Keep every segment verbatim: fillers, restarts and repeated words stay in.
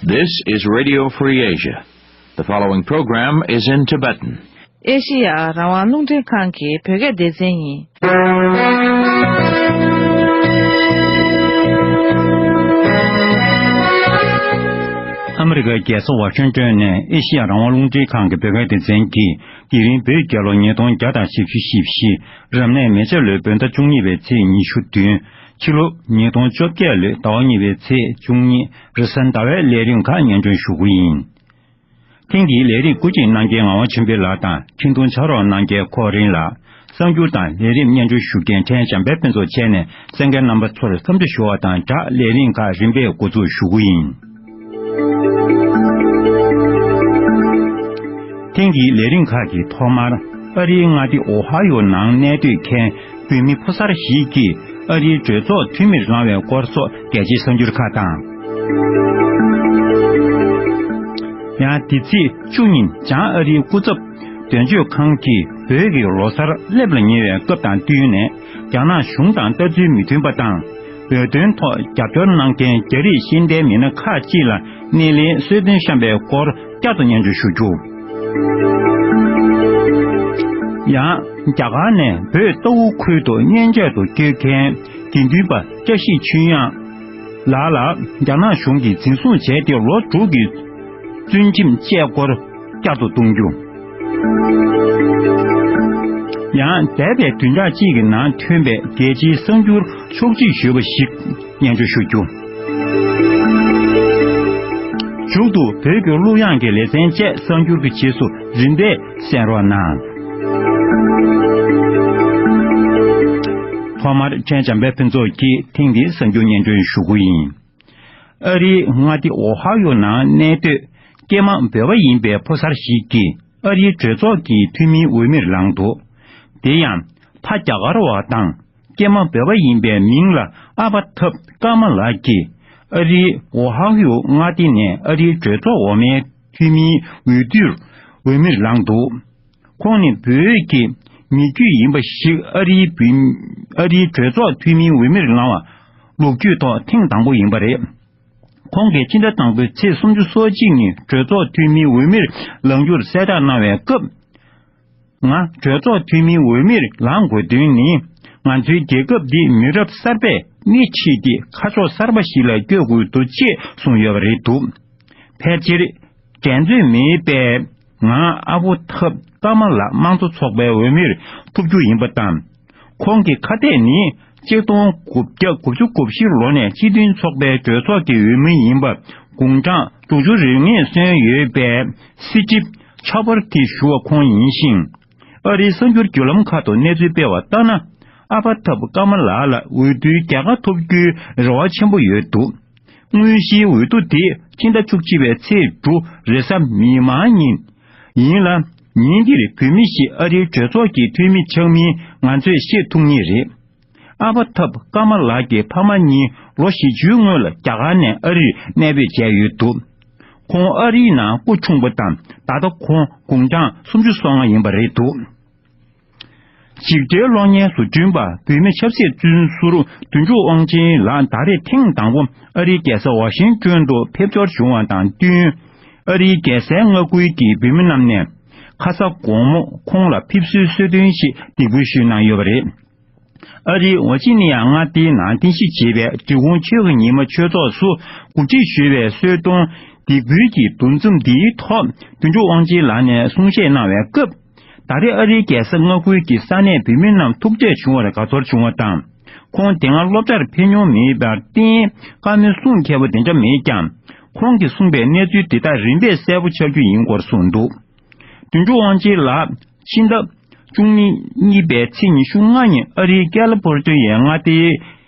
This is Radio Free Asia. The following program is in Tibetan. ཨེ་ཤི་ཡ་རང་དབང་རླུང་འཕྲིན་ཁང་གི་བོད་སྐད་སྡེ་ཚན་ཡིན། ཨ་མི་རི་ཀའི་རྒྱལ་ས་ཝ་ཤིང་ཏོན་ནས་ཨེ་ཤི་ཡ་རང་དབང་རླུང་འཕྲིན་ཁང་གི་བོད་སྐད་སྡེ་ཚན་གྱིས། དེ་རིང་བོད་རྒྱལ་ལོ་ཉིས་སྟོང་བརྒྱ་དང་བཞི་བཅུ་ཞེ་བཞི། རབ་གནས་མེ་བྱ་ལོའི་བོད་ཟླ་བཅུ་གཉིས་པའི་ཚེས་ཉི་ཤུ་བདུན། ཕྱི་ལོ་ཉིས་སྟོང་བཅོ་བརྒྱད་ལོའི་ཟླ་བ་གཉིས་པའི་ཚེས་བཅུ་གཉིས། རེས་གཟའ་ཟླ་བའི་ལས་རིམ་ཁག་སྙན་སྒྲོན་ཞུ་གི་ཡིན། ཐེངས་འདིའི་ལས་རིམ་སྐུ་མཁྱེན་རྣམ་རྒྱལ་ངག་དབང་ཆོས་འཕེལ་ལགས་དང་འཕྲིན་ཐུང་ཕྱག་རོགས་རྣམ་རྒྱལ་ཁོ་རིན་ལགས། གསར་འགྱུར་དང་ལས་རིམ་སྙན་སྒྲོན་ཞུ་མཁན་ཕྲན་འཇམ་དཔལ་ཕུན་ཚོགས་བཅས་ནས་གསན་མཁན་རྣམ་པ་ཚོར་འཚམས་འདྲི་ཞུ་བ་དང་སྦྲགས། ལས་རིམ་ཁག་རིམ་པས་འགོ་འཛུགས་ཞུ་གི་ཡིན། ཐེངས་འདིའི་ལས་རིམ་ཁག་གི་ཐོག་མར། ཨ་རིའི་མངའ་སྡེ་ཨོ་ཧ་ཡོ་ནང་གནས་སྡོད་མཁན་བོད་མི་ཕོ་གསར་ཞིག་གིས་ཨ་རིའི་གྲོས་ཚོགས་འཐུས་མིར་ལངས་པའི་སྐོར་སོགས་རྒྱལ་སྤྱིའི་གསར་འགྱུར་ཁག་དང་། ཡང་། འདི་ཚེས་བཅུ་ཉིན་བྱང་ཨ་རིའི་སྐུ་ཚབ་དོན་གཅོད་ཁང་གིས་བོད་ཀྱི་ལོ་གསར་སླེབས་ལ་ཉེ་བའི་སྐབས་དང་བསྟུན་ནས། རྒྱ་ནག་གཞུང་དང་ལྟ་ཚུལ་མི་མཐུན་པ་དང་། བོད་དོན་ཐོག་རྒྱབ་སྐྱོར་གནང་མཁན་རྒྱ་རིགས་ཤེས་ལྡན་མི་སྣ་ཁག་ཅིག་ལ་སྣེ་ལེན་གསོལ་སྟོན་བཤམས་པའི་སྐོར་བསྐྱར་དུ་སྙན་སྒྲོན་ཞུ་རྒྱུ། ཡང་། རྒྱ་གར་ནས་བོད་རྟའུ་ཁུལ་དུ་མཉེན་ཆས་དུ་བསྐྱོད་མཁན་དགེ་འདུན་པ་བཀྲ་ཤིས་ཆོས་དབྱངས་ལགས་ལ་རྒྱ་ནག་གཞུང་གིས་འཛིན་བཟུང་བྱས་ཏེ་ལོ་དྲུག་གི་བཙོན་ཁྲིམས་བཅད་སྐོར་བསྐྱར་དུ་གཏོང་རྒྱུ། ཡང་། འདས་པའི་བདུན་ཕྲག་གཅིག་གི་ནང་ཐོན་པའི་རྒྱལ་སྤྱིའི་གསར་འགྱུར་ཕྱོགས་སྒྲིག་ཞུས་པ་ཞིག་སྙན་སྒྲོན་ཞུ་རྒྱུ། མཇུག་ཏུ་བོད་ཀྱི་གླུ་དབྱངས་ཀྱི་ལེ་ཚན་བཅས་གསར་འགྱུར་གྱི་རྗེས་སུ་རིམ་པས་གསན་རོགས་གནང་། ཐོག་མར་ཕྲན་འཇམ་དཔལ་ཕུན་ཚོགས་ཀྱིས་ཐེངས་འདིའི་གསར་འགྱུར་སྙན་སྒྲོན་ཞུ་རྒྱུ་ཡིན། ཨ་རིའི་མངའ་སྡེ་ཨོ་ཧ་ཡོ་ནང་གནས་སྡོད་ཀྱེ་མ་བོད་པ་ཡིན་པའི་ཕོ་གསར་ཞིག་གིས་ཨ་རིའི་གྲོས་ཚོགས་ཀྱི་འཐུས་མིའི་འོས་མིར་ལངས་འདུག་དེ་ཡང་། ཕ་རྒྱ་གར་བ་དང་ཀྱེ་མ་བོད་པ་ཡིན་པའི་མིང་ལ་ཨ་པ་ཐབ་ཀརྨ་ལགས་ཀྱིས་ཨ་རིའི་ཨོ་ཧ་ཡོ་མངའ་སྡེ་ནས་ཨ་རིའི་གྲོས་ཚོགས་འོག་མའི་འཐུས་མིའི་འོས་བསྡུར་འོས་མིར་ལངས་འདུག་ཁོང་ནི་བོད་ཀྱི་མི་རྒྱུད་ཡིན་པ་ཞིག་ཨ་རིའི་བུ་ཨ་རིའི་གྲོས་ཚོགས་འཐུས་མིའི་འོས་མིར་ལངས་པ་ལོ་རྒྱུས་ཐོག་ཐེངས་དང་པོ་ཡིན་པ་རེད། ཁོང་གིས་ཕྱི་ཟླ་དང་པོའི་ཚེས་སུམ་ཅུ་སོ་གཅིག་ཉིན་གྲོས་ཚོགས་འཐུས་མིའི་འོས་མིར་ལངས་རྒྱུར་གསལ་བསྒྲགས་གནང་བའི་སྐབས། ང་གྲོས་ཚོགས་འཐུས་མིའི་འོས་མིར་ལངས་དགོས་དོན་ནི། ང་ཚོའི་རྒྱལ་ཁབ་འདི་མི་རབས་གསར་པས་སྣེ་ཁྲིད་དེ་ཁ་ཕྱོགས་གསར་པ་ཞིག་ལ་བསྐྱོད་དགོས་འདུག་ཅེས་གསུངས་ཡོད་པ་རེད་འདུག་ཕལ་ཆེར་འགྲན་རྩོད་མེད་པས་ང་ཨ་བོ་ཐབ་ཀརྨ་ལགས་དམངས་གཙོ་ཚོགས་པའི་འོས་མིར་ཐུབ་རྒྱུ་ཡིན་པ་དང་། ཁོང་གི་ཁ་གཏད་ནི་ཆིག་སྟོང་དགུ་བརྒྱ་དགུ་བཅུ་གོ་བཞི་ལོ་ནས་སྤྱི་མཐུན་ཚོགས་པའི་གྲོས་ཚོགས་ཀྱི་འོས་མི་ཡིན་པ་དགུང་གྲངས་དྲུག་ཅུ་རེ་ལྔས་སོན་ཡོད་པའི་སྲིད་ཁྲི་ཆ་པར་ཏི་ཞུ་བ་ཁོང་ཡིན་ཞིང་། ཨ་རིའི་གསར་འགྱུར་བརྒྱུད་ལམ་ཁག་ཏུ་གནས་ཚུལ་སྤེལ་བ་ལྟར་ན། ཨ་ཕ་ཐབ་ཀརྨ་ལགས་ལ་འོས་བསྡུའི་རྒྱལ་ཁ་ཐོབ་རྒྱུའི་རེ་བ་ཆེན་པོ་ཡོད་འདུག་དངོས་གཞིའི་འོས་བསྡུ་དེ་ཕྱི་ཟླ་བཅུ་གཅིག་པའི་ཚེས་དྲུག་རེས་གཟའ་མིག་དམར་ཉིན་ཡིན་ལ། ཉིན་འདིར་བོད་མི་ཞིག་ཨ་རིའི་གྲོས་ཚོགས་ཀྱི་འཐུས་མི་ཆགས་མིན་ང་ཚོས་ཤེས་ཐུབ་ངེས་རེད། ཨ་ཕ་ཐབ་ཀརྨ་ལགས་ཀྱི་ཕ་མ་གཉིས་ལོ་བཞི་བཅུའི་སྔོན་ལ་རྒྱ་གར་ནས་ཨ་རིར་གནས་སྤོས་བྱས་ཡོད་འདུག་ཁོང་ཨ་རིའི་ནང་སྐུ་ཆུང་པ་དང་ད་ལྟ་ཁོང་དགུང་གྲངས་སུམ་ཅུ་སོ་ལྔ་ཡིན་པ་རེད་འདུག་འཇིགས་བྲལ་གློག་བརྙན་བཟོ་སྐྲུན་པ་བུད་མེད་ཆབ་སྲིད་བཙོན་ཟུར་དོན་གྲུབ་དབང་ཆེན་ལགས་ད་རེས་ཐེངས་དང་པོ་ཨ་རིའི་རྒྱལ་ས་ཝ་ཤིང་ཏོན་དུ་ཕེབས་འབྱོར་བྱུང་བ་དང་བསྟུན། ཨ་རིའི་རྒྱལ་སའི་མངའ་ཁུལ་གྱི་བོད་མི་རྣམས་ནས་ཁ་ས་དགོང་མོ་ཁོང་ལ་ཕེབས་བསུའི་གསོལ་སྟོན་ཞིག་འདེགས་འབུལ་ཞུས་གནང་ཡོད་པ་རེད། ཨ་རིའི་ཝར་ཇི་ནི་ཡ་མངའ་སྡེའི་ནང་རྟེན་གཞི་བྱས་པའི་འབྲི་གུང་ཆོས་ཀྱི་ཉི་མ་ཆོས་ཚོགས་སུ་གོ་སྒྲིག་ཞུས་པའི་གསོལ་སྟོན་འདེགས་འབུལ་གྱི་འདུ་འཛོམས་འདིའི་ཐོག་དོན་གྲུབ་དབང་ཆེན་ལགས་ནས་གསུང་བཤད་གནང་བའི་སྐབས། ད་རེས་ཨ་རིའི་རྒྱལ་ས་མངའ་ཁུལ་གྱི་ས་གནས་བོད་མི་རྣམས་ཐུག་འཕྲད་བྱུང་བར་དགའ་ཚོར་བྱུང་བ་དང་། ཁོང་དེ་སྔ་སློབ་གྲྭར་ཕེབས་མྱོང་མེད་པར་བརྟེན་བཀའ་མོལ་གསུང་མཁས་པོ་དེ་འདྲ་མེད་ཀྱང་། ཁོང་གིས་གསུངས་པའི་གནས་ཚུལ་དེ་དག་རིམ་པས་གསལ་པོ་ཆགས་རྒྱུ་ཡིན་སྐོར་གསུངས་འདུག་དོན་གྲུབ་དབང་ཆེན་ལགས་ཕྱི་ཟླ་བཅུ་གཉིས་པའི་ཚེས་ཉི་ཤུ་ལྔ་ཉིན་ཨ་རིའི་ཀལ་ཕོར་ཊི་ཡའི་མངའ་སྡེའི་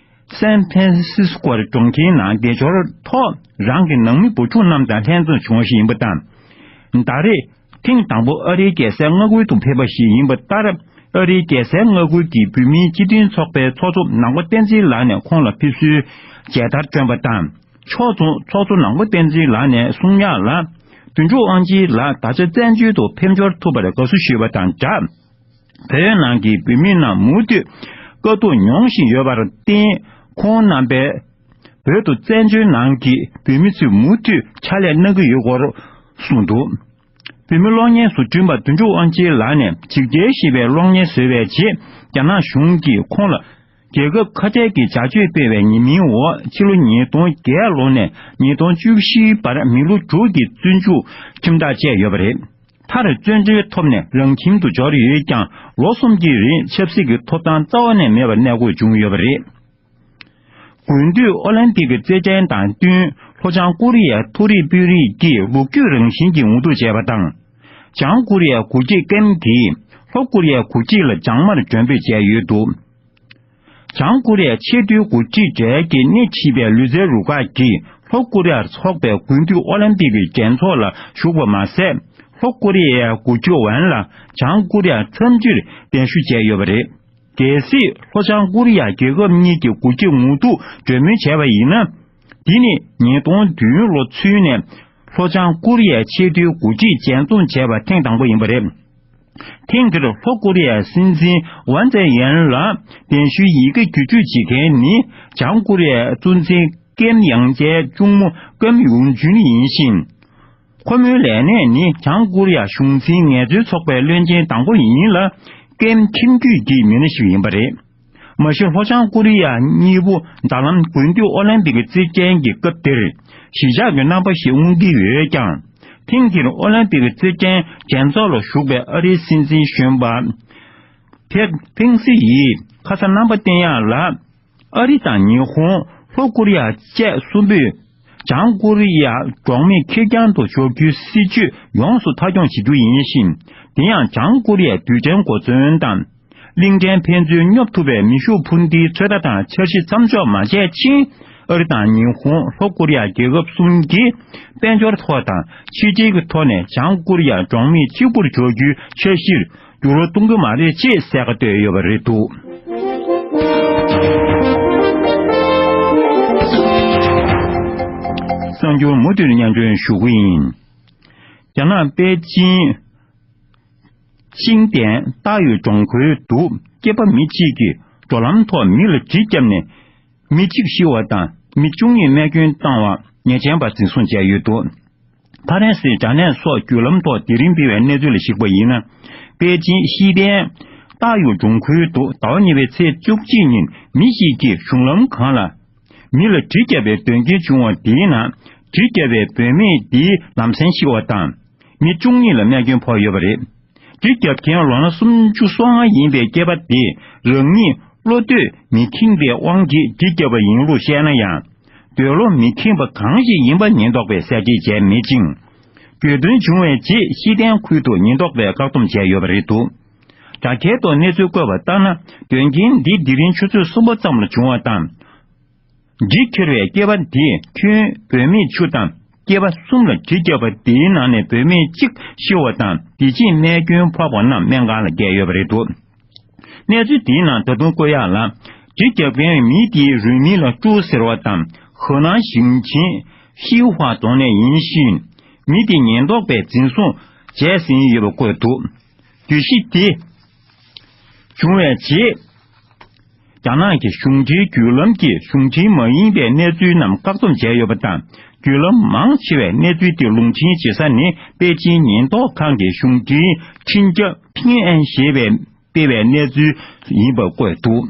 སན་ཕན་སིས་ཀོ་གྲོང་ཁྱེར་ནང་བདེ་འབྱོར་ཐོག་རང་གི་ནང་མི་བུ་ཕྲུག་རྣམས་དང་ལྷན་འཛོམས་བྱུང་བ་ཞིག་ཡིན་པ་དང་། ད་རེས་ཐེངས་དང་པོ་ཨ་རིའི་རྒྱལ་སའི་མངའ་ཁུལ་དུ་ཕེབས་པ་ཞིག་ཡིན་པ་ལྟར། ཨ་རིའི་རྒྱལ་སའི་མངའ་ཁུལ་གྱི་བོད་མིའི་སྤྱི་མཐུན་ཚོགས་པའི་ཚོགས་གཙོ་ནང་པ་བསྟན་འཛིན་ལགས་ནས་ཁོང་ལ་ཕེབས་བསུའི་མཇལ་དར་བསྐྲུན་པ་དང་། ཕྱོགས་མཚུངས་ཚོགས་གཙོ་ནང་པ་བསྟན་འཛིན་ལགས་ནས་གསུང་ཡག་ལ། དོན་གྲུབ་དབང་ཆེན་ལགས་ད་ཆ་བཙན་བྱོལ་དུ་ཕེབས་འབྱོར་ཐུབ་པར་དགའ་བསུ་ཞུས་པ་དང་སྦྲགས། བོད་ནང་གི་བོད་མི་རྣམས་མུ་མཐུད་དཀའ་སྡུག་མྱོང་བཞིན་ཡོད་པར་བརྟེན། ཁོང་རྣམ་པས་ བོད་དུ་བཙན་བྱོལ་ནང་གི་བོད་མི་ཚོས་མུ་མཐུད་ཕྱག་ལས་གནང་གི་ཡོད་སྐོར་གསུངས་འདུག། བོད་མི་གློག་བརྙན་བཟོ་སྐྲུན་པ་དོན་གྲུབ་དབང་ཆེན་ལགས་ནས་འཇིགས་བྲལ་ཞེས་པའི་གློག་བརྙན་བཟོས་པའི་རྗེས། རྒྱ་ནག་གཞུང་གིས་ཁོང་ལ་རྒྱལ་ཁབ་ཁ་བྲལ་གྱི་བྱ་སྤྱོད་སྤེལ་བའི་ཉེས་མིང་འོག་ཕྱི་ལོ་ཉིས་སྟོང་བརྒྱད་ལོ་ནས་ཉིས་སྟོང་བཅུ་བཞིའི་བར་མི་ལོ་དྲུག་གི་བཙོན་འཇུག་ཁྲིམས་ཐག་བཅད་ཡོད་པ་རེད། མཐར་བཙོན་གྲོལ་ཐོབ་ནས་རང་ཁྱིམ་དུ་འབྱོར་ཡོད་ཀྱང་། ལོ་གསུམ་གྱི་རིང་ཆབ་སྲིད་ཀྱི་ཐོབ་ཐང་རྩ་བ་ནས་མེད་པར་གནས་དགོས་བྱུང་ཡོད་པ་རེད། དགུན་དུས་ཨོ་ལིམ་པིག་གི་རྩེད་འགྲན་དང་བསྟུན། ལྷོ་བྱང་ཀོ་རི་ཡའི་མཐོ་རིམ་དཔོན་རིགས་ཀྱིས་ལོ་རྒྱུས་རང་བཞིན་གྱི་ངོ་སྤྲོད་བྱས་པ་དང་། བྱང་ཀོ་རི་ཡའི་འགོ་ཁྲིད་ཀེམ་གྱིས་ལྷོ་ཀོ་རི་ཡའི་འགོ་ཁྲིད་ལ་བྱང་མར་མགྲོན་འབོད་བྱས་ཡོད་འདུག། བྱང་ཀོ་རི་ཡའི་ཆེས་མཐོའི་འགོ་ཁྲིད་གྲས་ཀྱི་སྣེ་ཁྲིད་པའི་ལུས་རྩལ་རུ་ཁག་གིས་ལྷོ་ཀོ་རི་ཡར་འཚོགས་པའི་དགུན་དུས་ཨོ་ལིམ་པིག་གི་རྒྱལ་ཚོགས་ལ་ཞུགས་པ་མ་ཟད། ལྷོ་ཀོ་རི་ཡའི་འགོ་ཁྲིད་ཝན་ལ་བྱང་ཀོ་རི་ཡར་འཚམས་འདྲིར་གདན་ཞུ་བྱས་ཡོད་པ་རེད། གལ་སྲིད་ལྷོ་བྱང་ཀོ་རི་ཡ་རྒྱལ་ཁབ་གཉིས་ཀྱི་འགོ་ཁྲིད་ངོ་ཐུག་གྲོས་མོལ་བྱས་པ་ཡིན་ན། འདི་ནི་ཉིས་སྟོང་བདུན་ལོ་ཚུན་ནས་ལྷོ་བྱང་ཀོ་རི་ཡའི་ཆེས་མཐོའི་འགོ་ཁྲིད་མཇལ་འཛོམས་བྱས་པ་ཐེངས་དང་པོ་ཡིན་པ་རེད། ཐེངས་འདིར་ལྷོ་ཀོ་རི་ཡའི་སྲིད་འཛིན་ཝན་ཙེ་ཡན་ལ་གདན་ཞུའི་ཡི་གེ་བརྒྱུད་སྤྲོད་བྱེད་མཁན་ནི་བྱང་ཀོ་རི་ཡའི་གཙོ་འཛིན་ཀེམ་ཡང་ཅའེ་གཅུང་མོ་ཀེམ་ཡུང་ཇུན་ཡིན་ཞིང་། ཁོ་མོའི་ལས་གནས་ནི་བྱང་ཀོ་རི་ཡ་གཞུང་འཛིན་ངལ་རྩོལ་ཚོགས་པའི་བློན་ཆེན་དང་པོ་ཡིན་ལ། ཀེམ་ཁྱིམ་རྒྱུད་ཀྱི་མི་སྣ་ཞིག་ཡིན་པ་རེད། མ་གཞི་ལྷོ་བྱང་ཀོ་རི་ཡ་གཉིས་པོ་ཟླ་ལམ་དགུན་དུས་ཨོ་ལིམ་པིག་གི་རྩེད་འགྲན་གྱི་སྐབས་དེར་གཞིས་ཆགས་ཀྱི་རྣམ་པ་ཞིག་མངོན་གྱི་ཡོད་ཀྱང་། ཐེངས་འདིར་ཨོ་ལིམ་པིག་གི་རྩེད་འགྲན་རྒྱལ་ཚོགས་ལ་ཞུགས་པའི་ཨ་རིའི་སྲིད་འཛིན་གཞོན་པ་ཐེད་ཕིང་སི་ཡིས་ཁ་ས་རྣམ་པ་བསྟན་ཡག་ལ། ཨ་རི་དང་ཉི་ཧོང་། ལྷོ་ཀོ་རི་ཡ་བཅས་གསུམ་པོས་བྱང་ཀོ་རི་ཡ་གྲོགས་མེད་ཁེར་རྐྱང་དུ་འཇོག་རྒྱུའི་སྲིད་བྱུས་ཡོངས་སུ་མཐའ་འཁྱོངས་བྱེད་རྒྱུ་ཡིན་ཞིང་། དེ་ཡང་བྱང་ཀོ་རི་ཡའི་རྡུལ་ཕྲན་གོ་མཚོན་དང་། གླིང་ཕྲན་ཕན་ཚུན་སྙོབ་ཐུབ་པའི་མེ་ཤུགས་འཕུར་མདེལ་ཚོད་ལྟ་དང་འཆར་གཞི་མཚམས་འཇོག་མ་བྱས་ཕྱིན། ཨ་རི་དང་ཉི་ཧོང་། ལྷོ་ཀོ་རི་ཡ་རྒྱལ་ཁབ་གསུམ་གྱིས་དཔལ་འབྱོར་ཐོག་དང་ཕྱི་འབྲེལ་གྱི་ཐོག་ནས་བྱང་ཀོ་རི་ཡ་གྲོགས་མེད་གཅིག་པུར་འཇོག་རྒྱུའི་འཆར་གཞིར། འགྱུར་བ་གཏོང་གི་མ་རེད་ཅེས་གསལ་ཁ་བཏོད་ཡོད་པ་རེད་འདུག། གསར་འགྱུར་མུ་མཐུད་སྙན་སྒྲོན་ཞུ་གི་ཡིན། རྒྱ་ནག་པེ་ཅིན་ཤིང་ཏན་ཏཱ་ཡུ་གྲོང་ཁུལ་དུ་སྐྱེས་པ་མི་གཅིག་གིས་འགྲོ་ལམ་ཐོག་མི་ལ་གྲི་བརྒྱབ་ནས། མི་གཅིག་ཤི་བ་དང་མི་བཅུ་གཉིས་རྨས་སྐྱོན་བཏང་བ་ཉེས་ཅན་པ་འཛིན་བཟུང་བྱས་ཡོད་འདུག། ཕ་རན་སིའི་དྲ་གནས་སོགས་བརྒྱུད་ལམ་ཐོག་དེ་རིང་སྤེལ་བའི་གནས་ཚུལ་ལ་གཞིགས་པ་ཡིན་ན། པེ་ཅིན་ཤིས་ཏན་ཏཱ་ཡུ་གྲོང་ཁུལ་དུ་ཟླ་བ་གཉིས་པའི་ཚེས་བཅུ་གཅིག་ཉིན་མི་ཞིག་གིས་གཞུང་ལམ་སྒང་ལ་མི་ལ་གྲི་བརྒྱབ་པའི་དོན་རྐྱེན་བྱུང་བ་དེའི་ནང་གྲི་བརྒྱབ་པའི་བུད་མེད་དེའི་ལམ་སེང་ཤི་བ་དང་། མི་བཅུ་གཉིས་ལ་རྨས་སྐྱོན་ཕོག་ཡོད་པ་རེད། གྲི་བརྒྱབ་མཁན་ལོ་ན་སུམ་ཅུ་སོ་ལྔ་ཡིན་པའི་སྐྱེས་པ་དེས་རང་ཉིད་བློ་གཏོད་མི་ཁེངས་པའི་དབང་གིས་གྲི་བརྒྱབ་པ་ཡིན་ལུགས་བཤད་ན་ཡང་། འདོད་བློ་མི་ཁེངས་པ་གང་ཞིག་ཡིན་པ་ཉེན་རྟོག་པས་གསལ་འགྲེལ་བྱས་མེད་ཅིང་། གྱོད་དོན་བྱུང་བའི་རྗེས་ཤེས་ལྡན་ཁུལ་དུ་ཉེན་རྟོག་པས་བཀག་སྡོམ་བྱས་ཡོད་པ་རེད་འདུག། དྲ་རྒྱའི་ཐོག་གནས་ཚུལ་བཀོད་པ་ལྟར་ན། དོན་རྐྱེན་འདི་དེ་རིང་ཆུ་ཚོད་གསུམ་པ་ཙམ་ལ་བྱུང་བ་དང་། གྲི་འཁྱེར་བའི་སྐྱེས་པ་དེས་ཁྱོན་བུད་མེད་བཅུ་དང་སྐྱེས་པ་གསུམ་ལ་གྲི་བརྒྱབ་པ་དེའི་ནང་ནས་བུད་མེད་གཅིག་ཤི་བ་དང་། དེ་རྗེས་རྨས་སྐྱོན་ཕོག་པ་རྣམས་སྨན་ཁང་ལ་བསྐྱལ་ཡོད་པ་རེད་འདུག། གནས་ཚུལ་དེའི་ནང་ད་དུང་བཀོད་ཡག་ལ། གྲི་བརྒྱབ་མཁན་མི་དེའི་རུས་མིང་ལ་ཀྲུའུ་ཟེར་བ་དང་། ཧེ་ནན་ཞིང་ཆེན་ཤིའུ་ཧྭ་རྫོང་ནས་ཡིན་ཞིང་། མི་དེ་ཉེན་རྟོག་པས་འཛིན་བཟུང་བྱས་ཟིན་ཡོད་པ་བཀོད་འདུག། གྱོད་གཞི་དེ་བྱུང་བའི་རྗེས། རྒྱ་ནག་གི་གཞུང་འབྲེལ་བརྒྱུད་ལམ་གྱིས་གཞུང་འབྲེལ་མ་ཡིན་པའི་གནས་ཚུལ་རྣམས་བཀག་སྡོམ་བྱས་ཡོད་པ་དང་། བརྒྱུད་ལམ་མང་ཆེ་བས་གནས་ཚུལ་དེ་ལུང་འདྲེན་བྱེད་ས་ནི་པེ་ཅིན་ཉེན་རྟོག་ཁང་གི་གཞུང་འབྲེལ་འཕྲིན་ཁྱབ་ཕིང་ཨན་ཞེས་པས་སྤེལ་བའི་གནས་ཚུལ་ཡིན་པ་བཀོད་འདུག།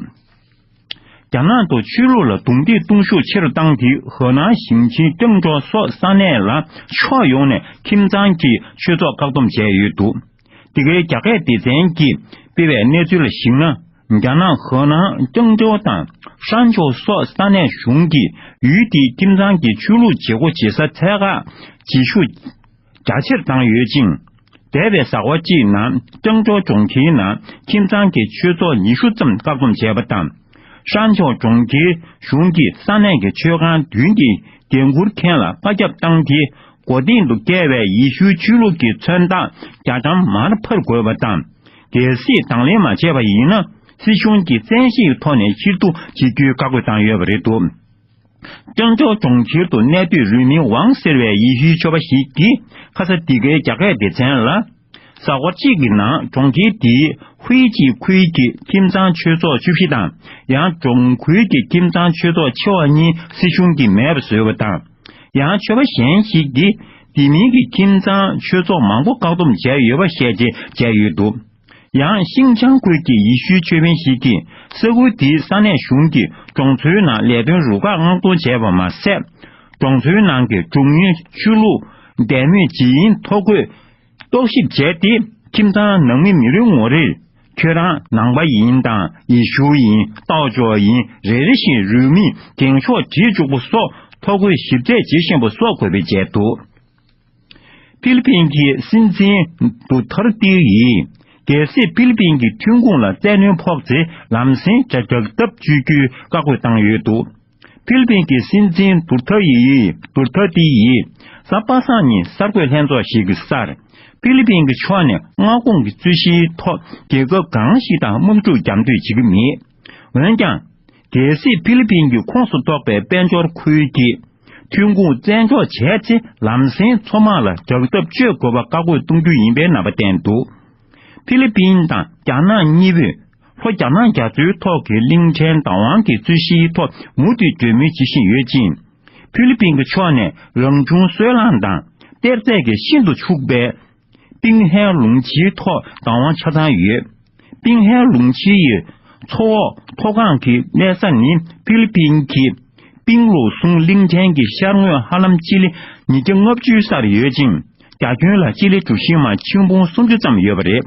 རྒྱ་ནག་ཏུ་ཆོས་ལུགས་ལ་རྡུང་རྡེག་གཏོང་ཤུགས་ཆེ་རུ་བཏང་སྟེ། ཧེ་ནན་ཞིང་ཆེན་ཀྲེང་ཀྲོའུ་སོགས་ས་གནས་ལ་ཕྱོགས་ཡོངས་ནས་ཁྱིམ་ཚང་གི་ཆོས་ཚོགས་བཀག་སྡོམ་བྱས་ཡོད་འདུག། འདི་གའི་རྒྱ་སྐད་སྡེ་ཚན་གྱིས་སྤེལ་བའི་གནས་ཚུལ་ལ་གཞིགས་ན། རྒྱ་ནག་ཧེ་ནན་ཀྲེང་ཀྲོའུ་དང་ཧྲན་ཆོའུ་སོགས་ས་གནས་གཞུང་གིས་ཡུལ་དེའི་ཁྱིམ་ཚང་གི་ཆོས་ལུགས་བྱེད་སྒོ་བྱེད་ས་ཚད་བཀག་བྱེད་ཤུགས་རྒྱ་ཆེར་བཏང་ཡོད་ཅིང་། འདས་པའི་ཟླ་བ་གཅིག་ནང་ཀྲེང་ཀྲོའུ་གྲོང་ཁྱེར་ནང་ཁྱིམ་ཚང་གི་ཆོས་ཚོགས་ཉི་ཤུ་ཙམ་བཀག་སྡོམ་བྱས་པ་དང་། ཧྲན་ཆོའུ་གྲོང་ཁྱེར་གཞུང་གིས་ས་གནས་ཀྱི་ཆོས་ཁང་བདུན་གྱི་འགན་འཁུར་མཁན་ལ་བཀའ་ཁྱབ་བཏང་སྟེ། མགོ་རྟིང་དུ་བཀལ་བའི་ཡེ་ཤུའི་ཆོས་ལུགས་ཀྱི་མཚོན་རྟགས་རྒྱ་གྲམ་མར་ཕབ་དགོས་པ་དང་། གལ་སྲིད་དང་ལེན་མ་བྱས་པ་ཡིན་ན། སྲིད་གཞུང་གིས་བཙན་ཤེད་ཀྱི་ཐོག་ནས་ཕྱིར་བསྡུ་བྱེད་རྒྱུའི་བཀའ་བཀོད་བཏང་ཡོད་པ་རེད་འདུག། ཀྲེང་ཀྲོའུ་གྲོང་ཁྱེར་དུ་གནས་སྡོད་རུས་མིང་ཝང་ཟེར་བའི་ཡེ་ཤུའི་ཆོས་པ་ཞིག་གིས་ཁ་ས་འདི་གའི་རྒྱ་སྐད་སྡེ་ཚན་ལ། གཟའ་འཁོར་གཅིག་གི་ནང་གྲོང་ཁྱེར་དེའི་ཧུའེ་ཅི་ཁུལ་གྱི་ཁྱིམ་ཚང་ཆོས་ཚོགས་བཅུ་བཞི་དང་། ཡང་གྲོང་ཁུལ་གྱི་ཁྱིམ་ཚང་ཆོས་ཚོགས་ཆེ་བ་གཉིས་སྲིད་གཞུང་གིས་མེད་པར་བཟོས་པ་དང་། ཡང་ཆོས་པ་གཞན་ཞིག་གིས་དེ་མིན་གྱི་ཁྱིམ་ཚང་ཆོས་ཚོགས་མང་པོ་བཀག་སྡོམ་བྱས་ཡོད་པ་བཤད་རྗེས་བྱས་ཡོད་འདུག། ཡང་ཤིང་ཅང་ཁུལ་གྱི་ཡེ་ཤུའི་ཆོས་དཔོན་ཞིག་གིས་ས་ཁུལ་དེའི་ས་གནས་གཞུང་གིས་གྲོང་ཚོའི་ནང་ལས་དོན་རུ་ཁག་མངགས་གཏོང་བྱས་པ་མ་ཟད། གྲོང་ཚོའི་ནང་གི་འབྱུང་ཡོན་ཆོས་ལུགས་འདས་མོས་ཇི་ཡིན་ཐོ་འགོད་རྟོག་ཞིབ་བྱས་ཏེ། ཁྱིམ་ཚང་ནང་མི་མི་རེ་ངོ་རེར་ཁྱོད་རང་ནང་པ་ཡིན་དང་ཡེ་ཤུ་ཡིན། རྟོགས་འཇོག་ཡིན། རེ་རེ་བཞིན་རུས་མིང་རྒྱན་ཤོག་བྲིས་བཅུག་པ་སོགས་ཐོ་འགོད་ཞིབ་རྩད་བྱེད་བཞིན་པ་སོགས་འགོད་སྤེལ་བྱས་འདུག། ཧྥི་ལི་པིན་གྱི་སྲིད་འཛིན་དུ་ཐར་ཏི་ཡིས། གལ་སྲིད་ཧྥི་ལི་པིན་གྱི་ཐོན་ཁུངས་ལ་བཙན་གནོན་ཕོག་ཚེ་ལམ་སེང་རྒྱག་ཐབས་སྤྱོད་རྒྱུའི་བཀའ་བཀོད་བཏང་ཡོད་འདུག། ཧྥི་ལི་པིན་གྱི་སྲིད་འཛིན་དུ་ཐར་ཡིས། དུ་ཐར་ཏི་ཡིས་གཟའ་པ་སངས་ཉིན་གསར་འགོད་ལྷན་ཚོགས་ཤིག་གི་སར། ཧྥི་ལི་པིན་གྱི་ཕྱོགས་ནས་མངའ་ཁོངས་ཀྱི་རྩོད་གཞིའི་ཐོག་རྒྱལ་ཁབ་གང་ཞིག་དང་དམག་འཁྲུག་རྒྱབ་འདོད་བྱེད་ཀྱི་མེད། འོན་ཀྱང་། གལ་སྲིད་ཧྥི་ལི་པིན་གྱི་ཁོངས་སུ་གཏོགས་པའི་དཔལ་འབྱོར་ཁུལ་གྱི་ཐོན་ཁུངས་བཙན་འཇོག་བྱས་ཚེ་ལམ་སེང་མཚོ་དམག་ལ་རྒྱག་ཐབས་སྤྱོད་དགོས་པ་བཀའ་བཀོད་གཏོང་རྒྱུ་ཡིན་པའི་རྣམ་པ་བསྟན་འདུག། ཧྥི་ལི་པིན་དང་རྒྱ་ནག་གཉིས་པོས་ལྷོ་རྒྱ་ནག་རྒྱ་མཚོའི་ཐོག་གི་གླིང་ཕྲན་བདག་དབང་གི་རྩོད་གཞིའི་ཐོག་མུ་མཐུད་གྲོས་མོལ་བྱེད་བཞིན་ཡོད་ཅིང་། ཧྥི་ལི་པིན་གྱི་ཕྱོགས་ནས་རང་བྱུང་སོལ་རླངས་དང་གཏེར་རྫས་ཀྱི་ཤིན་ཏུ་ཕྱུག་པའི་པིང་ཧན་ལུང་ཆིའི་ཐོག་བདག་དབང་ཆ་ཚང་ཡོད། པིང་ཧན་ལུང་ཆི་ཡི་མཚོ་འོག་མཐོ་སྒང་གི་གནས་ས་ནི་ཧྥི་ལི་པིན་གྱི་པིང་ལུའུ་སུང་གླིང་ཕྲན་གྱི་ཤར་ངོས་ཧ་ལམ་སྤྱི་ལེ་ཉིས་བརྒྱ་ལྔ་བཅུའི་སར་ཡོད་ཅིང་། རྒྱ་ཁྱོན་ལ་སྤྱི་ལེ་གྲུ་བཞི་མ་ཆིག་འབུམ་སུམ་ཅུ་ཙམ་ཡོད་པ་རེད།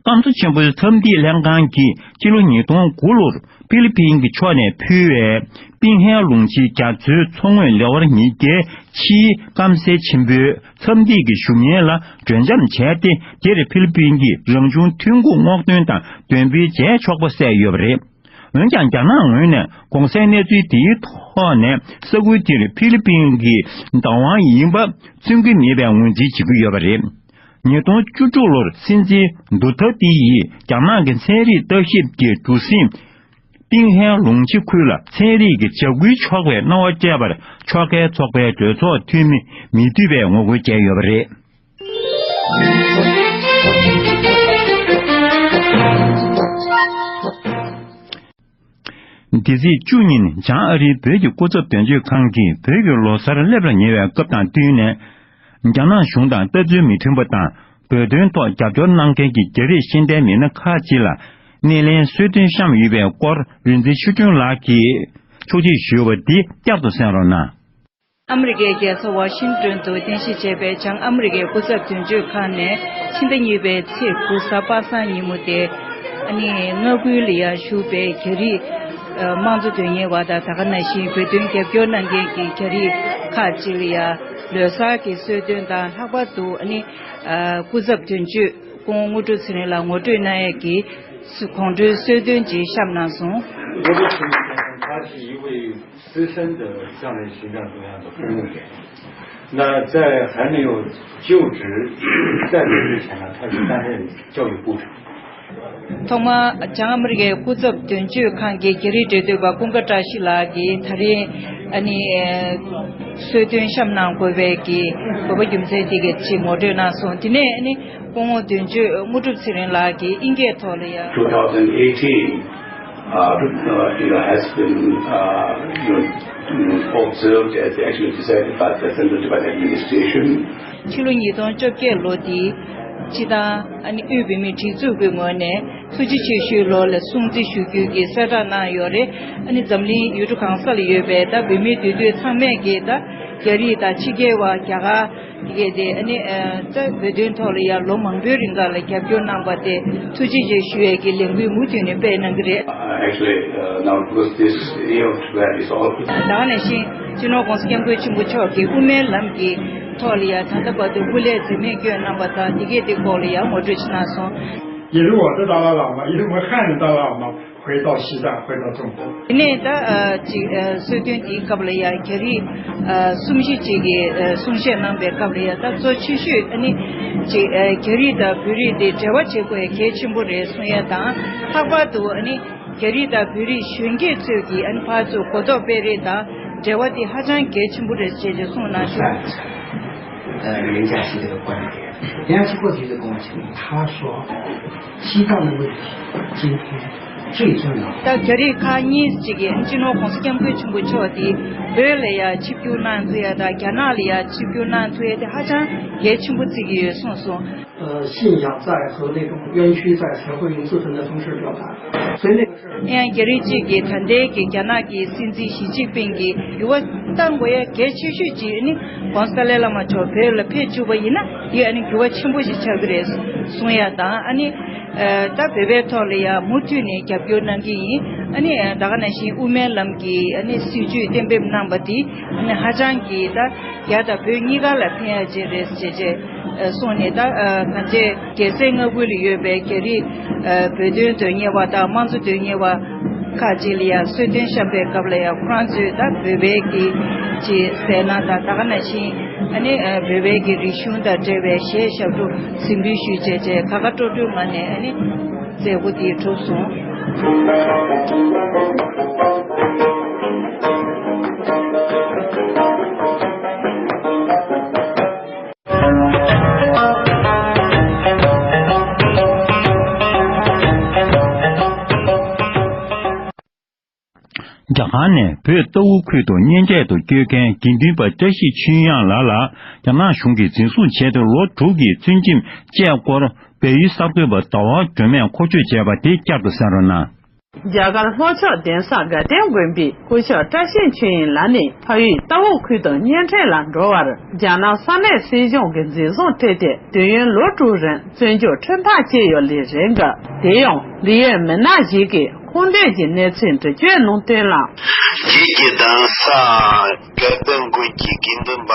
སྐམ་ས་ཆེན་པོའི་འཚམས་འདྲི་ལྷན་ཁང་གིས་ཕྱི་ལོ་ཉིས་སྟོང་དགུ་ལོར་ཧྥི་ལི་པིན་གྱི་ཕྱོགས་ནས་ཕུལ་བའི་པིང་ཧན་ལུང་ཆི་རྒྱ་མཚོའི་མཚོ་ངོས་ལེ་དབར་ཉིས་བརྒྱའི་ཕྱིའི་སྐམ་སའི་ཆེན་པོའི་འཚམས་འདྲི་གི་ཞུ་སྙན་ལ་གྲོས་འཆམ་བྱས་ཏེ། དེར་ཧྥི་ལི་པིན་གྱི་རང་བྱུང་ཐོན་ཁུངས་སྔོག་འདོན་དང་འདོན་སྤེལ་བྱས་ཆོག་པ་གསལ་ཡོད་པ་རེད། འོན་ཀྱང་། རྒྱ་ནག་ངོས་ནས་གོང་གསལ་གནས་ཚུལ་དེའི་ཐོག་ནས་ས་ཁུལ་དེར་ཧྥི་ལི་པིན་གྱི་བདག་དབང་ཡིན་པ་མཚོན་གྱི་མེད་པའི་ངོས་འཛིན་བྱེད་ཀྱི་ཡོད་པ་རེད། ཉིས་སྟོང་བཅུ་དྲུག་ལོར་སྲིད་འཛིན་དུ་ཐ་ཏི་ཡིས་རྒྱ་ནག་གི་ཚན་རིག་ལྟ་ཞིབ་ཀྱི་གྲུ་གཟིངས་པིང་ཧན་ལུང་ཆི་ཁུལ་ལ་ཚན་རིག་གི་འཇབ་རྒོལ་ཆོག་པའི་གནང་བ་སྤྲད་པར་ཕྱོགས་འགལ་ཚོགས་པའི་གྲོས་ཚོགས་འཐུས་མི་མི་འདུས་པས་ངོ་རྒོལ་བྱས་ཡོད་པ་རེད། འདི་ཚེས་བཅུ་ཉིན་བྱང་ཨ་རིའི་བོད་ཀྱི་སྐུ་ཚབ་དོན་གཅོད་ཁང་གིས་བོད་ཀྱི་ལོ་གསར་སླེབས་ལ་ཉེ་བའི་སྐབས་དང་བསྟུན་ནས། རྒྱ་ནག་གཞུང་དང་ལྟ་ཚུལ་མི་མཐུན་པ་དང་། བོད་དོན་ཐོག་རྒྱབ་སྐྱོར་གནང་མཁན་གྱི་རྒྱ་རིགས་ཤེས་ལྡན་མི་སྣ་ཁག་ཅིག་ལ་སྣེ་ལེན་གསོལ་སྟོན་བཤམས་ཡོད་པའི་སྐོར། རིག་འཛིན་ཆོས་སྒྲོན་ལགས་ཀྱིས་ཕྱོགས་སྒྲིག་ཞུས་པ་འདི་བསྐྱར་དུ་གསན་རོགས་གནང་། ཨ་མི་རི་ཀའི་རྒྱལ་ས་ཝ་ཤིང་ཏོན་དུ་རྟེན་གཞི་བྱས་པའི་བྱང་ཨ་མི་རི་ཀའི་སྐུ་ཚབ་དོན་གཅོད་ཁང་ནས་ཕྱི་ཟླ་གཉིས་པའི་ཚེས་དགུ་གཟའ་པ་སངས་ཉིན་མོ་སྟེ། ཨ་ནི་མངའ་ཁུལ་ལ་ཡང་བཞུགས་པའི་རྒྱ་རིགས་དམངས་གཙོ་དོན་གཉེར་བ་དང་། ད་ག་ནང་བཞིན་བོད་དོན་རྒྱབ་སྐྱོར་གནང་མཁན་གྱི་རྒྱ་རིགས་ཁག་ཅིག་ལ་ཡང་ལོ་གསར་གྱི་གསོལ་སྟོན་དང་། ལྷག་པར་དུ་ཨ་ནི་སྐུ་ཚབ་དོན་གཅོད་སྐུ་ངོ་དངོས་གྲུབ་ཚེ་རིང་ལགས་ངོ་སྤྲོད་གནང་ཡས་ཀྱི་དགོང་དྲོའི་གསོལ་སྟོན་ཅིག་བཤམས་གནང་སོང་། 资深的将来形象中央的公务员。那在还没有就职在职之前呢，他是担任教育部长。 ཐོག་མར་བྱང་ཨ་མི་རི་ཀའི་སྐུ་ཚབ་དོན་གཅོད་ཁང་གི་རྒྱ་རིགས་འབྲེལ་མཐུད་པ་ཀུན་དགའ་བཀྲ་ཤིས་ལགས་ཀྱིས་ད་རེས་ཨ་ནི་གསོལ་སྟོན་བཤམས་གནང་དགོས་པའི་གི་དགོས་པ་རྒྱུ་མཚན་དེ་ག་ཅིག་ངོ་སྤྲོད་གནང་སོང་། དེ་ནས་ཨ་ནི་སྐུ་ངོ་དོན་གཅོད་དངོས་གྲུབ་ཚེ་རིང་ལགས་ཀྱིས་ཨིན་སྐད་ཐོག་ལ་ཡང་། two thousand eighteen, uh, uh, you know, has been, uh, you know, observed as actually decided by the Central Tibet Administration. ཕྱི་ལོ་ཉིས་སྟོང་བཅོ་བརྒྱད་ལོ་འདིའི་སྤྱི་བཏང་ཨ་ནི་དབུས་བོད་མིའི་སྒྲིག་འཛུགས་ཀྱི་ངོས་ནས་ཐུགས་རྗེ་ཆེ་ཞུའི་ལོ་ལ་སྲུང་བརྩི་ཞུ་རྒྱུ་གི་གསལ་བསྒྲགས་གནང་ཡོད་རེད། ཨ་ནི་འཛམ་གླིང་ཡུལ་གྲུ་གང་ས་ལ་ཡོད་པའི་ད་བོད་མིའི་འདུས་སྡོད་ཚང་མས་ཀྱིས་ད་རྒྱ་རིགས་དང་ཕྱི་རྒྱལ་བ་རྒྱ་གར། དེ་གས་དེ་ཨ་ནི་ད་བོད་དོན་ཐོག་ལ་ཡང་ལོ་མང་པོའི་རིང་ག་ལ་རྒྱབ་སྐྱོར་གནང་པ་དེ་ཐུགས་རྗེ་ཆེ་ཞུ་ཡས་ཀྱི་ལས་འགུལ་མུ་མཐུད་ནས་སྤེལ་གནང་གི་རེད། Uh, actually, uh, now because this year where is all. ད་ག་ནང་བཞིན་སྤྱི་ནོར་༸གོང་ས་༸སྐྱབས་མགོན་ཆེན་པོ་མཆོག་གིས་དབུ་མའི་ལམ་གྱི་ཐོག་ལ་ཡང་ད་ལྟ་བར་དུ་སྐུ་ལས་འཛེམས་མེད་བསྐྱོན་གནང་པ་དང་། དེ་གས་དེ་སྐོར་ལ་ཡང་ངོ་སྤྲོད་ཅིག་གནང་སོང་། 一路我是达赖喇嘛，一路我看着达赖喇嘛， 回到西藏，回到中国。 དེ་ནས་ད་ཅིག་གསོལ་སྟོན་དེའི་སྐབས་ལ་ཡང་རྒྱ་རིགས་གསུམ་བཞི་ཅིག་གིས་གསུང་བཤད་གནང་པའི་སྐབས་ལ་ཡང་། ད་གཙོ་ཆེ་ཤོས་ཨ་ནི་ཅིག་རྒྱ་རིགས་དང་བོད་རིགས་དེ་འབྲེལ་བ་བྱེད་དགོས་གལ་ཆེན་པོ་རེད་གསུང་ཡ་དང་། ལྷག་པར་དུ་ཨ་ནི་རྒྱ་རིགས་དང་བོད་རིགས་གཞོན་སྐྱེས་ཚོས་ཀྱིས་ཨ་ནི་ཕར་ཚུར་གོ་རྟོགས་སྤེལ་རེས་དང་འབྲེལ་བ་དེ་ཧ་ཅང་གལ་ཆེན་པོ་རེད་ཅེས་ཀྱི་གསུངས་གནང་བྱུང་། 呃，人家是这个观点。人家经过这个跟我讲，他说，西藏的问题今天最重要。 ད་རྒྱ་རིགས་ཁག་གཉིས་ཅིག་གིས་སྤྱི་ནོར་༸གོང་ས་༸སྐྱབས་མགོན་ཆེན་པོ་མཆོག་དེ་བོད་ལ་ཡ་ཆིབས་བསྒྱུར་གནང་ཚུལ་ཡ་དང་རྒྱ་ནག་ལ་ཡ་ཆིབས་བསྒྱུར་གནང་ཚུལ་ཡ་དེ་ཧ་ཅང་གལ་ཆེན་པོ་བརྩི་གི་ཡོད་གསུངས་སོང་། 呃，信仰在和那种冤屈在才会用自身的方式表达，所以那个事儿 ཡང་རྒྱ་རིགས་གཅིག་གིས་ད་ལྟའི་གི་རྒྱ་ནག་གི་སྲིད་འཛིན་ཞི་ཅིན་ཕིང་གིས་འགྱུར་བ་གཏང་དགོས་ཡ་གལ་ཆེ་ཤོས་ཅིག་ནི་༸གོང་ས་ཏཱ་ལའི་བླ་མ་མཆོག་བོད་ལ་ཕེབས་བཅུག་པ་ཡིན་ན་དེ་ཨ་ནི་འགྱུར་བ་ཆེན་པོ་ཞིག་ཆགས་ཀྱི་རེད་གསུང་ཡ་དང་ཨ་ནི་ད་བོད་པའི་ཐོག་ལ་ཡ་མུ་མཐུད་ནས་རྒྱབ་སྐྱོར་གནང་གི་ཡིན། ཨ་ནི་ད་ག་ནང་བཞིན་དབུ་མའི་ལམ་གྱི་ཨ་ནི་སྲིད་བྱུས་གཏན་འབེབས་གནང་པ་དེ་ཨ་ནི་ཧ་ཅང་གི་ད་རྒྱ་དང་བོད་གཉིས་ཀ་ལ་ཕན་ཡ་ཅིག་རེད་ཅེས་ཅེས། སོང་ནས་ད་ད་ཆ་རྒྱལ་སའི་མངའ་ཁུལ་ལ་ཡོད་པའི་རྒྱ་རིགས་བོད་དོན་དོན་གཉེར་བ་དང་དམངས་གཙོ་དོན་གཉེར་བ་ཁག་ཅིག་ལ་ཡང་གསོལ་སྟོན་བཤམས་པའི་སྐབས་ལ་ཡང་ཁོ་རང་ཚོས་ད་བོད་པའི་གི་ཅིག་ཟས་སྣ་དང་ད་ག་ནང་བཞིན་ཨ་ནི་བོད་པའི་གི་རིག་གཞུང་དང་འབྲེལ་བའི་གཞས་ཞབས་བྲོ་གཟིམ་འདུན་ཞུས་བྱས་བྱས་ཁ་ཁ་སྤྲོ་སྤྲོའི་ངང་ནས་ཨ་ནི་མཛད་སྒོ་དེ་གྲུབ་སོང་། རྒྱ་གར་ནས་བོད་རྟའུ་ཁུལ་དུ་གཉེན་འཕྲད་དུ་བསྐྱོད་མཁན་དགེ་འདུན་པ་བཀྲ་ཤིས་ཆོས་དབྱངས་ལགས་ལ་རྒྱ་ནག་གཞུང་གིས་འཛིན་བཟུང་བྱས་ཏེ་ལོ་དྲུག་གི་བཙོན་འཇུག་བཅས་སྐོར་བལ་ཡུལ་གསར་འགོད་པ་ཟླ་བ་སྒྲོལ་མས་མཁོ་སྤྲོད་བྱས་པ་དེ་བསྐྱར་དུ་གསན་རོགས་གནང་། རྒྱ་གར་ལྷོ་ཕྱོགས་གདན་ས་དགའ་ལྡན་དགོན་པའི་སྐུ་ཞབས་བཀྲ་ཤིས་ཆོས་དབྱིངས་ལགས་ནི་ཕ་ཡུལ་རྟའུ་ཁུལ་དུ་གཉེན་འཕྲད་ལ་འགྲོ་བར་རྒྱ་ནག་ས་གནས་སྲིད་གཞུང་གིས་འཛིན་བཟུང་སྤྲད་དེ་དུས་ཡུན་ལོ་དྲུག་རིང་བཙོན་འཇུག་ཁྲིམས་ཐག་བཅད་ཡོད་ལེ་རེད་འགའ། དེ་ཡང་འབྲེལ་ཡོད་མི་སྣ་ཞིག་གིས་ཁུངས་འདེད་ཀྱི་གནས་ཚུལ་འདྲི་གཅོད་གནང་དོན་ལ། རྗེས་ཀྱི་གདན་ས་དགའ་ལྡན་དགོན་གྱི་དགེ་འདུན་པ་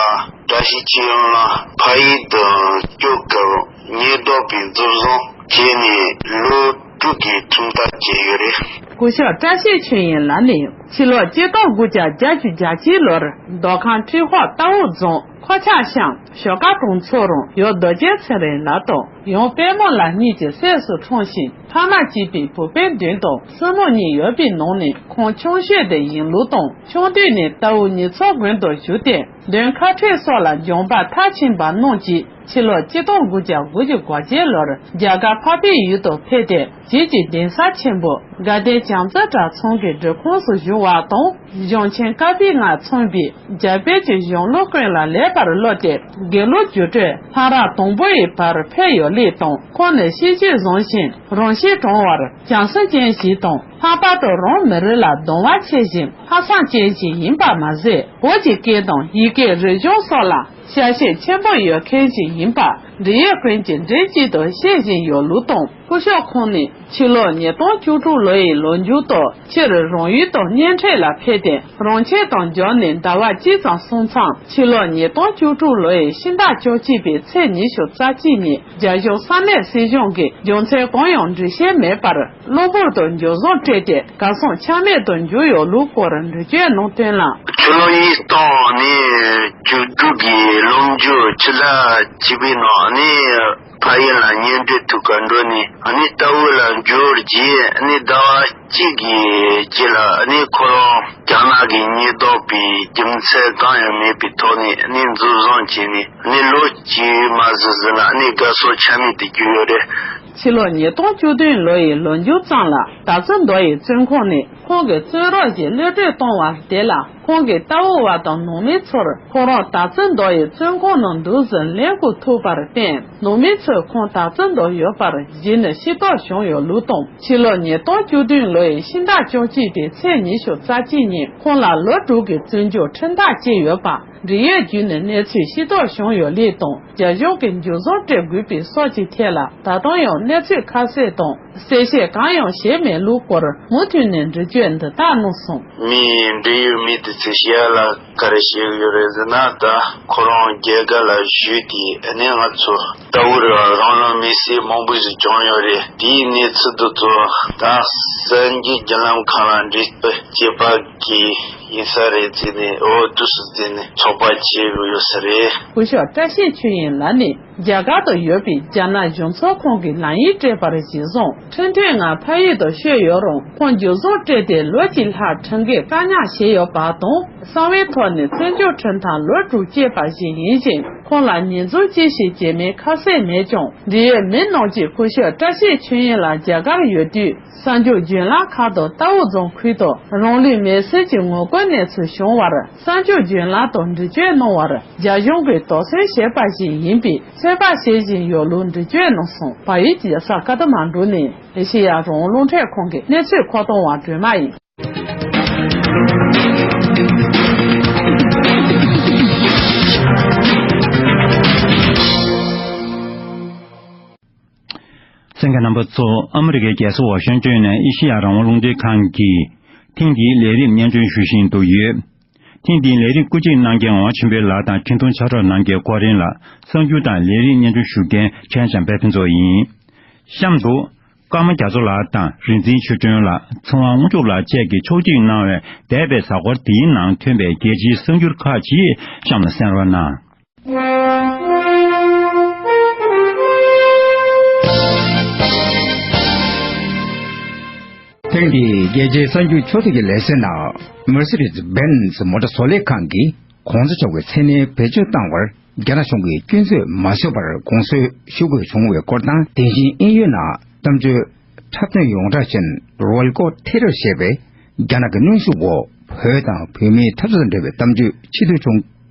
བཀྲ་ཤིས་ཆོས་དབྱིངས་ལགས་ཕ་ཡུལ་དུ་སྐྱོད་སྐབས་ཉེན་རྟོག་པས་འཛིན་བཟུང་བྱས་ནས་ལོ་དྲུག་གི་ཁྲིམས་ཐག་བཅད་ཡོད་རེད། སྐུ་ཞབས་བཀྲ་ཤིས་ཆོས་དབྱིངས་ལགས་ནི་ཕྱི་ལོ་ཆིག་སྟོང་དགུ་བརྒྱ་བརྒྱད་ཅུ་གྱ་གཅིག་ལོར་མདོ་ཁམས་ཁྲི་ཧོར་རྟའུ་རྫོང་ཁོ་ཆག་ཤང་ཞོ་ཀ་གྲོང་ཚོ་རོང་ཡུལ་རྡོ་རྗེ་ཚེ་རིང་ལགས་དང་ཡང་དཔལ་མོ་ལགས་གཉིས་ཀྱི་སྲས་སུ་འཁྲུངས་ཤིང་། ཕ་མ་གཅིག་པའི་བུ་སྤུན་བདུན་དང་སྲིང་མོ་གཉིས་ཡོད་པའི་ནང་ནས་ཁོང་ཆུང་ཤོས་དེ་ཡིན་ལུགས་དང་། ཆུང་དུས་ནས་རྟའུ་ཉི་ཚོ་དགོན་དུ་བཞུགས་ཏེ། གདོན་ཁ་ཕྲལ་སོགས་ལ་སྦྱངས་པ་མཐར་ཕྱིན་པ་རྣམས་ཀྱིས་ཕྱི་ལོ་ཆིག་སྟོང་དགུ་བརྒྱ་དགུ་བཅུ་གོ་གཅིག་ལོར་རྒྱ་གར་འཕགས་པའི་ཡུལ་དུ་ཕེབས་ཏེ། རྗེས་ཀྱི་གདན་ས་ཆེན་པོ་དགའ་ལྡན་བྱང་རྩེ་གྲྭ་ཚང་གི་སྒྲུབ་ཁང་སུ་བཞུགས་པ་དང་། གཞུང་ཆེན་བཀའ་པོད་ལྔ་མཚོན་པའི་རྒྱ་བོད་ཀྱི་གཞུང་ལུགས་ཀུན་ལ་ལེགས་པར་བློ་གཏད་དགེ་ལུགས་རྒྱུགས་སྤྲོད་ལྷ་རབ་དང་པོ་ཡི་བར་ཕེབས་ཡོད་ལུགས་དང་། ཁོང་ནི་ཤེས་རྒྱུད་བཟང་ཞིང་རང་གཤིས་དྲང་བར་བྱམས་སེམས་ཅན་ཞིག་དང་། ལྷག་པར་དུ་རང་མི་རིགས་ལ་གདུང་བ་ཆེ་ཞིང་ལྷག་བསམ་ཅན་ཞིག་ཡིན་པ་མ་ཟད། བོད་ཀྱི་སྐད་དང་ཡི་གེ་རིག་གཞུང་སོགས་ལ་ཤ་ཞེན་ཆེན་པོ་ཡོད་མཁན་ཞིག་ཡིན་པ་འབྲེལ་ཡོད་ཀུན་གྱིས་མགྲིན་གཅིག་ཏུ་བཤད་བཞིན་ཡོད་ལུགས་དང་། སྐུ་ཞབས་ཁོང་ནི་ཕྱི་ལོ་ཉིས་སྟོང་བཅུ་དྲུག་ལོ་ཡི་ལོ་མཇུག་ཏུ་ཕྱིར་རང་ཡུལ་དུ་གཉེན་འཕྲད་ལ་ཕེབས་ཏེ། རང་ཆས་དང་སྦྱར་ནས་ཟླ་བ་གཅིག་ཙམ་སོང་མཚམས། ཕྱི་ལོ་ཉིས་སྟོང་བཅུ་དྲུག་ལོ་ཡི་ཕྱི་ཟླ་བཅུ་གཅིག་པའི་ཚེས་ཉི་ཤུ་རྩ་གཅིག་ཉིན་རྒྱ་གཞུང་ས་གནས་སྲིད་གཞུང་གིས་རྒྱུ་མཚན་གང་ཡང་འགྲེལ་བཤད་མེད་པར། གློ་བུར་དུ་འཇུ་བཟུང་སྤྲད་དེ་གར་སོང་ཆ་མེད་དུ་གྱུར་ཡོད་ལུགས་སྐོར་འགྲེལ་བརྗོད་གནང་དོན་ལ། ཕྱི་ལོ་ཉིས་སྟོང་ནས་བཅུ་དྲུག་གི་ལོ་མཇུག་ཕྱི་ཟླ་གཅིག་པའི་ནང་ནས་ཕ་ཡུལ་ལ་གཉེན་སྒྲིག་ཐུག་གར་འགྲོ་ནས་ནི་རྟའུ་ལ་འབྱོར་རྗེས་ནི་ཟླ་བ་གཅིག་གི་རྗེས་ལ་ནི་ཁོ་རང་རྒྱ་ནག་གི་ཉེན་རྟོག་པའི་རྒྱུ་མཚན་གང་ཡང་མེད་པའི་ཐོག་ནས་ནི་འཛིན་བཟུང་བྱས་ནས་ནི་ལོ་གཅིག་མ་ཟིན་ཟིན་ལ་ནི་གར་སོང་ཆ་མེད་དུ་གྱུར་ཡོད་རེད། ཕྱི་ལོ་ཉིས་སྟོང་བཅུ་བདུན་ལོ་ཡི་ལོ་མཇུག་ཙམ་ལ་དར་རྩེ་མདོ་ཡི་བཙོན་ཁང་ནས་ཁོང་གི་བཙོན་རོགས་ཀྱིས་གློད་གྲོལ་བཏང་བ་དེ་ལ་ཁོང་གི་རྟའུ་བ་དང་ནང་མི་ཚོར་ཁོ་རང་དར་རྩེ་མདོ་ཡི་བཙོན་ཁང་ནང་འདུག་ཟིན་ལེན་དགོས་ཐུག་པར་བརྟེན། ནང་མི་ཚོས་ཁོང་དར་རྩེ་མདོ་ཡོད་པར་གཞི་ནས་ཤེས་རྟོགས་བྱུང་ཡོད་ལུགས་དང་། ཕྱི་ལོ་ཉིས་སྟོང་བཅུ་བདུན་ལོ་ཡི་ཕྱི་ཟླ་བཅུ་གཅིག་པའི་ཚེས་ཉི་ཤུ་རྩ་གཅིག་ཉིན་ཁོང་ལ་ལོ་དྲུག་གི་བཙོན་འཇུག་ཁྲིམས་ཐག་བཅད་ཡོད་པ། འབྲེལ་ཡོད་བརྒྱུད་ནས་གནས་ཚུལ་ཤེས་རྟོགས་བྱུང་ཡོད་ལུགས་དང་། རྒྱ་གཞུང་གིས་འཇུ་བཟུང་སྤྲད་དགོས་པའི་སོགས་ཀྱི་ཐད་ལ་ད་དུང་ཡང་གནས་ཚུལ་ཁ་གསལ་དང་གསལ་བཤད་གང་ཡང་བྱས་མེད་ལུགས་སྐོར་མུ་མཐུད་ནས་འགྲེལ་བརྗོད་འདི་ལྟར་གནང་སོང་། མི་འབྲེལ་ཡོད་མི་དེ་ཚོས་བཤད་ཡ་ལ་ག་རེ་བཤད་ཀྱི་ཡོད་རེད་ཟེར་ན། ད་ཁོ་རང་རྒྱ་གར་ལ་བཞུད་དེ་ནས་ང་ཚོ་ལྟ་བུ་རང་ལུས་མེར་སྲེག་མང་པོ་ཞིག་བྱུང་ཡོད་རེད། དེའི་གནས་ཚུལ་དེ་ཚོ་ད་གསར་འགྱུར་བརྒྱུད་ལམ་ཁག་ལ་འགྲེལ་བཤད་བྱས་པ་གི་ཡིན་ས་རེད་ཟེར་ནས། འོ་དུས་སུ་བརྩིས་ནས་ཚོགས་པ་བྱེད་དགོས་ཡོད་ས་རེད། སྐུ་ཞབས་བཀྲ་ཤིས་ཆོས་དབྱིངས་ལགས་ནི་རྒྱ་གར་དུ་ཡོད་པའི་རྒྱ་ནག་གཞུང་ཚབ་ཁང་གི་ལམ་ཡིག་སྤྲད་པར་གཞི་བཟུང་ཁྲིམས་མཐུན་ངང་ཕ་ཡུལ་དུ་བསྐྱོད་ཡོད་རུང་། ཁོང་འཇུ་བཟུང་སྤྲད་དེ་ལོ་གཅིག་ལྷག་ཁྲིམས་འགལ་བཀག་ཉར་བྱས་ཡོད་པ་དང་། གསང་བའི་ཐོག་ནས་བཙོན་འཇུག་ཁྲིམས་ཐག་ལོ་དྲུག་བཅད་པ་ཞིག་ཡིན་ཞིང་། ཁོང་ལ་ཉེས་འཛུགས་ཅི་ཞིག་བྱས་མིན་ཁ་གསལ་མེད་ཀྱང་། འབྲེལ་ཡོད་མི་རྣམས་ཀྱིས་སྐུ་ཞབས་བཀྲ་ཤིས་ཆོས་དབྱིངས་ལགས་རྒྱ་གར་ཡོད་དུས། གསར་འགྱུར་བརྒྱུད་ལམ་ཁག་ཏུ་རྟའུ་རྫོང་ཁུལ་དུ་རང་ལུས་མེར་སྲེག་གི་ངོ་རྒོལ་གནས་ཚུལ་བྱུང་བར། གསར་འགྱུར་བརྒྱུད་ལམ་དུ་འགྲེལ་བརྗོད་གནང་བར། རྒྱ་གཞུང་གིས་དོགས་ཟོན་བྱས་པ་ཞིག་ཡིན་པས་ཚོད་དཔག་བྱེད་བཞིན་ཡོད་ལུགས་འགྲེལ་བརྗོད་གནང་སོང་། བལ་ཡུལ་གྱི་ས་ཁ་ཐ་མན་གྲུ་ནས་ཨེ་ཤེ་ཡ་རང་དབང་རླུང་འཕྲིན་ཁང་གི་གནས་ཚུལ་མཁོ་གཏོང་བ་སྒྲོལ་མ་ཡིན། གསན་མཁན་རྣམ་པ་ཚོ། ཨ་མི་རི་ཀའི་རྒྱལ་ས་ཝ་ཤིང་ཏོན་ནས་ཨེ་ཤེ་ཡ་རང་དབང་རླུང་འཕྲིན་ཁང་གི་ཐེངས་འདིའི་ལས་རིམ་སྙན་སྒྲོན་ཞུ་བཞིན་དུ་ཡོད། ཐེངས་འདིའི་ལས་རིམ་བཀོད་སྒྲིག་གནང་མཁན་ཝང་ཆོས་འཕེལ་ལགས་དང་འཕྲིན་གཏོང་ཕྱག་རོགས་གནང་མཁན་ཀོ་རིན་ལགས། གསར་འགྱུར་དང་ལས་རིམ་སྙན་སྒྲོན་ཞུ་མཁན་ཁྲེན་བྱམས་པ་ཕུན་ཚོགས་ཡིན། གཤམ་དུ། ཀརྨ་རྒྱ་མཚོ་ལགས་དང་རིག་འཛིན་ཆོས་སྒྲོན་ལགས། ཚེ་དབང་དངོས་གྲུབ་ལགས་བཅས་ཀྱིས་ཕྱོགས་སྒྲིག་གནང་བའི་འདས་པའི་གཟའ་འཁོར་འདིའི་ནང་ཐོན་པའི་རྒྱལ་སྤྱིའི་གསར་འགྱུར་ཁག་ཅིག་གཤམ་ལ་གསན་རོགས་གནང་། ཐེངས་འདིའི་རྒྱལ་སྤྱིའི་གསར་འགྱུར་ཕྱོགས་བསྡུས་ཀྱི་ལེ་ཚན་ནང་། Mercedes-Benz མོ་ཊ་བཟོ་ལས་ཁང་གིས་གོང་ས་མཆོག་གི་མཚན་གནས་བེད་སྤྱོད་བཏང་བར་རྒྱ་ནག་གཞུང་གིས་སྐྱོན་བརྗོད་མ་བཟོས་པར་དགོངས་ཚུལ་ཞུ་དགོས་བྱུང་བའི་སྐོར་དང་། དེ་བཞིན་དབྱིན་ཡུལ་ནང་གཏམ་བརྗོད་འཁྲབ་སྟོན་ཡོངས་གྲགས་ཅན་རོལ་ཀོ་ཐེ་རར་ཞེས་པས་རྒྱ་ནག་གི་གནོན་ཤུགས་འོག་བོད་དང་བོད་མིའི་འཐབ་རྩོད་དང་འབྲེལ་བའི་གཏམ་བརྗོད་ཕྱིར་བསྡུ་བྱུང་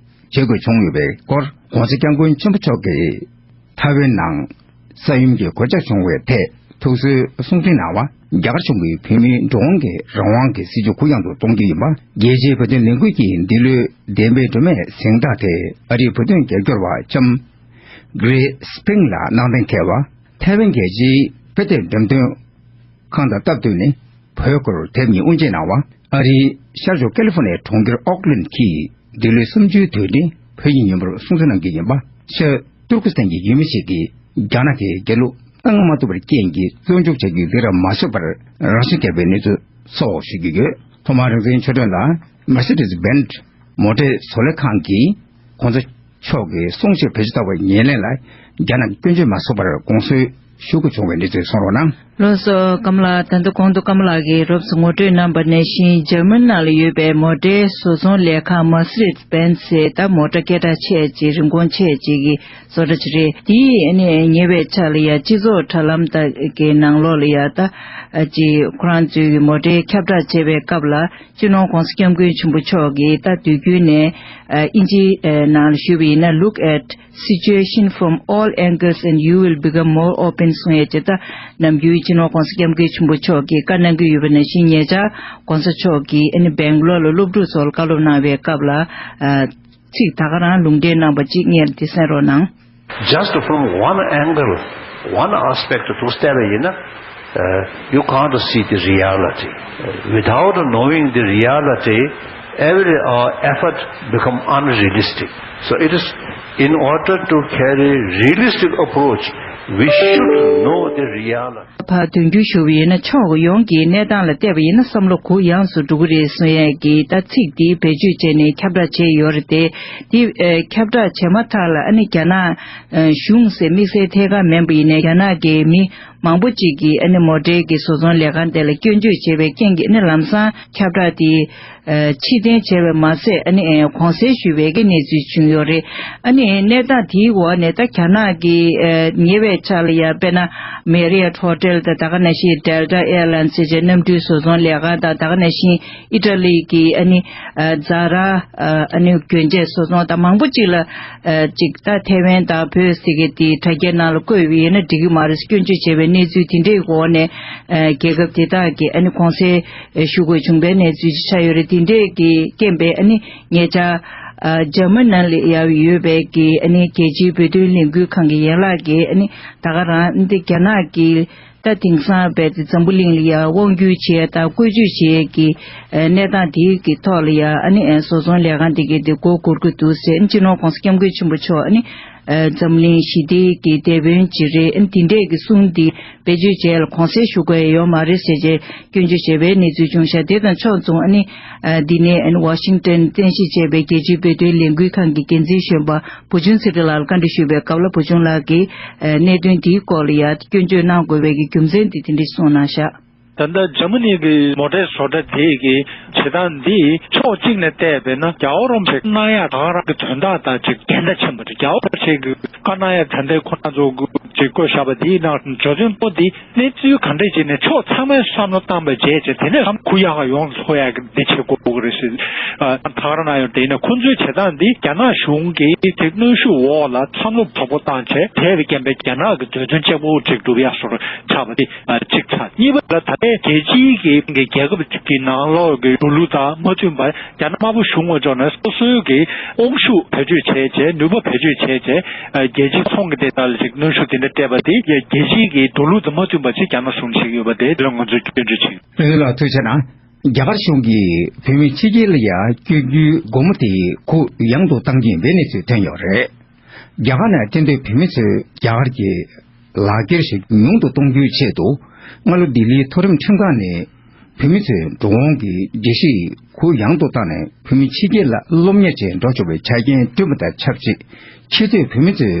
བྱེད་དགོས་བྱུང་ཡོད་པའི་སྐོར། ྋགོང་ས་ྋསྐྱབས་མགོན་ཆེན་པོ་མཆོག་གིས་ཐའེ་ཝན་ནང་ས་ཡོམ་གྱི་གོད་ཆག་བྱུང་བའི་ཐད་ཐུགས་གསོའི་གསུང་འཕྲིན་གནང་བ། རྒྱ་གར་གཞུང་གིས་བོད་མིའི་འགྲོ་འོང་གི་རང་དབང་གི་སྲིད་བྱུས་གུ་ཡངས་སུ་གཏོང་རྒྱུ་ཡིན་པ། རྒྱལ་སྤྱིའི་བོད་དོན་ལས་འགུལ་གྱི་འདི་ལོའི་བདེན་པའི་སྒྲོན་མེའི་གཟེངས་རྟགས་དེ་ཨ་རིའི་བོད་དོན་རྒྱབ་སྐྱོར་བ་ལྕམ་Grace Pink ལ་གནང་གཏན་འཁེལ་བ། ཐའེ་ཝན་རྒྱལ་སྤྱིའི་བོད་དོན་འགྲེམས་སྟོན་ཁང་དང་སྟབས་བསྟུན་ནས་བོད་སྐོར་དེབ་གཉིས་དབུ་འབྱེད་གནང་བ། ཨ་རིའི་ཤར་ཕྱོགས་ཀེ་ལི་ཧྥོ་ནི་ཡའི་གྲོང་ཁྱེར་ཨོག་ལན་གྱིས་འདི་ལོའི་གསུམ་བཅུའི་དུས་དྲན་བོད་ཀྱི་ཉིན་མོར་སྲུང་བརྩི་གནང་རྒྱུ་ཡིན་པ། ཤར་ཏུར་ཀི་སི་ཐན་གྱི་ཡུལ་མི་ཞིག་གིས་རྒྱ་ནག་གི་རྒྱལ་གླུ་གཏོང་མ་ཐུབ་པའི་རྐྱེན་གྱིས་བཙོན་འཇུག་བྱ་རྒྱུའི་སྡིགས་ར་མ་བཟོད་པར་རང་ཤི་བརྒྱབ་པའི་གནས་ཚུལ་སོགས་ཞུ་རྒྱུ་ཡོད། ཐོག་མར་རིག་འཛིན་ཆོས་སྒྲོན་ལགས། Mercedes-Benz མོ་ཊའི་བཟོ་ལས་ཁང་གིས་གོང་ས་མཆོག་གི་གསུང་ཆོས་བེད་སྤྱོད་བཏང་བའི་ཉེར་ལེན་ལ་རྒྱ་ནག་གིས་སྐྱོན་བརྗོད་མ་བཟོས་པར་དགོངས་ཚུལ་ཞུ་དགོས་བྱུང་བའི་གནས་ཚུལ་གསུང་རོགས་གནང་། ལགས་སོ། ཀརྨ་ལགས། ད་ལྟ་གོང་དུ་ཀརྨ་ལགས་ཀྱིས་རོབ་ཙམ་ངོ་སྤྲོད་གནང་པ་ནང་བཞིན། འཇར་མན་ནང་ལ་ཡོད་པའི་མོ་ཊའི་བཟོ་ཚོང་ལས་ཁང་Mercedes-Benz ཟེར། ད་མོ་ཊ་སྐད་གྲགས་ཆེ་ཅིག་རིན་གོང་ཆེ་ཅིག་གི་བཟོ་གྲྭ་ཅིག་རེད། དེའི་ཨ་ནི་ཉེ་བའི་ཆར་ལ་ཡ་སྤྱི་ཚོགས་དྲ་ལམ་དག་གི་ནང་ལོགས་ལ་ཡ་ད་ཅིག་ཁོ་རང་ཚོའི་གི་མོ་ཊའི་ཁྱབ་བསྒྲགས་བྱེད་པའི་སྐབས་ལ། སྤྱི་ནོར་༧གོང་ས་༧སྐྱབས་མགོན་ཆེན་པོ་མཆོག་གིས་ད་དུས་རྒྱུན་ནས་ཨ་དབྱིན་ཇིའི་ཨ་ནང་ལ་ཞུས་པ་ཡིན་ན། Look at situation from all angles and you will become more open གསུང་ཡས་ཅིག་ད་ནམ་རྒྱུན་སྤྱི་ནོར་༧གོང་ས་༧སྐྱབས་མགོན་ཆེན་པོ་མཆོག་གིས་བཀའ་གནང་གི་ཡོད་པ་ནང་བཞིན། ཉེ་ཆར་༧གོང་ས་མཆོག་གིས་ཨ་ནི་སྦེང་ལོར་ལ་སློབ་ཕྲུག་ཚོ་ལ་བཀའ་སློབ་གནང་བའི་སྐབས་ལ་ཨ་ཚིག་ད་ག་རང་ལུང་འདྲེན་གནང་པ་ཅིག་སྔོན་ལ་དེ་གསན་རོགས་གནང་། Just from one angle, one aspect དུ་བལྟས་པ་ཡིན་ན། Uh, you can't see the reality. Without knowing the reality, every uh, effort become unrealistic. So it is in order to carry realistic approach, we should know the reality. ཕར་དོན་འཁྱོལ་ཞུ་བ་ཡིན་ན། ཕྱོགས་ཡོངས་ཀྱི་གནས་སྟངས་ལ་བལྟས་པ་ཡིན་ན་བསམ་བློ་གུ་ཡངས་སུ་འགྲོ་གི་རེད་གསུང་ཡས་ཀྱི་ད་ཚིག་འདི་བེད་སྤྱོད་བྱས་ནས་ཁྱབ་བསྒྲགས་བྱས་ཡོད་རེད་དེ། འདི་ཨེ་ཁྱབ་བསྒྲགས་བྱས་མ་ཐག་ལ་ཨ་ནི་རྒྱ་ནག་ཨེ་གཞུང་ཟེར་དམིགས་བསལ་ཐད་ཀར་མིན་པ་ཡིན་ནའི་རྒྱ་ནག་གི་མི་མང་པོ་ཅིག་གིས་ཨ་ནི་མོ་ཊའི་གི་བཟོ་ཚོང་ལས་ཁང་དེ་ལ་སྐྱོན་བརྗོད་བྱས་པའི་རྐྱེན་གྱིས་ཨ་ནི་ལམ་སང་ཁྱབ་བསྒྲགས་དེ་ཨེ་ཕྱིར་འཐེན་བྱས་པ་མ་ཟད། ཨ་ནི་ཨེ་དགོངས་སེལ་ཞུས་པའི་གི་གནས་ཚུལ་བྱུང་ཡོད་རེད། ཨ་ནི་གནས་སྟངས་དེའི་འོག་ནས་ད་རྒྱ་ནག་གི་ཨེ་ཉེ་བའི་ཆར་ལ་ཡ་དཔེར་ན་Marriott Hotel དང་། ད་ག་ནང་བཞིན་Delta Airlines ཟེར་བྱས་གནམ་གྲུའི་བཟོ་ཚོང་ལས་ཁང་དང་། ད་ག་ནང་བཞིན་ཨི་ཊ་ལི་གི་ཨ་ནི་ཨ་Zara ཨ་ནི་གྱོན་ཆས་བཟོ་ཚོང་དང་མང་པོ་ཅིག་ལ་ཨ་ཅིག་ད་ཐའེ་ཝན་དང་བོད་ཟེར་གི་དེ་དྲ་རྒྱའི་ནང་ལ་བཀོད་པ་ཡིན་ན་འགྲིག་གི་མ་རེད་ཟེར་སྐྱོན་བརྗོད་བྱས་པའི་གནས་ཚུལ་དེ་འདྲའི་འོག་ནས་ཨ་རྒྱལ་ཁབ་དེ་དག་གིས་ཨ་ནི་དགོངས་སེལ་ཞུ་དགོས་བྱུང་པའི་གནས་ཚུལ་ཅིག་ཆགས་ཡོད་རེད། དེ་འདྲས་ཀྱི་རྐྱེན་པས་ཨ་ནི་ཉེ་ཆར་ཨ་འཇར་མན་ནང་ལ་ཡ་ཡོད་པའི་གི་ཨ་ནི་རྒྱལ་སྤྱིའི་བོད་དོན་ལས་འགུལ་ཁང་གི་ཡན་ལག་གིས་ཨ་ནི་ད་ག་རང་འདི་རྒྱ་ནག་གི་ད་དེང་སང་རྦད་དེ་འཛམ་བུ་གླིང་ལ་ཡ་དབང་སྒྱུར་བྱེད་ཡ་དང་བཀོལ་སྤྱོད་བྱེད་ཡ་གི་ཨ་གནས་སྟངས་དེའི་གི་ཐོག་ལ་ཡ་ཨ་ནི་ཨ་བཟོ་ཚོང་ལས་ཁང་དེ་གི་དེ་མགོ་སྒུར་གི་འདུག་ཟེར། ཨ་ནི་སྤྱི་ནོར་༧གོང་ས་༧སྐྱབས་མགོན་ཆེན་པོ་མཆོག་ཨ་ནི་ཨ་འཛམ་གླིང་ཞི་བདེའི་གི་དེད་དཔོན་ཅིག་རེད། ཨ་ནི་དེ་འདྲས་ཀྱི་གསུང་འདི་བེད་སྤྱོད་བྱས་ལ་དགོངས་སེལ་ཞུ་དགོས་ཡ་ཡོད་མ་རེད་ཟེར་བྱས་སྐྱོན་བརྗོད་བྱས་པའི་གནས་ཚུལ་བྱུང་ཤག་དེ་དང་ཕྱོགས་མཚུངས་ཨ་ནི་ཨ་འདི་ནས་ཨ་ནི་ཝ་ཤིང་ཏོན་རྟེན་གཞི་བྱས་པའི་རྒྱལ་སྤྱིའི་བོད་དོན་ལས་འགུལ་ཁང་གི་འགན་འཛིན་གཞོན་པ་བུ་ཆུང་ཚེ་རིང་ལགས་ལ་བཀའ་འདྲི་ཞུས་པའི་སྐབས་ལ། བུ་ཆུང་ལགས་ཀྱིས་ཨ་གནད་དོན་འདིའི་སྐོར་ལ་ཡ་སྐྱོན་བརྗོད་གནང་དགོས་པའི་གི་རྒྱུ་མཚན་འདི་དེ་འདྲ་གསུངས་གནང་ཤག་ད་ལྟ་འཇར་མ་ནི་གི་མོ་ཊའི་བཟོ་གྲྭ་དེ་གི་བྱེད་སྟངས་འདི་ཕྱོགས་གཅིག་ནས་བལྟས་པས་ན། རྒྱལ་བ་རིན་པོ་ཆེ་གནང་ཡག་ད་ག་རང་གི་དོན་དག་དང་ཅིག་འགལ་ཟླ་ཆེན་པོ་རེད། རྒྱལ་བ་རིན་པོ་ཆེ་གི་བཀའ་གནང་ཡག་ད་ལྟའི་ཁོ་རང་ཚོ་གི་ཅིག་བཀོད་བཞག་པ་དེའི་ནང་འབྱོར་ཚུལ་པོ་འདི་གནས་ཚུལ་ག་འདྲས་ཅིག་ནས་ཕྱོགས་ཚང་མས་བསམ་བློ་བཏང་བའི་རྗེས་བྱས། དེ་ནས་བསམ་གུ་ཡག་ག་ཡོང་ཐུབ་ཡག་གི་འདི་བྱེད་དགོས་ཀྱི་རེད་ཟེར། ཨ། ད་ག་རང་ན་ཡོད་དེ་ཡིན་ན། ཁོ་ཚོའི་བྱེད་སྟངས་འདི་རྒྱ་ནག་གཞུང་གི་དེ་གནོན་ཤུགས་འོག་ལ་བསམ་བློ་དོད་པོ་བཏང་བྱས། དེ་བས་རྐྱེན་པས་རྒྱ་ནག་གི་འདོད་དོན་གཅིག་པོ་ཅིག་སྒྲུབ་ཡག་བཟོ་འདྲ་ཆགས་པ་དེ། ཨ། གཅིག་ཆགས། གཉིས་པ་ལ་ད་ལྟའི་རྒྱལ་སྤྱིའི་གི་རྒྱལ་ཁབ་ཀྱི་ནང་ལོགས་ཀྱི་འགྲོ་ལུགས་དང་མ་མཐུན་པར། རྒྱ་ནག་དམར་པོ་གཞུང་ངོས་ཕྱོགས་ནས་སོ་སོའི་གི་དབང་ཤུགས་བེད་སྤྱོད་བྱས་བྱས། ནུས་པ་བེད་སྤྱོད་བྱས་བྱས། ཨ། རྒྱལ་སྤྱིའི་ཚོང་གི་དེ་དག་ལ་ཅིག་གནོན་ཤུགས་དེ་འདྲ་སྤྲད་པ་དེ། རྒྱལ་སྤྱིའི་གི་འགྲོ་ལུགས་དང་མ་མཐུན་པ་ཅིག་རྒྱ་ནག་གཞུང་བྱེད་ཀྱི་ཡོད་པ་དེ་ལ་ང་ཚོས་སྐྱོན་བརྗོད་བྱེད། བློན་ལགས་ཐུགས་རྗེ་གནང་། རྒྱ་གར་གཞུང་གིས་བོད་མི་ཕྱི་རྒྱལ་ལ་ཡང་བསྐྱོད་རྒྱུའི་སྒོ་མོ་དེ་གུ་ཡངས་དུ་བཏང་གི་ཡིན་པའི་གནས་ཚུལ་ཐོན་ཡོད་རེད། རྒྱ་གར་ནས་གཏན་སྡོད་བོད་མི་ཚོས་རྒྱ་གར་གྱི་ལག་འཁྱེར་ཞིག་ཉུང་དུ་གཏོང་རྒྱུའི་ཆེད་དུ། སྔ་ལོ་ལྡི་ལིའི་མཐོ་རིམ་ཁྲིམས་ཁང་ནས་བོད་མི་ཚོའི་འགྲོ་འོང་གི་འགྲེལ་བཤད་གུ་ཡངས་དུ་བཏང་ནས། བོད་མི་ཕྱི་རྒྱལ་ལ་སློབ་གཉེར་བྱེད་འགྲོ་ཆོག་པའི་ཆ་རྐྱེན་བསྐྲུན་པ་དང་ཆབས་ཅིག་ཁྱེད་ཚོས་བོད་མི་ཚོའི་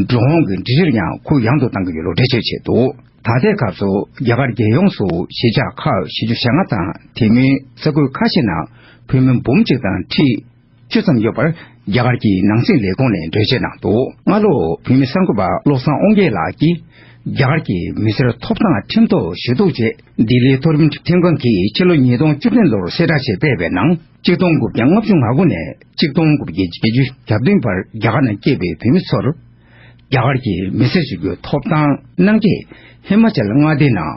འགྲོ་འོང་གི་འགྲེལ་བཤད་ཡང་གུ་ཡངས་དུ་བཏང་གི་ཡོད་ལུགས་འགྲེལ་བརྗོད་བྱས་འདུག་ད་ལྟའི་སྐབས་སུ་རྒྱ་གར་རྒྱལ་ཡོངས་སུ་གཞིས་ཆགས་ཁག་བཞི་བཅུ་ཞེ་ལྔ་དང་། དེ་མིན་ས་ཁུལ་ཁ་ཤས་ནང་བོད་མི་འབུམ་གཅིག་དང་ཁྲི་བཅུ་ཙམ་ཡོད་པར་རྒྱ་གར་གྱི་ནང་སྲིད་ལས་ཁུངས་ནས་འགྲེལ་བརྗོད་གནང་འདུག་སྔ་ལོ་བོད་མི་གསར་འགོད་པ་བློ་བཟང་དབང་རྒྱལ་ལགས་ཀྱིས་རྒྱ་གར་གྱི་མི་སེར་ཐོབ་ཐང་ཁྲིམས་ཐོག་ཞུ་གཏུག་ཆེད་ལྡི་ལིའི་མཐོ་རིམ་ཁྲིམས་ཁང་གིས་ཕྱི་ལོ་ཉིས་སྟོང་བཅུ་བདུན་ལོར་གསལ་བསྒྲགས་ཤིག་སྤེལ་བའི་ནང་། གཅིག་སྟོང་དགུ་བརྒྱ་ལྔ་བཅུ་ང་དགུ་ནས་གཅིག་སྟོང་དགུ་བརྒྱ་བརྒྱད་ཅུ་གྱ་བདུན་བར་རྒྱ་གར་ནང་སྐྱེས་པའི་བོད་མི་ཚོར། རྒྱ་གར་གྱི་མི་སེར་ཞུ་རྒྱུའི་ཐོབ་ཐང་གནང་རྗེས། ཧི་མ་ཅལ་མངའ་སྡེའི་ནང་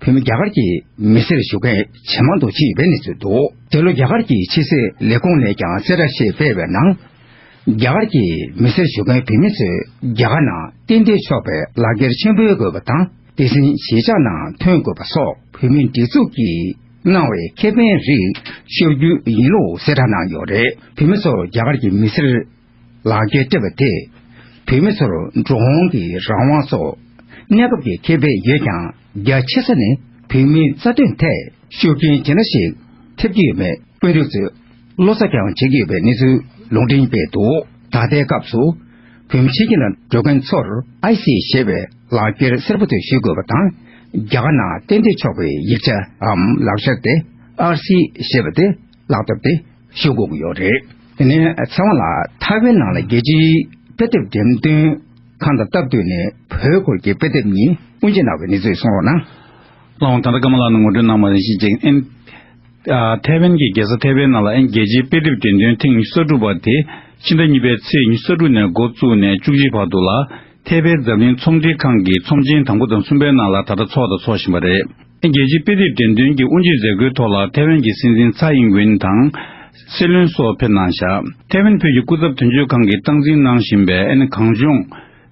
བོད་མི་རྒྱ་གར་གྱི་མི་སེར་ཞུ་མཁན་ཇེ་མང་དུ་ཕྱིན་ཡོད་པའི་གནས་ཚུལ་འདུག་དེ་ལོ་རྒྱ་གར་གྱི་ཕྱི་སྲིད་ལས་ཁུངས་ནས་ཀྱང་གསལ་བསྒྲགས་ཤིག་སྤེལ་བའི་ནང་། རྒྱ་གར་གྱི་མི་སེར་ཞུ་མཁན་བོད་མི་ཚོས་རྒྱ་གར་ནང་གཏན་སྡོད་ཆོག་པའི་ལག་འཁྱེར་ཆེན་པོའི་དགོས་པ་དང་། དེ་བཞིན་གཞིས་ཆགས་ནང་ཐོན་དགོས་པ་སོགས་བོད་མིའི་སྒྲིག་འཛུགས་ཀྱིས་གནང་བའི་ཁེ་ཕན་རིགས་གཤོག་རྒྱུ་ཡིན་ལུགས་གསལ་བསྒྲགས་གནང་ཡོད་རེད། བོད་མི་ཚོར་རྒྱ་གར་གྱི་མི་སེར་ལག་འཁྱེར་སྤྲད་པ་དེས་བོད་མི་ཚོར་འགྲོ་འོང་གི་རང་དབང་སོགས་གནས་སྐབས་ཀྱི་ཁེ་ཕན་ཡོད་ཀྱང་། རྒྱ་ཆེ་ས་ནས་བོད་མིའི་རྩ་དོན་ཐད་ཤུགས་རྐྱེན་ཇི་འདྲ་ཞིག་ཐེབས་ཀྱི་ཡོད་མེད་དཔོན་རིགས་ཚོས་བློ་འཚབ་ཀྱང་བྱེད་ཀྱི་ཡོད་པའི་གནས་ཚུལ་ལུང་འདྲེན་སྤེལ་འདུག་ད་ལྟའི་སྐབས་སུ་བོད་མི་ཕྱི་རྒྱལ་ལ་འགྲོ་མཁན་ཚོར་ཨའི་སི་ཞེས་པའི་ལག་འཁྱེར་སེར་པོ་དེ་ཞུ་དགོས་པ་དང་། རྒྱ་གར་ནང་གཏན་སྡོད་ཆོག་པའི་ཡིག་ཆའམ་ལག་འཁྱེར་དེ་ཨར་སི་ཞེས་པ་དེ་ལག་དེབ་དེ་ཞུ་དགོས་ཀྱི་ཡོད་རེད། དེ་ནས་ཚེ་དབང་ལགས། ཐའེ་ཝན་ནང་ལ་རྒྱལ་སྤྱིའི་དཔེ་དེབ་འགྲེམས་སྟོན་ཁང་དང་སྟབས་བསྟུན་ནས་བོད་སྐོར་གྱི་དཔེ་དེབ་གཉིས་དབུ་འབྱེད་གནང་བའི་གནས་ཚུལ་གསུང་རོགས་གནང་། ལགས་འོང་། ད་ལྟ་ཀརྨ་ལགས་ནས་ངོ་སྤྲོད་གནང་བ་ནང་བཞིན་ཅིག་ཨན། ཨ། ཐའེ་ཝན་གྱི་རྒྱལ་ས་ཐའེ་ཝན་ནང་ལ་ཨན་རྒྱལ་སྤྱིའི་དཔེ་དེབ་འགྲེམས་སྟོན་ཐེངས་ཉི་ཤུ་རྩ་དྲུག་པ་དེ་ཕྱི་ཟླ་གཉིས་པའི་ཚེས་ཉི་ཤུ་རྩ་དྲུག་ནས་འགོ་བཙུགས་ནས་བཅུ་གཅིག་བར་དུ་ལ། ཐའེ་པེའི་འཛམ་གླིང་ཚོང་འབྲེལ་ཁང་གི་ཚོམས་ཆེན་དང་པོ་དང་གསུམ་པའི་ནང་ལ་ད་ལྟ་འཚོགས་དང་འཚོགས་བཞིན་པ་རེད། རྒྱལ་སྤྱིའི་དཔེ་དེབ་འགྲེམས་སྟོན་གྱི་དབུ་འབྱེད་མཛད་སྒོའི་ཐོག་ལ་ཐའེ་ཝན་གྱི་སྲིད་འཛིན་ཚའེ་ཨིན་ཝིན་དང་། སྲིད་བློན་སོགས་ཕེབས་གནང་བཞག་ཐའེ་ཝན་བོད་ཀྱི་སྐུ་ཚབ་དོན་གཅོད་ཁང་གིས་སྟངས་འཛིན་གནང་བཞིན་པའི་ཨ་ནི་གངས་ལྗོངས་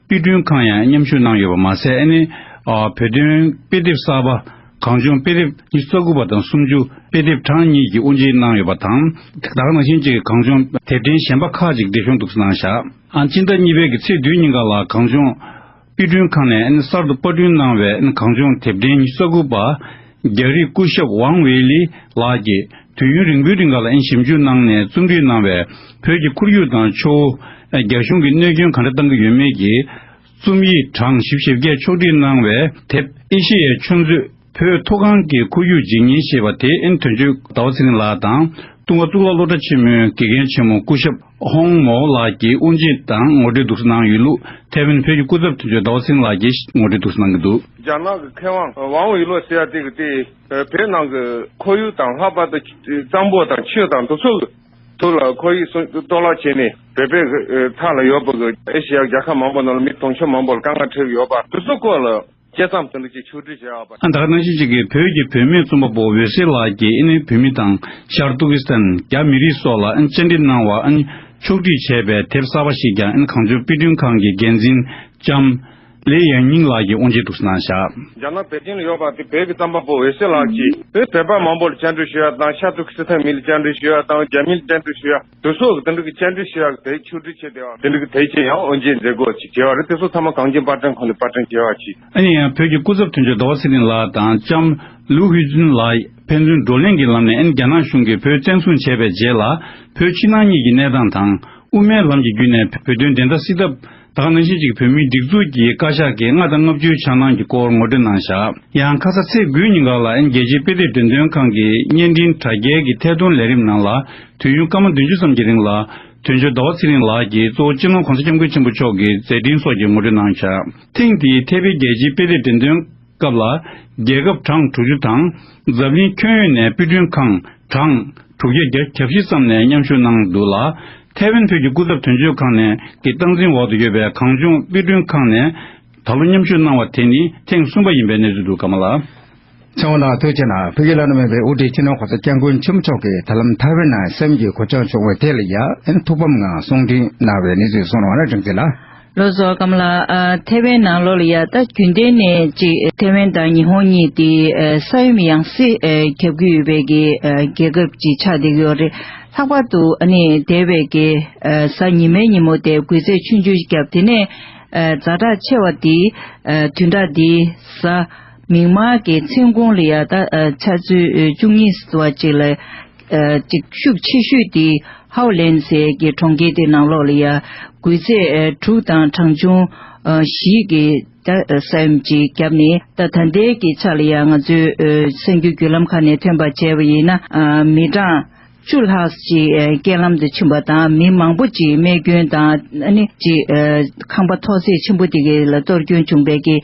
དཔེ་སྐྲུན་ཁང་ཡང་མཉམ་ཞུགས་གནང་ཡོད་པ་མ་ཟད། ཨ་ནི་ཨ་བོད་དོན་དཔེ་དེབ་གསར་པ་གངས་ལྗོངས་དཔེ་དེབ་ཉི་ཤུ་རྩ་དགུ་པ་དང་སུམ་ཅུ་དཔེ་དེབ་གྲངས་གཉིས་ཀྱི་དབུ་འབྱེད་གནང་ཡོད་པ་དང་། ད་ག་ནང་བཞིན་གཅིག་གི་གངས་ལྗོངས་དེབ་ཕྲེང་གཞན་པ་ཁག་ཅིག་འགྲེམས་སྟོན་འདུག་སེ་གནང་བཞག་ཨ། སྤྱི་ཟླ་གཉིས་པའི་གི་ཚེས་བདུན་ཉིན་ཀ་ལ་གངས་ལྗོངས་དཔེ་སྐྲུན་ཁང་ནས་ཨ་ནི་གསར་དུ་པར་སྐྲུན་གནང་བའི་ཨ་ནི་གངས་ལྗོངས་དེབ་ཕྲེང་ཉི་ཤུ་རྩ་དགུ་པ། རྒྱ་རིགས་སྐུ་ཞབས་ཝང་ཝེ་ལི་ལགས་ཀྱིས་དུས་ཡུན་རིང་པོའི་རིང་ཀ་ལ་ཨ་ནི་ཞིབ་འཇུག་གནང་ནས་རྩོམ་སྒྲིག་གནང་བའི་བོད་ཀྱི་ཁོར་ཡུག་དང་ཆུ་བོ། རྒྱ་གཞུང་གིས་གནོད་སྐྱོན་ག་འདྲ་བཏང་གི་ཡོད་མེད་ཀྱི་རྩོམ་ཡིག་གྲངས་བཞི་བཅུ་ཞེ་བརྒྱད་ཕྱོགས་སྒྲིག་གནང་བའི་དེབ། ཨེ་ཤེ་ཡའི་ཆུ་མཛོད། བོད་མཐོ་སྒང་གི་ཁོར་ཡུག་འཇིག་ཉེན་ཞེས་པ་དེ་ཨ་ནི་དོན་གཅོད་ཟླ་བ་ཚེ་རིང་ལགས་དང་། ཏུང་ཧྭ་གཙུག་ལག་སློབ་གྲྭ་ཆེན་མོའི་དགེ་རྒན་ཆེན་མོ་སྐུ་ཞབས་ཧོང་མོ་ལགས་ཀྱིས་དབུ་འབྱེད་དང་ངོ་སྤྲོད་འདུག་སེ་གནང་ཡོད་ལུགས་ཐའེ་ཝན་བོད་ཀྱི་སྐུ་ཚབ་དོན་གཅོད་ཟླ་བ་ཚེ་རིང་ལགས་ཀྱིས་ངོ་སྤྲོད་འདུག་སེ་གནང་གི་འདུག་རྒྱ་ནག་གི་མཁས་དབང་ཝང་ཝེ་ལོ་ཟེར་ཡ་དེ་གི་དེ་བོད་ནང་གི་ཁོར་ཡུག་དང་། ལྷག་པར་དུ་གཙང་པོ་དང་ཆུ་དང་དེ་ཚོ་གི་ཐོག་ལ་ཁོར་ཡུག་སྲུང་གཏོར་བརླག་བྱས་ནས། བོད་པའི་མཐའ་ལ་ཡོད་པ་གི་ཨེ་ཤེ་ཡ་རྒྱལ་ཁབ་མང་པོ་ནང་ལ་མི་དུང་ཕྱུར་མང་པོ་ལ་དཀའ་ངལ་འཕྲད་ཀྱི་ཡོད་པ་དེ་ཚོ་སྐོར་ལ། དཔྱད་རྩོམ་དེ་འདྲ་ཅིག་ཕྱོགས་སྒྲིག་བྱས་པ། ཨ། ད་ག་ནང་བཞིན་ཅིག་གིས་བོད་ཀྱི་བུད་མེད་རྩོམ་པ་པོ་འོད་ཟེར་ལགས་ཀྱིས་ཨ་ནི་བོད་མི་དང་ཤར་ཏུར་ཀི་སི་ཐན། རྒྱ་མི་རིགས་སོགས་ལ་ཨ་ནི་བཅར་འདྲི་གནང་བ་ཨ་ནི་ཕྱོགས་སྒྲིག་བྱས་པའི་དེབ་གསར་པ་ཞིག་ཀྱང་ཨ་ནི་གངས་ལྗོངས་དཔེ་སྐྲུན་ཁང་གི་འགན་འཛིན་ལྕམ་ལི་ཡན་ཉིང་ལགས་ཀྱིས་དབུ་འབྱེད་འདུག་སེ་གནང་བཞག་རྒྱ་ནག་པེ་ཅིང་ལ་ཡོད་པ་དེ་བོད་ཀྱི་རྩོམ་པ་པོ་འོད་ཟེར་ལགས་ཀྱིས་བོད་པ་མང་པོ་ལ་བཅར་འདྲི་ཞུ་ཡ་དང་། ཤར་ཏུར་ཀི་སི་ཐན་མི་ལ་བཅར་འདྲི་ཞུ་ཡ་དང་། རྒྱ་མི་ལ་བཅར་འདྲི་ཞུ་ཡ། དེ་ཚོ་དེ་འདྲ་གི་བཅར་འདྲི་ཞུ་ཡག་དེ་ཕྱོགས་སྒྲིག་བྱས་ཏེ། དེ་འདྲ་གི་དེ་ཆེད་ཡང་དབུ་འབྱེད་མཛད་སྒོ་ཅིག་བྱས་པ་རེད། དེ་ཚོ་ཚང་མ་གངས་ལྗོངས་པར་སྐྲུན་ཁང་ནས་པར་སྐྲུན་བྱས་པ་ཅིག་ཨ་ནི་ཡང་བོད་ཀྱི་སྐུ་ཚབ་དོན་གཅོད་ཟླ་བ་ཚེ་རིང་ལགས་དང་ལྕམ་ལུའུ་ཧུའེ་ཅུན་ལགས་ཕན་ཚུན་བགྲོ་གླེང་གི་ལམ་ནས་ཨ་ནི་རྒྱ་ནག་གཞུང་གིས་བོད་བཙན་བཟུང་བྱས་པའི་རྗེས་ལ། བོད་ཕྱི་ནང་གཉིས་ཀྱི་གནས་སྟངས་དང་། དབུ་མའི་ལམ་གྱི་བརྒྱུད་ནས་བོད་དོན་བདེན་མཐའ་སེལ་ཐབས། ད་ག་ནང་བཞིན་གཅིག་བོད་མིའི་སྒྲིག་འཛུགས་ཀྱི་བཀའ་ཤག་གིས་ལྔ་དང་ལྔ་བཅུའི་འཆར་སྣང་གི་སྐོར་ངོ་སྤྲོད་གནང་བཞག་ཡང་ཁ་ས་ཚེས་དགུའི་ཉིན་ག་ལ་ཨན་རྒྱལ་སྤྱིའི་དཔེ་དེབ་འགྲེམས་སྟོན་ཁང་གི་བརྙན་འཕྲིན་དྲ་རྒྱའི་གི་ཐད་གཏོང་ལས་རིམ་ནང་ལ་དུས་ཡུན་སྐར་མ་བདུན་ཅུ་ཙམ་གྱི་རིང་ལ་དོན་གཅོད་ཟླ་བ་ཚེ་རིང་ལགས་ཀྱིས་གཙོ་བོ་སྤྱི་ནོར་༸གོང་ས་༸སྐྱབས་མགོན་ཆེན་པོ་མཆོག་གི་མཛད་འཕྲིན་སོགས་ཀྱི་ངོ་སྤྲོད་གནང་བཞག་ཐེངས་འདིའི་ཐེ་བའི་རྒྱལ་སྤྱིའི་དཔེ་དེབ་འགྲེམས་སྟོན་སྐབས་ལ། རྒྱལ་ཁབ་གྲངས་དྲུག་ཅུ་དང་། འཛམ་གླིང་ཁྱོན་ཡོངས་ནས་དཔེ་སྐྲུན་ཁང་གྲངས་དྲུག་བརྒྱ་གྱ་བཞི་ཙམ་ནས་མཉམ་ཞུགས་གནང་འདུག་ལ། ཐའེ་ཝན་བོད་ཀྱི་སྐུ་ཚབ་དོན་གཅོད་ཁང་ནས་ཀྱི་སྟངས་འཛིན་འོག་ཏུ་ཡོད་པའི་གངས་ལྗོངས་དཔེ་སྐྲུན་ཁང་ནས་ད་ལོ་མཉམ་ཞུགས་གནང་བ་དེ་ནི་ཐེངས་གསུམ་པ་ཡིན་པའི་གནས་ཚུལ་འདུག་ཀརྨ་ལགས། ཚེ་དབང་ལགས་ཐུགས་རྗེ་གནང་། བོད་ཀྱི་བླ་ན་མེད་པའི་དབུ་ཁྲིད་སྤྱི་ནོར་༸གོང་ས་༸སྐྱབས་མགོན་ཆེན་པོ་མཆོག་གིས་ད་ལམ་ཐའེ་ཝན་ནང་སེམས་ཀྱི་གོ་བྱང་བྱུང་བའི་ཐད་ལ་ཡ་ཨན་ཐུགས་ཕམ་ངང་གསུང་འཕྲིན་གནང་བའི་གནས་ཚུལ་གསུངས་གནང་བ་ན་སྒྲིག་འཛིན་ལགས། ལགས་སོ་ཀརྨ་ལགས། ཨ་ཐའེ་ཝན་ནང་ལོགས་ལ་ཡ་ད་རྒྱུན་ལྡན་ནས་ཅིག་ཐའེ་ཝན་དང་ཉི་ཧོང་གཉིས་དེ་ཨ་ས་ཡོམ་ཡང་སེ་ཨ་བརྒྱབ་ཀྱི་ཡོད་པའི་གི་ཨ་རྒྱལ་ཁབ་ཅིག་ཆགས་བསྡད་ཀྱི་ཡོད་རེད། ལྷག་པར་དུ་ཨ་ནི་འདས་པའི་གི་ཨ་གཟའ་ཉི་མའི་ཉིན་མོ་དེ་འགུལ་རྩེད་ཆུང་ཆུང་བརྒྱབ། དེ་ནས་ཨ་ཛ་དྲག་ཆེ་བ་དེ་ཨ་བདུན་ཕྲག་འདིའི་གཟའ་མིག་དམར་གྱི་མཚན་གུང་ལ་ཡ་ད་ཨ་ཆུ་ཚོད་བཅུ་གཉིས་བར་ཅིག་ལ། ཅིག་ཤུགས་ཆེ་ཤོས་དེ་ཧའོ་ལན་ཟེར་གྱི་གྲོང་ཁྱེར་དེ་ནང་ལོགས་ལ་ཡ་འགུལ་རྩེད་དྲུག་དང་གྲངས་ཆུང་བཞི་གི་ས་ཡོམ་ཅིག་བརྒྱབ་ནས། ད་ད་ལྟའི་གི་ཆ་ལ་ཡ་ང་ཚོའི་གསར་འགྱུར་བརྒྱུད་ལམ་ཁག་ནས་ཐོན་པ་བྱས་པ་ཡིན་ན། མི་གྲངས་བཅུ་ལྷག་ཅིག་རྐྱེན་ལམ་དུ་ཕྱིན་པ་དང་། མི་མང་པོ་ཅིག་རྨས་སྐྱོན་དང་ཨ་ནི་ཅིག་ཁང་པ་མཐོ་ཚད་ཆེན་པོ་དེ་གའི་ལ་གཏོར་སྐྱོན་བྱུང་བའི་གི་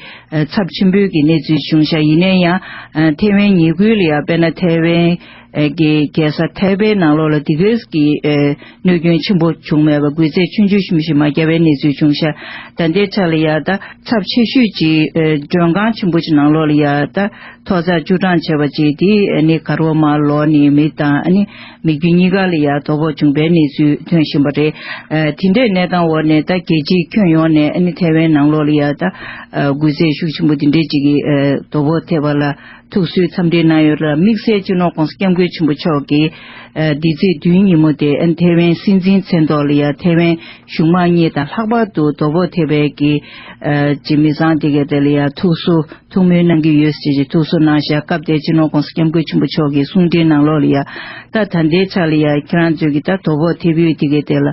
ཚབས་ཆེན་པོའི་གི་གནས་ཚུལ་བྱུང་བཞག་ཡིན་ན་ཡང་ཐའེ་ཝན་ཉེ་ཁུལ་ལ་ཡ་དཔེར་ན་ཐའེ་ཝན་གྱི་རྒྱལ་ས་ཐའེ་པེ་ནང་ལོགས་ལ་དེ་གས་ཀྱི་ཨེ་གནོད་སྐྱོན་ཆེན་པོ་བྱུང་མེད་པ། འགུལ་རྩེད་ཆུང་ཆུང་ཞིག་མ་ཞིག་མ་བརྒྱབ་པའི་གནས་ཚུལ་བྱུང་ཤག་ད་ལྟའི་ཆ་ལ་ཡ་ད་ཚབས་ཆེ་ཤོས་ཀྱི་ཨེ་མགྲོན་ཁང་ཆེན་པོ་ཅིག་ནང་ལོགས་ལ་ཡ་ད་ཐོག་ཚད་བཅུ་གྲངས་བྱས་པ་ཅིག་དེ་ཨ་ནི་གར་བོ་མར་ལོག་ནས་མི་དང་ཨ་ནི་མི་རྒྱུ་གཉིས་ཀ་ལ་ཡ་དོ་ཕོག་བྱུང་པའི་གནས་ཚུལ་ཐོན་བཞིན་པ་རེད། ཨེ་དེ་འདྲའི་གནས་སྟངས་འོག་ནས་ད་རྒྱལ་སྤྱིའི་ཁྱོན་ཡོངས་ནས་ཨ་ནི་ཐའེ་ཝན་ནང་ལོགས་ལ་ཡ་ད་ཨེ་འགུལ་རྩེད་ཤུགས་ཆེན་པོ་དེ་འདྲའི་ཅིག་གི་ཨེ་དོ་ཕོག་ཐེབས་པ་ལ། ཐུགས་གསོའི་འཚམས་འདྲི་གནང་ཡོད་ལ། དམིགས་བསལ་སྤྱི་ནོར་༸གོང་ས་༸སྐྱབས་མགོན་ཆེན་པོ་མཆོག་གིས་ཨ་འདི་ཚེས་བདུན་ཉིན་མོ་དེ་ཨ་ཐའེ་ཝན་སྲིད་འཛིན་མཚན་ཐོག་ལ་ཡ་ཐའེ་ཝན་གཞུང་མང་གཉིས་དང་ལྷག་པར་དུ་དོ་ཕོག་ཐེབས་པའི་གི་ཨ་ཅིག་མི་ཚང་དེ་གའི་དེ་ལ་ཡ་ཐུགས་གསོ་ཐུགས་སྨོན་གནང་གི་ཡོད་ཟེར་ཅིག་ཐུགས་གསོ་གནང་བཞག་སྐབས་དེར་སྤྱི་ནོར་༸གོང་ས་༸སྐྱབས་མགོན་ཆེན་པོ་མཆོག་གི་གསུང་འཕྲིན་ནང་ལོགས་ལ་ཡ་ད་ད་ལྟའི་ཆ་ལ་ཡ་ཁྱེད་རང་ཚོས་ཀྱི་ད་དོ་ཕོག་ཐེབས་ཡོད་དེ་གའི་དེ་ལ།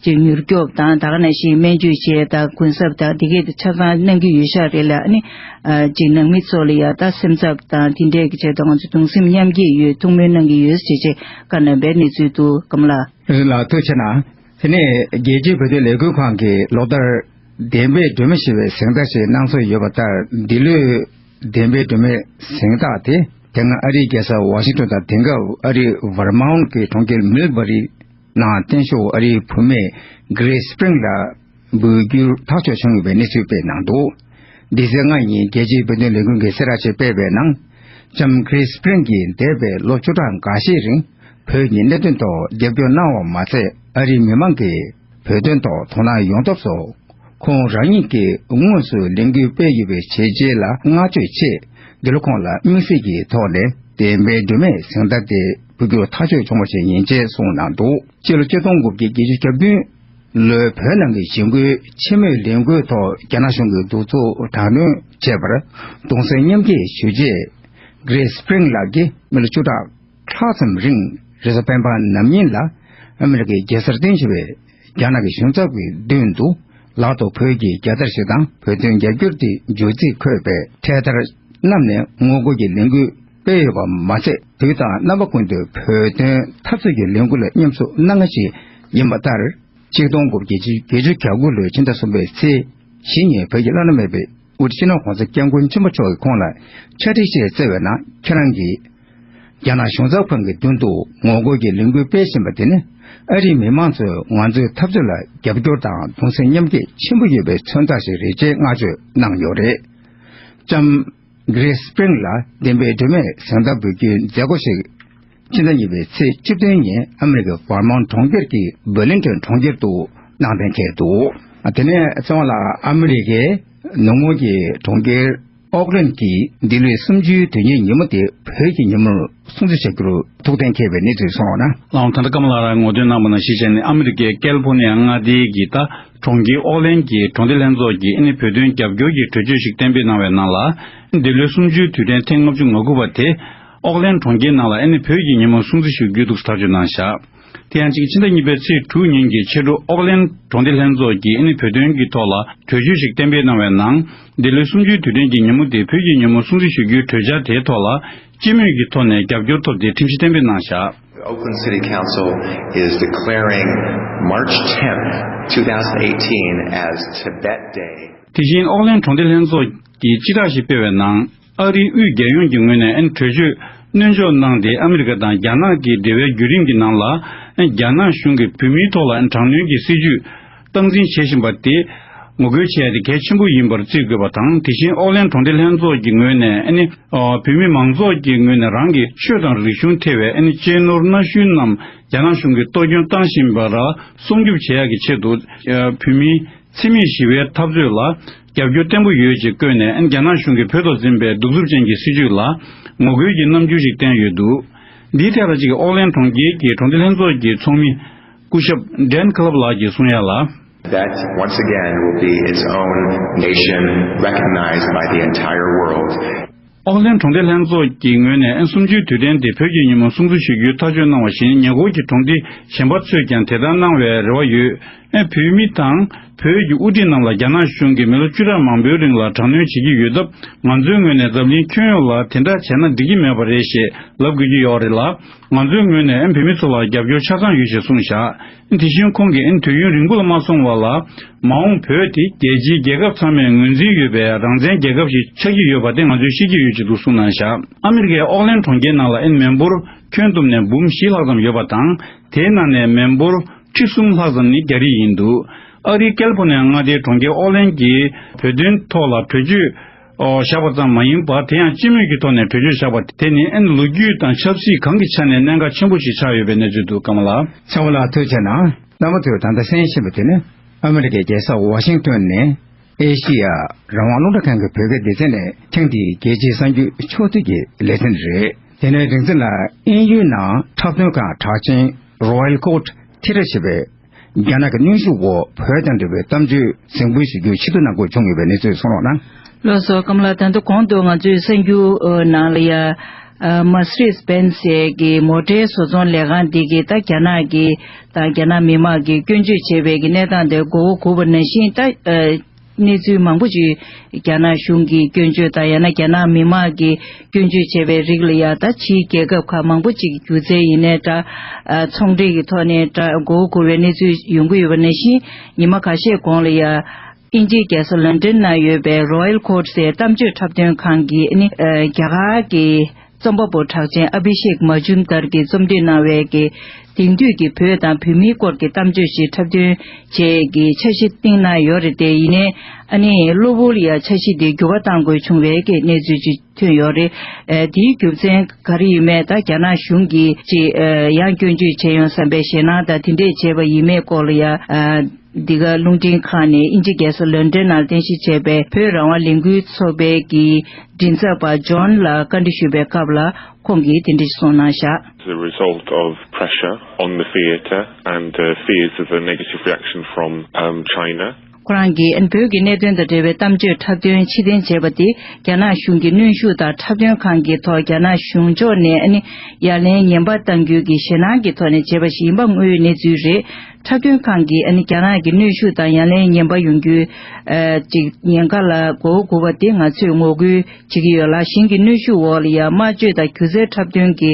ཅིག་མྱུར་སྐྱོབ་དང་ད་ག་ནང་བཞིན་སྨན་བཅོས་བྱས་དང་གུན་གསབ་དང་དེ་གས་དེ་ཆ་ཚང་གནང་གི་ཡོད་ཤག་རེད་ལ། ཨ་ནི་ཨ་ཅིག་ནང་མི་ཚོ་ལ་ཡ་ད་སེམས་འཚབ་དང་དེ་འདྲས་ཀྱི་ཆེད་དུ་ང་ཚོ་གདུང་སེམས་མཉམ་སྐྱེད་ཡོད། ཐུགས་སྨོན་གནང་གི་ཡོད་ཞེས་བྱས་བཀའ་གནང་པའི་གནས་ཚུལ་འདུག་ཀརྨ་ལགས། རིན་ལགས་ཐུགས་རྗེ་གནང་། དེ་ནས་རྒྱལ་སྤྱིའི་བོད་དོན་ལས་འགུལ་ཁང་གིས་ལོ་ལྟར་བདེན་པའི་སྒྲོན་མེ་ཞེས་པའི་གཟེངས་རྟགས་ཤིག་གནང་སྲོལ་ཡོད་པ་ལྟར། འདི་ལོའི་བདེན་པའི་སྒྲོན་མེ་གཟེངས་རྟགས་དེ་དེ་སྔ་ཨ་རིའི་རྒྱལ་ས་ཝ་ཤིང་ཏོན་དང་དེང་སྐབས་ཨ་རིའི་ཝར་མའུན་གྱི་གྲོང་ཁྱེར་མིལ་བྷ་རི་ནང་བརྟན་བཞུགས་ཨ་རིའི་བུད་མེད་གྷི་རེས་སྤྲིང་ལ་འབོད་སྐུལ་ཐག་གཅོད་བྱུང་ཡོད་པའི་གནས་ཚུལ་སྤེལ་གནང་འདུག་འདི་ཚེས་ལྔ་ཉིན་རྒྱལ་སྤྱིའི་བོད་དོན་ལས་འགུལ་གྱིས་གསལ་བསྒྲགས་ཤིག་སྤེལ་བའི་ནང་། ལྕམ་གྷི་རེས་སྤྲིང་གིས་འདས་པའི་ལོ་བཅུ་ཕྲག་འགའ་ཤས་རིང་བོད་ཀྱི་གནད་དོན་ཐོག་རྒྱབ་སྐྱོར་གནང་བ་མ་ཚད། ཨ་རིའི་མི་མང་གིས་བོད་དོན་ཐོག་དོ་སྣང་ཡོང་ཐབས་སུ་ཁོང་རང་ཉིད་ཀྱིས་དངོས་སུ་ལས་འགུལ་སྤེལ་ཡོད་པའི་བྱས་རྗེས་ལ་བསྔགས་བརྗོད་ཆེད། འདི་ལོ་ཁོང་ལ་དམིགས་བསལ་གྱི་ཐོག་ནས་བདེན་པའི་སྒྲོན་མེ་གཟེངས་རྟགས་དེ་འབུལ་རྒྱུ་ཐག་གཅོད་བྱུང་བ་ཞིག་ཡིན་ཅེས་གསུངས་གནང་འདུག་སྤྱི་ལོ་ཆིག་སྟོང་དགུ་བརྒྱ་བརྒྱད་ཅུ་གྱ་བདུན་ལོའི་བོད་ནང་གི་གཞིས་འགོའི་ཕྱི་མོས་ལས་འགུལ་ཐོག་རྒྱ་ནག་གཞུང་གིས་གདུག་རྩུབ་དྲག་གནོན་བྱས་པར་གདུང་སེམས་མཉམ་སྐྱེད་ཞུ་ཆེད། གྷི་རེས་སྤྲིང་ལགས་ཀྱིས་མི་ལོ་བཅུ་ཕྲག་ལྷག་ཙམ་རིང་རེས་གཟའ་སྤེན་པ་ནམ་ཉིན་ལ་ཨ་མི་རི་ཀའི་རྒྱལ་སར་བརྟན་བཞུགས་པའི་རྒྱ་ནག་གི་གཞུང་ཚབ་ཀྱི་མདུན་དུ་ལག་ཏུ་བོད་ཀྱི་རྒྱལ་དར་ཞིག་དང་བོད་དོན་རྒྱབ་སྐྱོར་དེ་མཇུག་རྩིས་འཁོད་པའི་འཕྲེད་དར་བསྣམས་ནས་ངོ་རྒོལ་གྱི་ལས་འགུལ་སྤེལ་ཡོད་པ་མ་ཚད། དུས་དང་རྣམ་པ་ཀུན་ཏུ་བོད་དོན་འཐབ་རྩོད་ཀྱི་ལས་འགུལ་ལ་མཉམ་ཞུགས་གནང་མཁན་ཞིག་ཡིན་པ་ལྟར། ཆིག་སྟོང་དགུ་བརྒྱ་བརྒྱད་ཅུ་གྱ་དགུ་ལོའི་ཕྱི་ཟླ་གསུམ་པའི་ཚེས་བཞི་ཉིན་བོད་ཀྱི་བླ་ན་མེད་པའི་དབུ་ཁྲིད་སྤྱི་ནོར་༸གོང་ས་༸སྐྱབས་མགོན་ཆེན་པོ་མཆོག་གིས་ཁོང་ལ་ཕྱག་བྲིས་ཤིག་བསྩལ་བའི་ནང་། ཁྱེད་རང་གིས་རྒྱ་ནག་གཞུང་ཚབ་ཁང་གི་མདུན་དུ་ངོ་རྒོལ་གྱི་ལས་འགུལ་སྤེལ་བཞིན་པ་དེ་ནི་ཨ་རིའི་མི་མང་ཚོས་ང་ཚོའི་འཐབ་རྩོད་ལ་རྒྱབ་སྐྱོར་དང་གདུང་སེམས་མཉམ་སྐྱེད་ཆེན་པོ་ཡོད་པའི་མཚོན་རྟགས་ཤིག་རེད་ཅེས་བསྔགས་བརྗོད་གནང་ཡོད་རེད། ལྕམ་གྷི་རེས་སྤྲིང་ལ་བདེན་པའི་སྒྲོན་མེ་གཟེངས་རྟགས་འབུལ་རྒྱུའི་མཛད་སྒོ་ཞིག་ཕྱི་ཟླ་གཉིས་པའི་ཚེས་བཅུ་བདུན་ཉིན་ཨ་མི་རི་ཀའི་ཝར་མོན་གྲོང་ཁྱེར་གྱི་བྷར་ལིང་ཊོན་གྲོང་ཁྱེར་དུ་གནང་གཏན་འཁེལ་འདུག་དེ་ནས་ཚེ་དབང་ལགས། ཨ་མི་རི་ཀའི་ནུབ་ངོས་ཀྱི་གྲོང་ཁྱེར་ཨོག་ལན་གྱིས་འདི་ལོའི་གསུམ་བཅུའི་དུས་ཆེན་ཉིན་མོ་དེ་བོད་ཀྱི་ཉིན་མོར་སྲུང་བརྩི་བྱ་རྒྱུར་ཐུགས་གཏན་འཁེལ་བའི་གནས་ཚུལ་སོང་ན། ལགས་འོང་། ད་ལྟ་ཀརྨ་ལགས་རང་ངོ་སྤྲོད་གནང་བ་ནང་བཞིན་བྱས་ནས་ཨ་མི་རི་ཀའི་ཀལ་ཕོར་ནི་ཡ་མངའ་སྡེའི་གི་ད་གྲོང་ཁྱེར་ཨོག་ལན་གྱི་གྲོང་སྡེ་ལྷན་ཚོགས་ཀྱིས་ཨ་ནི་བོད་དོན་རྒྱབ་སྐྱོར་གྱི་གྲོས་ཆོད་ཞིག་གཏན་འབེབས་གནང་བའི་ནང་ལ། འདི་ལོའི་གསུམ་བཅུའི་དུས་དྲན་ཐེངས་ལྔ་བཅུ་ང་དགུ་པ་དེ་ ཨོག་ལན་གྲོང་ཁྱེར་ནང་ལ་ཨ་ནི་བོད་ཀྱི་ཉིན་མོ་སྲུང་བརྩི་ཞུ་རྒྱུའི་འདུག་ཐག་གཅོད་གནང་བཞག་དེ་ཡང་གཅིག་ཕྱི་ཟླ་གཉིས་པའི་ཚེས་དྲུག་ཉིན་གྱི་ཕྱི་དྲོ་ཨོག་ལན་གྲོང་སྡེ་ལྷན་ཚོགས་ཀྱིས་ཨ་ནི་བོད་དོན་གྱི་ཐོག་ལ་གྲོས་ཆོད་ཞིག་གཏན་འབེབས་གནང་བའི་ནང་། འདི་ལོའི་གསུམ་བཅུའི་དུས་དྲན་གྱི་ཉིན་མོ་དེ་བོད་ཀྱི་ཉིན་མོ་སྲུང་བརྩི་ཞུ་རྒྱུའི་གྲོས་འཆར་དེའི་ཐོག་ལ་སྤྱི་མོས་ཀྱི་ཐོག་ནས་རྒྱབ་སྐྱོར་ཐོབ་སྟེ་ཁྲིམས་གཞི་གཏན་འབེབས་གནང་བཞག The Oakland City Council is declaring March tenth, two thousand eighteen as Tibet Day. དེ་བཞིན་ཨོག་ལན་གྲོང་སྡེ་ལྷན་ཚོགས་ཀྱིས་སྤྱི་བསྒྲགས་ཤིག་སྤེལ་བའི་ནང་། ཨ་རིའི་དབུས་རྒྱལ་ཡོངས་ཀྱི་ངོས་ནས་ཨན་གྲོས་ཆོད་སྣོན་འཇོག་གནང་སྟེ། ཨ་མི་རི་ཀ་དང་རྒྱ་ནག་གི་འབྲེལ་བའི་བརྒྱུད་རིམ་གྱི་ནང་ལ་ཨན་རྒྱ་ནག་གཞུང་གིས་བོད་མིའི་ཐོག་ལ་ཨན་དྲག་གནོན་གྱི་སྲིད་བྱུས་སྟངས་འཛིན་བྱེད་བཞིན་པ་དེ་ངོ་རྒོལ་བྱས་ཏེ་གལ་ཆེན་པོ་ཡིན་པར་བརྩི་དགོས་པ་དང་། དེ་བཞིན་ཨོག་ལན་གྲོང་སྡེ་ལྷན་ཚོགས་ཀྱི་ངོས་ནས་ཨ་ནི་བོད་མི་མང་ཚོགས་ཀྱི་ངོས་ནས་རང་གི་ཆོས་དང་རིག་གཞུང་ཐེ་བའི་ཨ་ནི་གཅེས་ནོར་གནའ་ཤུལ་རྣམས་རྒྱ་ནག་གཞུང་གིས་གཏོར་སྐྱོན་བཏང་བཞིན་པར་སྲུང་སྐྱོབ་བྱེད་ཡག་གི་ཆེད་དུ་བོད་མིའི། འཚེ་མེད་ཞི་བའི་འཐབ་རྩོད་ལ་རྒྱབ་སྐྱོར་བརྟན་པོ་ཡོད་ཅེས་བཀོད་ནས། རྒྱ་ནག་གཞུང་གིས་བོད་ཐོག་འཛིན་པའི་གདུག་རྩུབ་ཅན་གྱི་སྲིད་བྱུས་ལ་ངོ་རྒོལ་གྱི་རྣམ་འགྱུར་ཞིག་བསྟན་ཡོད་འདུག་འདིའི་ཐད་ལ་གཅིག་ཨོག་ལན་གྲོང་ཁྱེར་གྱི་གྲོང་སྡེ་ལྷན་ཚོགས་ཀྱི་ཚོགས་མི་སྐུ་ཞབས་ཌན་ཁ་ལབ་ལགས་ཀྱིས་གསུང་ཡ་ལ། That once again will be its own nation recognized by the entire world. ཨོག་ལན་གྲོང་སྡེ་ལྷན་ཚོགས་ཀྱི་ངོས་ནས་ཨན་གསུམ་བཅུའི་དུས་དྲན་དེ་བོད་ཀྱི་ཉིན་མོ་སྲུང་བརྩི་ཞུ་རྒྱུའི་ཐག་གཅོད་གནང་བ་བཞིན། ཉེ་འཁོར་གྱི་གྲོང་སྡེ་གཞན་པ་ཚོས་ཀྱང་དེ་ལྟར་གནང་བའི་རེ་བ་ཡོད། ཨན་བོད་མི་དང་བོད་ཀྱི་དབུ་ཁྲིད་རྣམས་ལ་རྒྱ་ནག་གཞུང་གིས་མི་ལོ་བཅུ་ཕྲག་མང་པོའི་རིང་ལ་དྲག་གནོན་བྱེད་ཀྱི་ཡོད་སྟབས། ང་ཚོའི་ངོས་ནས་འཛམ་གླིང་ཁྱོན་ཡོངས་ལ་དེ་འདྲ་བྱས་ན་འགྲིག་གི་མེད་པ་རེད་ཞེས་ལབ་དགོས་ཀྱི་ཡོད་རེད་ལ། ང་ཚོའི་ངོས་ནས་ཨན་བོད་མི་ཚོ་ལ་རྒྱབ་སྐྱོར་ཆ་ཚང་ཡོད་ཅེས་གསུངས་བཞག་དེ་བཞིན་ཁོང་གིས་ཨན་དུས་ཡུན་རིང་པོ་ལ་མ་སོང་བ་ལ། མ་འོངས་བོད་དེ་རྒྱལ་སྤྱིའི་རྒྱལ་ཁབ་ཚང་མས་ངོས་འཛིན་ཡོད་པའི་རང་བཙན་རྒྱལ་ཁབ་ཞིག་ཆགས་ཀྱི་ཡོད་པ་དེ་ང་ཚོས་ཤེས་ཀྱི་ཡོད་ཅེས་འདུག་གསུངས་གནང་བཞག་ཨ་མི་རི་ཀའི་ཨོག་ལན་གྲོང་ཁྱེར་ནང་ལ་ཨིན་མི་འབོར་ཁྱོན་བསྡོམས་ནས་འབུམ་བཞི་ལྷག་ཙམ་ཡོད་པ་དང་། དེའི་ནང་ནས་མི་འབོར་ཁྲི་གསུམ་ལྷག་ཙམ་ནི་རྒྱ་རིགས་ཡིན་འདུག་ཨ་རིའི་ཀལ་ཕོར་ནི་ཡ་མངའ་སྡེའི་གྲོང་ཁྱེར་ཨོག་ལན་གྱིས་བོད་དོན་ཐོག་ལ་གྲོས་ཆོད་བཞག་པ་ཙམ་མ་ཡིན་པར། དེ་ཡང་སྤྱི་མོས་ཀྱི་ཐོག་ནས་གྲོས་ཆོད་བཞག་པ་དེ་ནི་ཨིན་ལོ་རྒྱུས་དང་ཆབ་སྲིད་གང་གི་ཆ་ནས་གནད་འགག་ཆེན་པོ་ཞིག་ཆགས་ཡོད་པའི་གནས་ཚུལ་འདུག་ཀརྨ་ལགས། ཚེ་དབང་ལགས་ཐུགས་རྗེ་གནང་། རྣམ་པ་ཚོས་ད་ལྟ་གསན་བཞིན་པ་དེ་ནི་ཨ་མི་རི་ཀའི་རྒྱལ་ས་ཝ་ཤིང་ཏོན་ནས་ཨེ་ཤི་ཡ་རང་དབང་རླུང་འཕྲིན་ཁང་གི་བོད་སྐད་སྡེ་ཚན་ནས་ཐེངས་འདིའི་རྒྱལ་སྤྱིའི་གསར་འགྱུར་ཕྱོགས་བསྡུས་ཀྱི་ལེ་ཚན་རེད། དེ་ནས་རིང་ཚེ་ལ་དབྱིན་ཡུལ་ནང་འཁྲབ་སྟོན་ཁང་གྲགས་ཅན་Royal Court་ཐི་ར་ཞེས་པའི་རྒྱ་ནག་གི་གནོན་ཤུགས་འོག་བོད་དང་འབྲེལ་བའི་གཏམ་བརྗོད་གཟིགས་འབུལ་ཞུ་རྒྱུའི་ཆེད་དུ་གནང་དགོས་བྱུང་ཡོད་པའི་གནས་ཚུལ་གསུངས་རོགས་གནང་། ལགས་སོ། ཀརྨ་ལགས། ད་ལྟ་གོང་དུ་ང་ཚོའི་གསར་འགྱུར་ནང་ལ་ཡ། མར་སི་ཌི་སི་བྷེན་སི་ཟེར་གྱི་མོ་ཊའི་བཟོ་ཚོང་ལས་ཁང་འདི་གིས་ད་རྒྱ་ནག་གི་དང་རྒྱ་ནག་མི་དམངས་ཀྱིས་སྐྱོན་བརྗོད་བྱས་པའི་གི་གནས་སྟངས་དེ་མགོ་བོ་སྒུར་བ་ནང་བཞིན། ད་གནས་ཚུལ་མང་པོ་ཅིག་རྒྱ་ནག་གཞུང་གིས་སྐྱོན་བརྗོད་དང་། ཡང་ན་རྒྱ་ནག་མི་དམངས་ཀྱིས་སྐྱོན་བརྗོད་བྱས་པའི་རིགས་ལ་ཡ། ད་ཕྱིའི་རྒྱལ་ཁབ་ཁག་མང་པོ་ཅིག་གི་སྒྱུ་རྩལ་ཡིན་ནའི་འདྲ། ཚོང་འབྲེལ་གྱི་ཐོག་ནས་འདྲ། མགོ་བོ་སྒུར་བའི་གནས་ཚུལ་ཡོང་གི་ཡོད་པ་ནང་བཞིན། ཉི་མ་ཁ་ཤས་གོང་ལ་ཡ། དབྱིན་ཇིའི་རྒྱལ་ས་ལོན་ཌོན་ནང་ཡོད་པའི་Royal Court་ཟེར་གཏམ་བརྗོད་འཁྲབ་སྟོན་ཁང་གིས་ནི། རྒྱ་གར་གྱི་རྩོམ་པ་པོ་གྲགས་ཅན་ཨ་བྷི་ཤེག་མ་ཇུམ་དར་གྱིས་རྩོམ་སྒྲིག་གནང་བའི་གི་དེང་དུས་ཀྱི་བོད་དང་བོད་མིའི་སྐོར་གྱི་གཏམ་བརྗོད་ཞིག་འཁྲབ་སྟོན་བྱེད་ཀྱི་འཆར་གཞི་བཏིང་གནང་ཡོད་རེད་དེ། ཡིན་ནའི་ཨ་ནི་གློ་བུར་ཡ་འཆར་གཞི་དེ་འགྱུར་བ་གཏང་དགོས་བྱུང་བའི་གི་གནས་ཚུལ་ཅིག་ཐོན་ཡོད་རེད། ཨ། དེའི་རྒྱུ་མཚན་ག་རེ་ཡིན་མེད་ད་རྒྱ་ནག་གཞུང་གིས་ཅིག་ཨ། ཡང་སྐྱོན་བརྗོད་བྱས་ཡོང་བསམ་པའི་ཞེད་སྣང་དང་དེ་འདྲས་བྱས་པ་ཡིན་མེད་སྐོར་ལ་ཡ། ཨ། འདི་ག་རླུང་འཕྲིན་ཁང་ནས་དབྱིན་ཇི་རྒྱལ་ས་ལོན་ཌོན་ནང་རྟེན་གཞི་བྱས་པའི་བོད་རང་དབང་ལས་འགུལ་ཚོགས་པའི་གི་མགྲིན་ཚབ་པ་ཇོན་ལ་བཀའ་འདྲི་ཞུས་པའི་སྐབས་ལ་ཁོང་གིས་དེ་འདྲ་ཞིག་གསུངས་གནང་བཞག As a result of pressure on the theatre and uh, fears of a negative reaction from um, China. ཁོ་རང་གིས་བོད་ཀྱི་གནད་དོན་དང་འབྲེལ་བའི་གཏམ་བརྗོད་འཁྲབ་སྟོན་ཕྱིར་འཐེན་བྱས་པ་དེ་རྒྱ་ནག་གཞུང་གི་གནོན་ཤུགས་དང་འཁྲབ་སྟོན་ཁང་གི་ཐོག་རྒྱ་ནག་གཞུང་ཕྱོགས་ནས་ཡ་ལན་ངན་པ་གཏང་རྒྱུ་གི་ཞེད་སྣང་གི་ཐོག་ནས་བྱས་པ་ཞིག་ཡིན་པ་དངོས་ཡོད་གནས་ཚུལ་རེད། འཁྲབ་སྟོན་ཁང་གིས་ཨ་ནི་རྒྱ་ནག་གི་གནོན་ཤུགས་དང་ཡ་ལན་ངན་པ་ཡོང་རྒྱུའི་ཨ་ཅིག་ཉེན་ཁ་ལ་མགོ་བོ་སྒུར་བ་དེ་ང་ཚོས་ངོ་རྒོལ་བྱེད་ཀྱི་ཡོད་ལ། གཞན་གྱི་གནོན་ཤུགས་འོག་ལ་ཡ་སྨྲ་བརྗོད་དང་སྒྱུ་རྩལ་འཁྲབ་སྟོན་གྱི་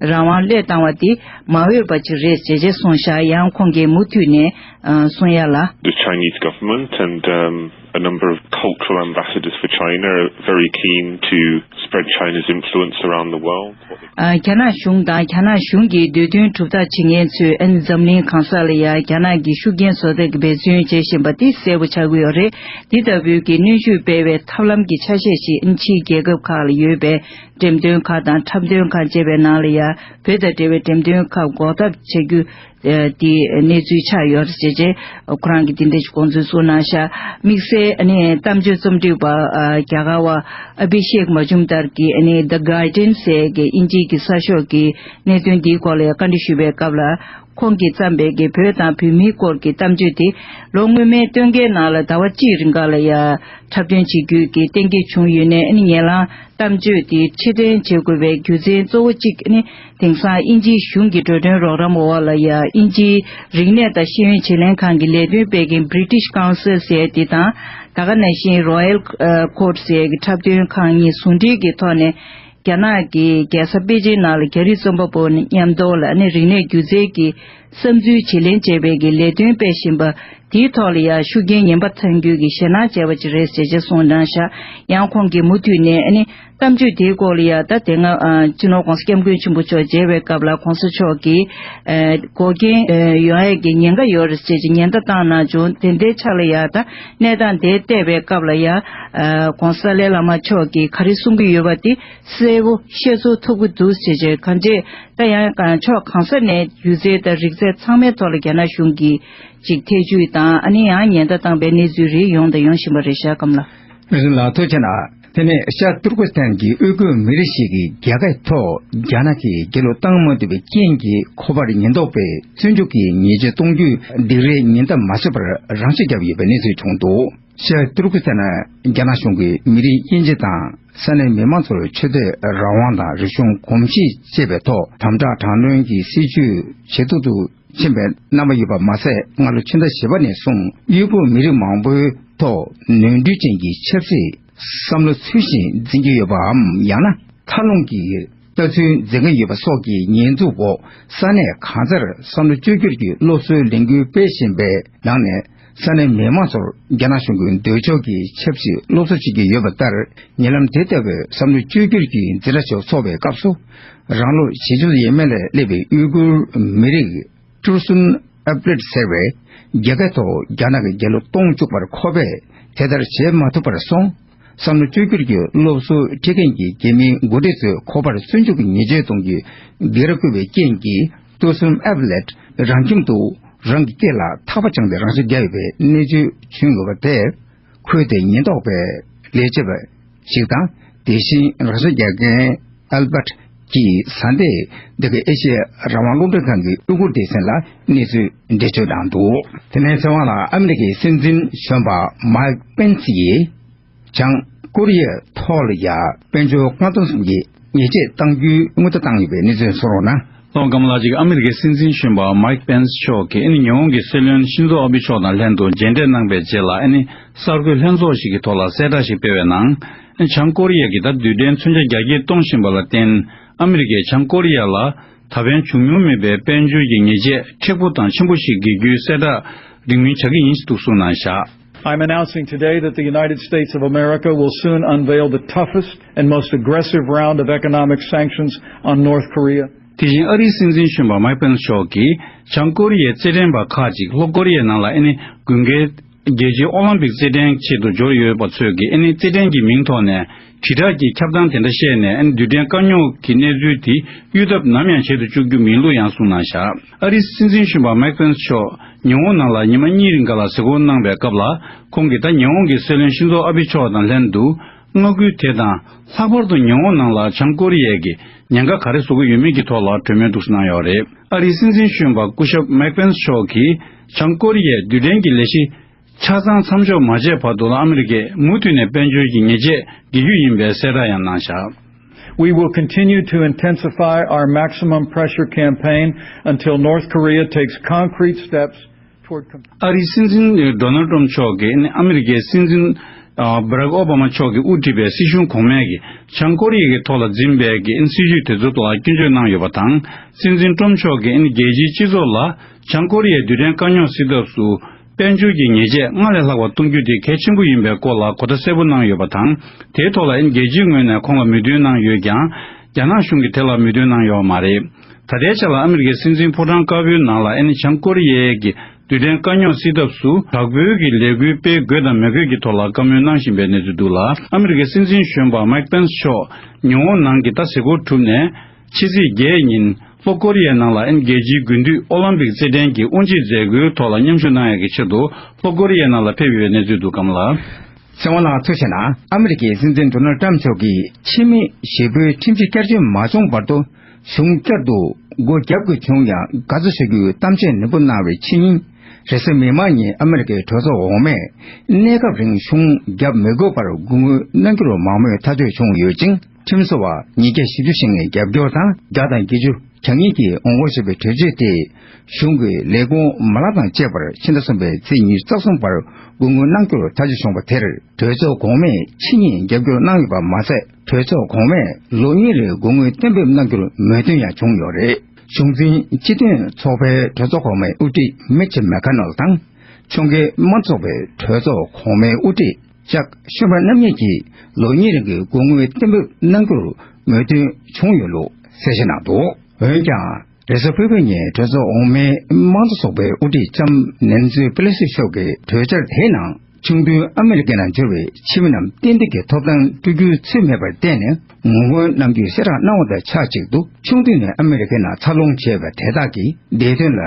རང་དབང་བློས་བཏང་བ་དེ་མ་འོས་པ་ཅིག་རེད་ཅེས་ཅེས་གསུངས་བཞག་ཡང་ཁོང་གིས་མུ་མཐུད་ནས་ཨ་གསུང་ཡ་ལ། The Chinese government and um, a number of cultural ambassadors for China are very keen to spread China's influence around the world. ཨ། རྒྱ་ནག་གཞུང་དང་རྒྱ་ནག་གཞུང་གི་འདོད་འདུན་གྲུབ་མཐའ་བྱེད་མཁན་ཚོས་ཨ་ནི་འཛམ་གླིང་གང་ས་ལ་ཡང་རྒྱ་ནག་གི་ཤུགས་རྐྱེན་བཟོ་ཐབས་ཀྱི་འབད་བརྩོན་བྱེད་བཞིན་པ་དེ་གསལ་པོ་ཆགས་ཀྱི་ཡོད་རེད། འདི་ལྟ་བུའི་གི་གནོན་ཤུགས་སྤེལ་བའི་ཐབས་ལམ་གྱི་ཆ་ཤས་ཤིག་ཨ་ནི་ཕྱིའི་རྒྱལ་ཁབ་ཁག་ལ་ཡོད་པའི་འགྲེམས་སྟོན་ཁང་དང་འཁྲབ་སྟོན་ཁང་བཅས་པའི་ནང་ལ་ཡང་བོད་དང་འབྲེལ་བའི་འགྲེམས་སྟོན་ཁང་འགོག་ཐབས་བྱ་རྒྱུ། ཨ། དེ་གནས་ཚུལ་ཆགས་ཡོད་རེད་ཅེས་ཅེས་ཁོ་རང་གིས་དེ་འདྲ་ཞིག་དགོངས་ཚུལ་གསུངས་གནང་ཤག་དམིགས་བསལ་ཨ་ནི་གཏམ་བརྗོད་རྩོམ་སྒྲིག་པ་ཨ་རྒྱ་གར་བ་ཨ་བྷི་ཤེག་མ་ཇུམ་དར་གྱིས་ཨ་ནི་The Guardian་ཟེར་གྱི་དབྱིན་ཇིའི་གི་གསར་ཤོག་གི་གནད་དོན་འདིའི་སྐོར་ལ་བཀའ་འདྲི་ཞུས་པའི་སྐབས་ལ། ཁོང་གིས་བརྩམས་པའི་གི་བོད་དང་བོད་མིའི་སྐོར་གྱི་གཏམ་བརྗོད་དེ་ལོ་སྔོན་མའི་སྟོན་ཁའི་ནང་ལ་ཟླ་བ་གཅིག་རིང་ག་ལ་ཡ་འཁྲབ་སྟོན་བྱེད་རྒྱུ་གི་གཏན་འཁེལ་བྱུང་ཡོད་ནའི་ཨ་ནི་ཉེ་ལམ་གཏམ་བརྗོད་དེ་ཕྱིར་འཐེན་བྱེད་དགོས་པའི་རྒྱུ་མཚན་གཙོ་བོ་གཅིག་ཨ་ནི་དེང་སང་དབྱིན་ཇིའི་གཞུང་གི་འགྲོ་གྲོན་རོགས་རམ་འོག་ལ་ཡ་དབྱིན་ཇིའི་རིག་གནས་དང་ཤེས་ཡོན་བྱེད་ལས་ཁང་གི་ལས་དོན་སྤེལ་མཁན་British Council ཟེར་དེ་དང་ད་ག་ནང་བཞིན་Royal Court ཟེར་གྱི་འཁྲབ་སྟོན་ཁང་གཉིས་ཟུང་འབྲེལ་གྱི་ཐོག་ནས། རྒྱ་ནག་གི་རྒྱལ་ས་པེ་ཅིན་ནང་ལ་རྒྱ་རིགས་རྩོམ་པ་པོ་མཉམ་དུ་ལ་ཨ་ནི་རིག་གནས་སྒྱུ་རྩལ་གྱི་བསམ་ཚུལ་བརྗེ་ལེན་བྱས་པའི་གི་ལས་དོན་སྤེལ་བཞིན་པ་དེའི་ཐོག་ལ་ཡང་ཤུགས་རྐྱེན་ངན་པ་ཐོན་རྒྱུ་གི་ཞེད་སྣང་བྱས་པ་ཅིག་རེད་ཟེར་བྱས་གསུངས་གནང་ཤག་ཡང་ཁོང་གིས་མུ་མཐུད་ནས་ཨ་ནི་གཏམ་བརྗོད་དེའི་སྐོར་ལ་ཡང་ད་དེ་སྔ་ཨ་སྤྱི་ནོར་༧གོང་ས་༧སྐྱབས་མགོན་ཆེན་པོ་མཆོག་མཇལ་བའི་སྐབས་ལ་༧གོང་ས་མཆོག་གིས་ཨ་འགོག་རྐྱེན་ཨ་ཡོང་ཡས་ཀྱི་ཉེན་ཁ་ཡོད་རེད་ཟེར་བྱས་ཉེན་བརྡ་བཏང་གནང་བྱུང་། དེ་འདྲའི་ཆ་ལ་ཡང་ད་གནས་སྟངས་དེ་བལྟས་པའི་སྐབས་ལ་ཡང་ཨ་༧གོང་ས་ཏཱ་ལའི་བླ་མ་མཆོག་གིས་ག་རེ་གསུང་གི་ཡོད་པ་དེ། གསལ་པོ་ཤེས་ཚོར་ཐུབ་ཀྱི་འདུག་ཟེར་བྱས་གང་ཅི་ད་ཡང་ཕྱོགས་གང་ས་ནས་སྒྱུ་རྩལ་དང་རིག་རྩལ་ཚང་མའི་ཐོག་ལ་རྒྱ་ནག་གཞུང་གིས་ཅིག་ཐེ་བྱུས་དང་ཨ་ནི་ཡང་ཉེན་བརྡ་བཏང་པའི་གནས་ཚུལ་རེ་ཡོང་དང་ཡོང་བཞིན་པ་རེད་ཤག་སྐམ་ལགས། མི་རིགས་ལ་ཐུགས་ཆེ་ན། དེ་ནས་ཤར་ཏུར་ཀི་སི་ཐན་གྱི་ཨུ་གུར་མི་རིགས་ཤིག་གིས་རྒྱ་སྐད་ཐོག་རྒྱ་ནག་གིས་རྒྱལ་བློན་བཏང་མ་ཐུབ་པའི་རྐྱེན་གྱིས་ཁོ་པར་ཉེན་རྟོག་པས་བཙོན་འཇུག་གི་ཉེས་ཆད་གཏོང་རྒྱུའི་སྡིགས་རའི་ཉེན་བརྡ་མ་བཟོད་པར་རང་ཤི་བརྒྱབ་ཡོད་པའི་གནས་ཚུལ་བྱུང་འདུག་ཤར་ཏུར་ཀི་སི་ཐན་རྒྱ་ནག་གཞུང་གིས་མི་རིགས་དབྱེ་འབྱེད་དང་ས་གནས་མི་མང་ཚོར་ཆོས་དད་རང་དབང་དང་རིག་གཞུང་གོམས་གཤིས་བཅས་པའི་ཐོག་དམ་དྲག་དྲག་གནོན་གྱི་སྲིད་བྱུས་ཇེ་སྡུག་ཏུ་ཕྱིན་པའི་རྣམ་པ་ཡོད་པ་མ་ཟད། སྔ་ལོ་ཕྱི་ཟླ་བཞི་པ་ནས་བཟུང་དབུལ་པོ་མི་རིགས་མང་པོའི་ཐོག་ནོར་འཁྲུལ་ཅན་གྱི་ཆབ་སྲིད་བསམ་བློ་ཚུལ་བཞིན་འཛིན་གྱི་ཡོད་པའམ། ཡང་ན་མཐའ་ལྷུང་གི་ལྟ་ཚུལ་འཛིན་གྱི་ཡོད་པ་སོགས་ཀྱི་ཉེས་འཛུགས་འོག་ས་གནས་གང་སར་བསམ་བློ་བཅོས་བསྒྱུར་གྱི་སློབ་གསོའི་ལས་འགུལ་སྤེལ་བཞིན་པའི་ནང་ནས། ས་གནས་མི་མང་ཚོར་རྒྱ་ནག་གཞུང་གི་འདོད་ཕྱོགས་ཀྱི་ཆབ་སྲིད་སློབ་གསོ་བྱེད་ཀྱི་ཡོད་པ་ལྟར། ཉེ་ལམ་དེ་ལྟ་བུའི་བསམ་བློ་བཅོས་བསྒྱུར་གྱི་འཛིན་གྲྭ་ཞིག་འཚོགས་པའི་སྐབས་སུ། རང་ལོ་བཞི་བཅུ་ཡས་མས་ལ་སླེབས་པའི་ཡུ་གུར་མི་རིགས་ཀྲུར་སུན་ཨབ་ལེད་ཟེར་བས། རྒྱ་སྐད་ཐོག་རྒྱ་ནག་གི་རྒྱལ་གླུ་གཏོང་བཅུག་པར་ཁོ་པས་དེ་ལྟར་བྱེད་མ་ཐུབ་པར་སོང་། བསམ་བློ་བཅོས་བསྒྱུར་གྱི་སློབ་གསོ་ཁྲིད་མཁན་གྱི་རྒྱ་མིའི་འགོ་ཁྲིད་ཚོས་ཁོ་པར་བཙོན་འཇུག་གི་ཉེས་ཆད་གཏོང་རྒྱུའི་སྡིགས་ར་བསྐུལ་བའི་རྐྱེན་གྱིས། ཏུ་སུན་ཨབ་ལེད་རང་ཁྱིམ་དུ་རང་གི་སྐེ་ལ་ཐག་པ་བཅངས་ཏེ་རང་ཤི་བརྒྱབ་ཡོད་པའི་གནས་ཚུལ་བྱུང་ཡོད་པ་དེར། ཁོས་དེ་ཉེན་རྟོག་པའི་ལས་བྱེད་པ་ཞིག་དང་། དེ་བཞིན་རང་ཤི་རྒྱག་མཁན་ཨལ་བྷར་གྱི་བཟའ་ཟླས་འདི་ག་ཨེ་ཤི་ཡ་རང་དབང་རླུང་འཕྲིན་ཁང་གི་ཨུ་གུར་སྡེ་ཚན་ལ་གནས་ཚུལ་འགྲེལ་བརྗོད་གནང་འདུག་དེ་ནས་ཚེ་དབང་ལགས། ཨ་མི་རི་ཀའི་སྲིད་འཛིན་གཞོན་པ་མའིག་པེན་སི་ཡིས། བྱང་ཀོ་རི་ཡའི་ཐོག་ལ་ཡ་དཔལ་འབྱོར་མངའ་ཐང་གསུམ་གྱི་ཉེས་ཆད་གཏང་རྒྱུའི་སྔོན་བརྡ་བཏང་ཡོད་པའི་གནས་ཚུལ་གསུངས་རོགས་གནང་། ལྷོ་སྒང་ལ་གཅིག་ཨ་མི་རི་ཀའི་སྲིད་འཛིན་གཞོན་པ་མའིག་པེན་སི་མཆོག་གིས་ཨ་ནི་ཉི་ཧོང་གི་སྲིད་བློན་ཤིན་ཛོ་ཨ་བྷི་མཆོག་དང་ལྷན་དུ་མཇལ་འཕྲད་གནང་པའི་རྗེས་ལ། ཨ་ནི་གསར་འགོད་ལྷན་ཚོགས་ཤིག་གི་ཐོག་ལ་གསལ་བསྒྲགས་ཤིག་སྤེལ་བའི་ནང་། ཨ་ནི་བྱང་ཀོ་རི་ཡ་གིས་ད་རྡུལ་ཕྲན་མཚོན་ཆ་རྒྱ་སྐྱེད་གཏོང་བཞིན་པ་ལ་བརྟེན། ཨ་མི་རི་ཀས་བྱང་ཀོ་རི་ཡ་ལ་ད་ཕན་བྱུང་མྱོང་མེད་པའི་དཔལ་འབྱོར་གྱི་ཉེས་ཆད་མཁྲེགས་པོ་དང་ཆེན་པོ་ཞིག་འགེལ་རྒྱུའི་གསལ་བསྒྲགས་རིང་མིན་བྱ་གི་ཡིན་ཞེས་འདུག་གསུངས་གནང་བཞག I'm announcing today that the United States of America will soon unveil the toughest and most aggressive round of economic sanctions on North Korea. དེ་བཞིན་ཨ་རིའི་སྲིད་འཛིན་གཞོན་པ་མའིག་པེན་སི་མཆོག་གིས་བྱང་ཀོ་རི་ཡའི་རྩེད་འགྲན་པ་ཁག་ཅིག་ལྷོ་ཀོ་རི་ཡའི་ནང་ལ་ཨ་ནི་དགུན་ཁའི་རྒྱལ་སྤྱིའི་ཨོ་ལིམ་པིག་རྩེད་འགྲན་ཆེད་དུ་འབྱོར་ཡོད་པ་ཚོས་ཀྱིས་ཨ་ནི་རྩེད་འགྲན་གྱི་མིང་ཐོག་ནས་དྲིལ་བསྒྲགས་ཀྱི་ཁྱབ་སྟངས་དེ་འདྲ་བཤད་ནས། ཨ་ནི་རྡུལ་ཕྲན་དཀའ་རྙོག་གི་གནས་ཚུལ་དེ་གཡོལ་ཐབས་ནམ་ཡང་བྱེད་དུ་བཅུག་རྒྱུ་མིན་ལུགས་ཡང་གསུངས་གནང་བཞག་ཨ་རིའི་སྲིད་འཛིན་གཞོན་པ་མའིག་པེན་སི་མཆོག་ཉི་ཧོང་ནང་ལ་ཉི་མ་གཉིས་རིང་ག་ལ་གཟིགས་སྐོར་གནང་པའི་སྐབས་ལ། ཁོང་གིས་ད་ཉི་ཧོང་གི་སྲིད་བློན་ཤིན་ཛོ་ཨ་བྷི་མཆོག་དང་ལྷན་དུ། མངའ་ཁུལ་དེ་དང་ལྷག་པར་དུ་ཉི་ཧོང་ནང་ལ་བྱང་ཀོ་རི་ཡས་ཀྱིས་ཉེན་ཁ་ག་རེ་བཟོ་གི་ཡོད་མེད་ཀྱི་ཐོག་ལ་གྲོས་མོལ་འདུག་སེ་གནང་ཡོད་རེད། ཨ་རིའི་སྲིད་འཛིན་གཞོན་པ་སྐུ་ཞབས་མའིག་པེན་སི་མཆོག་གིས་བྱང་ཀོ་རི་ཡས་རྡུལ་ཕྲན་གྱི་ལས་གཞི་ཆ་ཚང་མཚམས་འཇོག་མ་བྱས་བར་དུ་ལ་ཨ་མི་རི་ཀས་མུ་མཐུད་ནས་དཔལ་འབྱོར་གྱི་ཉེས་ཆད་འགེལ་རྒྱུ་ཡིན་པའི་གསལ་བསྒྲགས་ཡང་གནང་བཞག We will continue to intensify our maximum pressure campaign until North Korea takes concrete steps toward com- ཨ་རིའི་སྲིད་འཛིན་ཌོ་ནལ་ཏྲམ་མཆོག་གིས་ཨ་མི་རི་ཀའི་སྲིད་འཛིན་བྷ་རག་ཨོ་བྷ་མ་མཆོག་གིས་དབུ་ཁྲིད་པའི་སྲིད་གཞུང་གོང་མས་ཀྱིས་བྱང་ཀོ་རི་ཡ་གི་ཐོག་ལ་འཛིན་པའི་གི་སྲིད་བྱུས་དེ་ཚོ་ལ་སྐྱོན་བརྗོད་གནང་ཡོད་པ་དང་། སྲིད་འཛིན་ཏྲམ་མཆོག་གིས་རྒྱལ་སྤྱིའི་སྤྱི་ཚོགས་ལ་བྱང་ཀོ་རི་ཡའི་རྡུལ་ཕྲན་དཀའ་རྙོག་སེལ་ཐབས་སུ། དཔལ་འབྱོར་གྱི་ཉེས་ཆད་སྔར་ལས་ལྷག་པ་གཏོང་རྒྱུ་དེ་གལ་ཆེན་པོ་ཡིན་པའི་སྐོར་ལ་གོ་བརྡ་གསལ་པོ་གནང་ཡོད་པ་དང་། དེའི་ཐོག་ལ་ཨིན་རྒྱལ་སྤྱིའི་ངོས་ནས་ཁོང་ལ་མོས་མཐུན་གནང་ཡོད་ཀྱང་། རྒྱ་ནག་གཞུང་གིས་དེ་ལ་མོས་མཐུན་གནང་ཡོད་མ་རེད། ད་ལྟའི་ཆ་ལ་ཨ་མི་རི་ཀའི་སྲིད་འཛིན་ཕོ་བྲང་དཀར་པོའི་ནང་ལ་ཨ་ནི་བྱང་ཀོ་རི་ཡའི་གི་རྡུལ་ཕྲན་དཀའ་རྙོག་སེལ་ཐབས་སུ་དྲག་པོའི་གི་ལས་འགུལ་སྤེལ་དགོས་དང་མི་དགོས་ཀྱི་ཐོག་ལ་བཀའ་མོལ་གནང་བཞིན་པའི་གནས་ཚུལ་འདུག་ལ། ཨ་མི་རི་ཀའི་སྲིད་འཛིན་གཞོན་པ་མའིག་པེན་སི་མཆོག་ཉི་ཧོང་ནང་གི་ད་གཟིགས་སྐོར་གྲུབ་ནས། ཕྱི་ཚེས་བརྒྱད་ཉིན་ལྷོ་ཀོ་རི་ཡའི་ནང་ལ་ཨིན་རྒྱལ་སྤྱིའི་དགུན་དུས་ཨོ་ལིམ་པིག་རྩེད་འགྲན་གྱི་དབུ་འབྱེད་མཛད་སྒོའི་ཐོག་ལ་མཉམ་ཞུགས་གནང་ཡག་གི་ཆེད་དུ་ལྷོ་ཀོ་རི་ཡའི་ནང་ལ་ཕེབས་ཡོད་པའི་གནས་ཚུལ་འདུག་སྐམ་ལགས། ཚེ་དབང་ལགས་ཐུགས་རྗེ་གནང་། ཨ་མི་རི་ཀའི་སྲིད་འཛིན་ཌོ་ནལ་ཏྲམ་མཆོག་གིས་ཕྱི་མི་ཞེ་པོའི་ཁྲིམས་གཞི་བསྐྱར་བཅོས་མ་བྱུང་བར་དུ་གཞུང་བསྐྱར་དུ་ སྒོ་བརྒྱབ་དགོས་བྱུང་ཡང་དགའ་བསུ་ཞུ་རྒྱུའི་གཏམ་བཤད་ནན་པོ་གནང་བའི་ཕྱི་ཉིན། རེས་གཟའ་མིག་དམར་ཉིན་ཨ་མེ་རི་ཀའི་གྲོས་ཚོགས་འོག་མས་གནས་སྐབས་རིང་གཞུང་བརྒྱབ་མི་དགོས་པར་དགོས་དངུལ་གནང་རྒྱུར་མང་མོས་ཐག་གཅོད་བྱུང་ཡོད་ཅིང་། ཁྲིམས་བཟོ་བ་ཉིས་བརྒྱ་བཞི་བཅུ་ཞིག་ནས་རྒྱབ་སྐྱོར་དང་བརྒྱ་དང་བརྒྱད་ཅུ་གྱ་གཉིས་ཀྱིས་ངོ་རྒོལ་བྱས་པའི་གྲོས་ཆོད་དེ། གཞུང་གི་ལས་ཁུངས་མ་ལག་དང་བཅས་པར་ཕྱི་ཟླ་གསུམ་པའི་ཚེས་ཉི་ཤུ་རྩ་གསུམ་བར་སྒོ་དངུལ་གནང་རྒྱུར་ཐག་གཅོད་བྱུང་བ་དེར། གྲོས་ཚོགས་གོང་མས་ཕྱི་ཉིན་རྒྱབ་སྐྱོར་གནང་ཡོད་པ་མ་ཟད། གྲོས་ཚོགས་གོང་མས་ལོ་གཉིས་རིང་སྒོ་དངུལ་གཏན་འབེབས་གནང་རྒྱུར་མོས་མཐུན་ཡང་བྱུང་ཡོད་རེད། གཞུང་འཛིན་སྤྱི་མཐུན་ཚོགས་པའི་གྲོས་ཚོགས་གོང་མའི་དབུ་ཁྲིད་མེ་ཆི་མེ་ཁ་ནལ་དང་། ཕྱོགས་འགལ་དམངས་གཙོ་ཚོགས་པའི་གྲོས་ཚོགས་གོང་མའི་དབུ་ཁྲིད་ཅག་ཤོན་པ་རྣམ་གཉིས་ཀྱིས་ལོ་གཉིས་རིང་གི་སྒོ་དངུལ་གཏན་འབེབས་གནང་རྒྱུར་མོས་མཐུན་བྱུང་ཡོད་ལུགས་གསལ་བཤད་གནང་འདུག་འོན་ཀྱང་། རེས་གཟའ་ཕུར་བུའི་ཉིན་གྲོས་ཚོགས་འོག་མའི་དམངས་གཙོ་ཚོགས་པའི་དབུ་ཁྲིད་ལྕམ་ནན་སི་པེ་ལོ་སི་མཆོག་གིས་གྲོས་འཆར་དེའི་ནང་། ཆུང་དུས་ཨ་མེ་རི་ཀའི་ནང་འབྱོར་བའི་ཕྱི་མི་རྣམས་གཏན་སྡོད་ཀྱི་ཐོབ་ཐང་སྤྲོད་རྒྱུའི་ཚུལ་མེད་པར་བརྟེན་ནས་ངོ་རྒོལ་གནང་རྒྱུའི་གསལ་བསྒྲགས་གནང་བ་དང་ཆབས་ཅིག་ཏུ། ཆུང་དུས་ནས་ཨ་མེ་རི་ཀའི་ནང་འཚར་ལོངས་བྱས་པ་དེ་དག་གི་བདེ་དོན་ལ་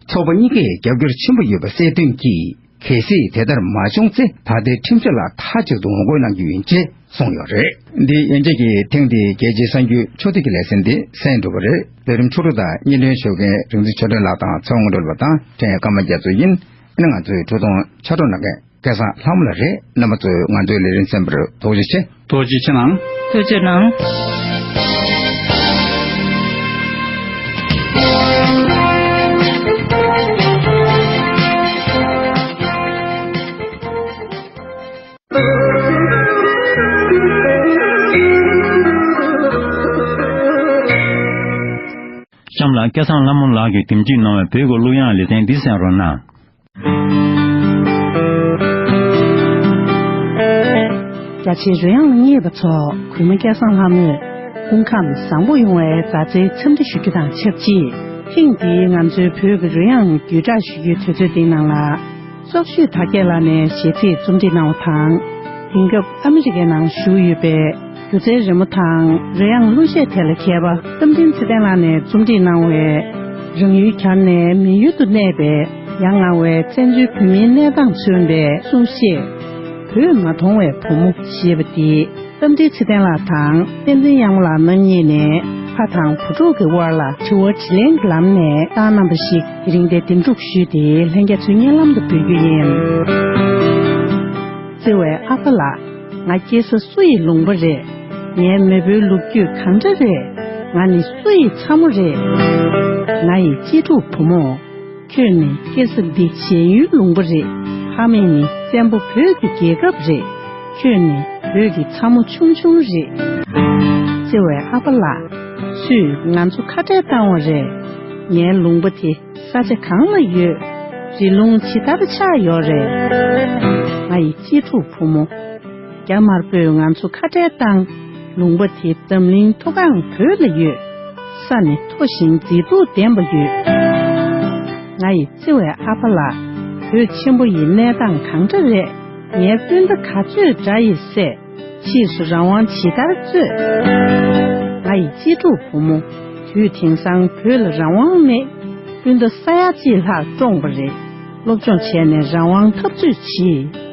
ཚོགས་པ་གཉིས་ཀས་རྒྱབ་སྐྱོར་ཆེན་པོ་ཡོད་པ་གསལ་སྟོན་གྱིས། གལ་སྲིད་དེ་ལྟར་མ་བྱུང་ཚེ། ད་ལྟའི་ཁྲིམས་གཅོད་ལ་མཐའ་གཅིག་ཏུ་ངོ་རྒོལ་གནང་རྒྱུ་ཡིན་ཅེས་གསུངས་ཡོད་རེད། འདི་ཡན་ཆད་ཀྱིས་ཐེངས་འདིའི་རྒྱལ་སྤྱིའི་གསར་འགྱུར་ཕྱོགས་བསྡུས་ཀྱི་ལེ་ཚན་འདི་གསན་འགྲོ་གི་རེད། ལས་རིམ་ཚོགས་དྲུང་དང་སྙན་སྒྲོན་ཞུ་མཁན་རིག་འཛིན་ཆོས་སྒྲོན་ལགས་དང་ཚེ་དབང་དངོས་གྲུབ་ལགས་དང་། ཕྲན་ཀརྨ་རྒྱ་མཚོ་ཡིན། ཨ་ནི་ང་ཚོའི་ཁྲོད་དུ་ཕྱག་རོགས་གནང་མཁན་སྐལ་བཟང་ལྷ་མོ་ལགས་རེད། རྣམ་པ་ཚོས་ང་ཚོའི་ལས་རིམ་གསན་པར་ཐུགས་རྗེ་ཆེ། ཐུགས་རྗེ་ཆེ་གནང་། ཐུགས་རྗེ་གནང་། གཤམ་ལ་སྐལ་བཟང་ལྷ་མོ་ལགས་ཀྱིས་འདེམས་སྒྲིག་གནང་བའི་བོད་ཀྱི་གླུ་དབྱངས་ལེ་ཚན་འདི་གསན་རོགས་གནང་། རྒྱ་ཆེའི་རོལ་དབྱངས་ལ་མཉེས་པ་ཚོ། གུས་མོ་སྐལ་བཟང་ལྷ་མོས་སྐུ་ཁམས་བཟང་པོ་ཡོང་བའི་མཛའ་བརྩེའི་འཚམས་འདྲི་ཞུ་རྒྱུ་དང་ཆབས་ཅིག་ཐེངས་འདིའི་ང་ཚོའི་བོད་ཀྱི་རོལ་དབྱངས་བརྒྱུད་བསྒྲགས་ཞུ་རྒྱུའི་དུས་ཚོད་འདིའི་ནང་ལ། སྲོག་ཤོད་དར་རྒྱས་ལགས་ནས་གཞས་ཚིག་རྩོམ་སྒྲིག་གནང་བ་དང་། དེང་སྐབས་ཨ་མི་རི་ཀའི་ནང་བཞུགས་ཡོད་པའི་སྒྱུ་རྩལ་རི་མོ་དང་རོལ་དབྱངས་གླུ་གཞས་ཐད་ལ་མཁས་པ་རྟ་མགྲིན་ཚེ་བརྟན་ལགས་ནས་རྩོམ་སྒྲིག་གནང་བའི། རང་ཡུལ་གྱར་ནས་མི་ཡུལ་དུ་གནས་པའི་ཡ་ང་བའི་བཙན་བྱོལ་བོད་མིའི་གནས་སྟངས་མཚོན་པའི་གསུང་བཤད། བོད་མ་མཐོང་བའི་བུ་མོ་ཞེས་པ་འདི། རྟ་མགྲིན་ཚེ་བརྟན་ལགས་དང་བསྟན་འཛིན་གཡང་མོ་ལགས་རྣམ་གཉིས་ནས་ཕ་དང་བུ་ཕྲུག་གི་དབར་ལ་དྲི་བ་དྲིས་ལན་གྱི་ལམ་ནས་བཏང་གནང་བ་ཞིག་དེ་རིང་འདིར་འདེམས་སྒྲུག་ཞུས་ཏེ་ལྷན་རྒྱས་ཚོའི་སྙན་ལམ་དུ་འབུལ་རྒྱུ་ཡིན། བརྩེ་བའི་ཨ་ཕ་ལགས། ང་སྐྱེས་ས་སུ་ཡི་ལུང་པ་རེད། ངའི་མེས་པོའི་ལོ་རྒྱུས་གང་འདྲ་རེད། ང་ནི་སུ་ཡི་ཚ་མོ་རེད། ང་ཡི་གཅེས་ཕྲུག་བུ་མོ། ཁྱོད་ནི་སྐྱེས་ས་འདི་གཞན་ཡུལ་ལུང་པ་རེད། ཕ་མེས་ནི་བཙན་པོ་བོད་ཀྱི་རྒྱལ་ཁབ་རེད། ཁྱོད་ནི་བོད་ཀྱི་ཚ་མོ་ཆུང་ཆུང་རེད། བརྩེ་བའི་ཨ་ཕ་ལགས། སུས་ང་ཚོ་ཁ་བྲལ་བཏང་བ་རེད། ངའི་ལུང་པ་དེ་ས་ཆ་གང་ལ་ཡོད། རི་ལུང་ཇི་ལྟར་ཆགས་ཡོད་རེད། ང་ཡི་གཅེས་ཕྲུག་བུ་མོ། རྒྱ་དམར་པོས་ང་ཚོ་ཁ་བྲལ་བཏང་། ལུང་པ་དེ་འཛམ་གླིང་མཐོ་སྒང་བོད་ལ་ཡོད། ས་ནི་མཐོ་ཞིང་མཛེས་སྡུག་ལྡན་པ་ཡོད། ང་ཡི་བརྩེ་བའི་ཨ་ཕ་ལགས། བོད་ཆེན་པོ་ཡི་གནས་སྟངས་གང་འདྲ་རེད། ངའི་སྤུན་ཟླ་ག་ཚོད་དགྲ་ཡིས་བསད། ཕྱིས་སུ་རང་དབང་ཇི་ལྟར་རྩོད། ང་ཡི་གཅེས་ཕྲུག་བུ་མོ། དུས་དེང་སང་བོད་ལ་རང་དབང་མེད། སྤུན་ཟླ་ས་ཡ་གཅིག་ལྷག་བཀྲོངས་པ་རེད། སློབ་སྦྱོང་བྱས་ནས་རང་དབང་འཐབ་རྩོད་བྱེད།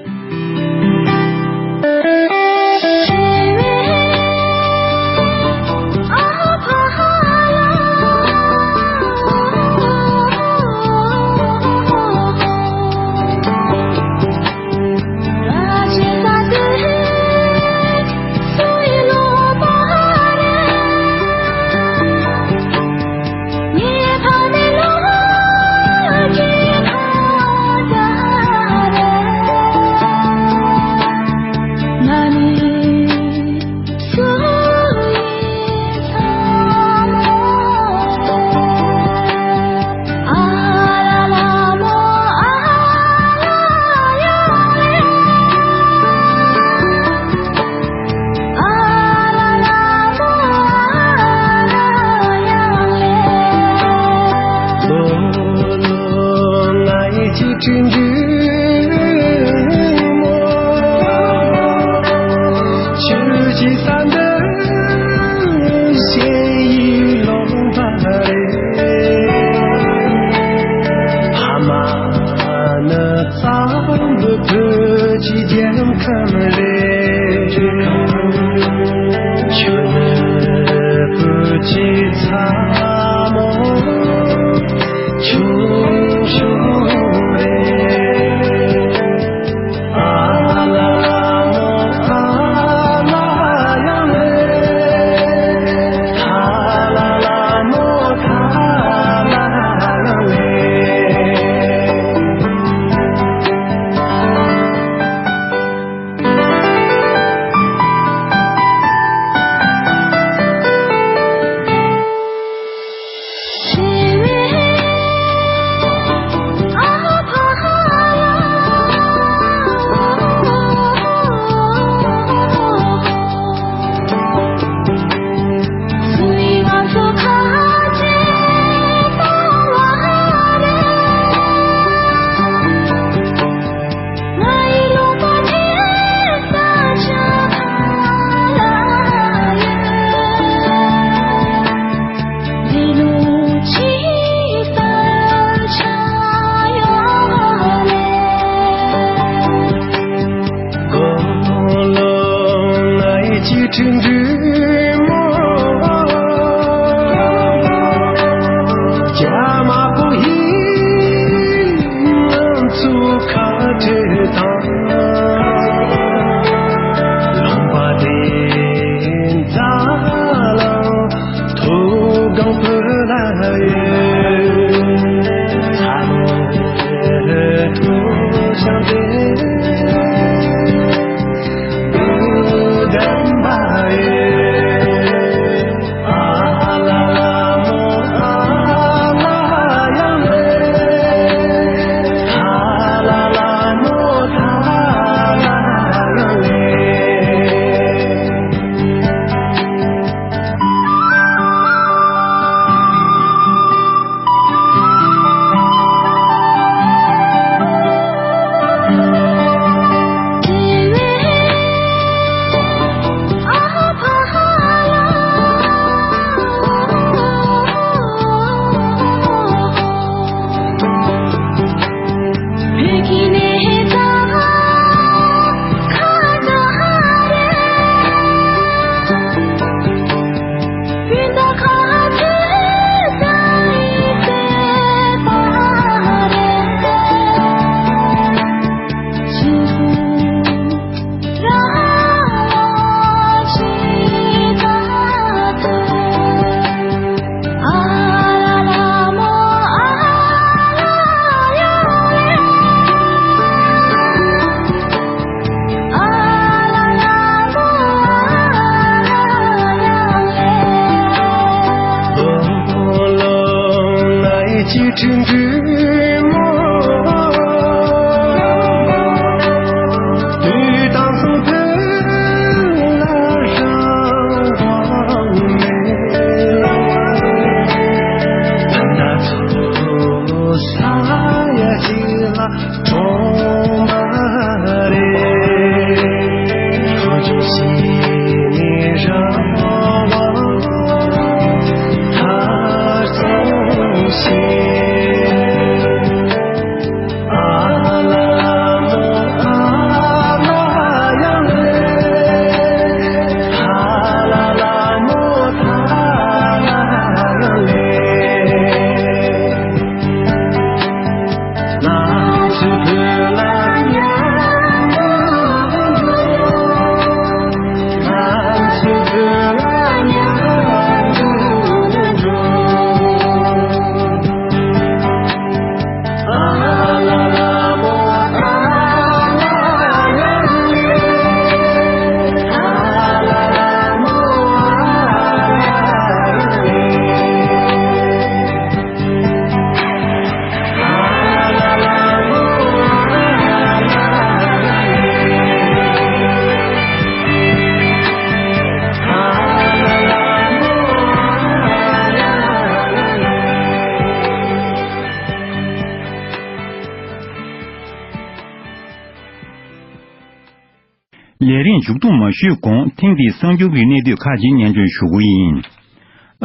ལས་རིམ་མཇུག་བསྡོམས་མ་ཞུས་གོང་ཐེངས་འདིའི་གསར་འགྱུར་གྱི་གནད་བསྡུས་ཁག་ཅིག་སྙན་སྒྲོན་ཞུ་རྒྱུ་ཡིན།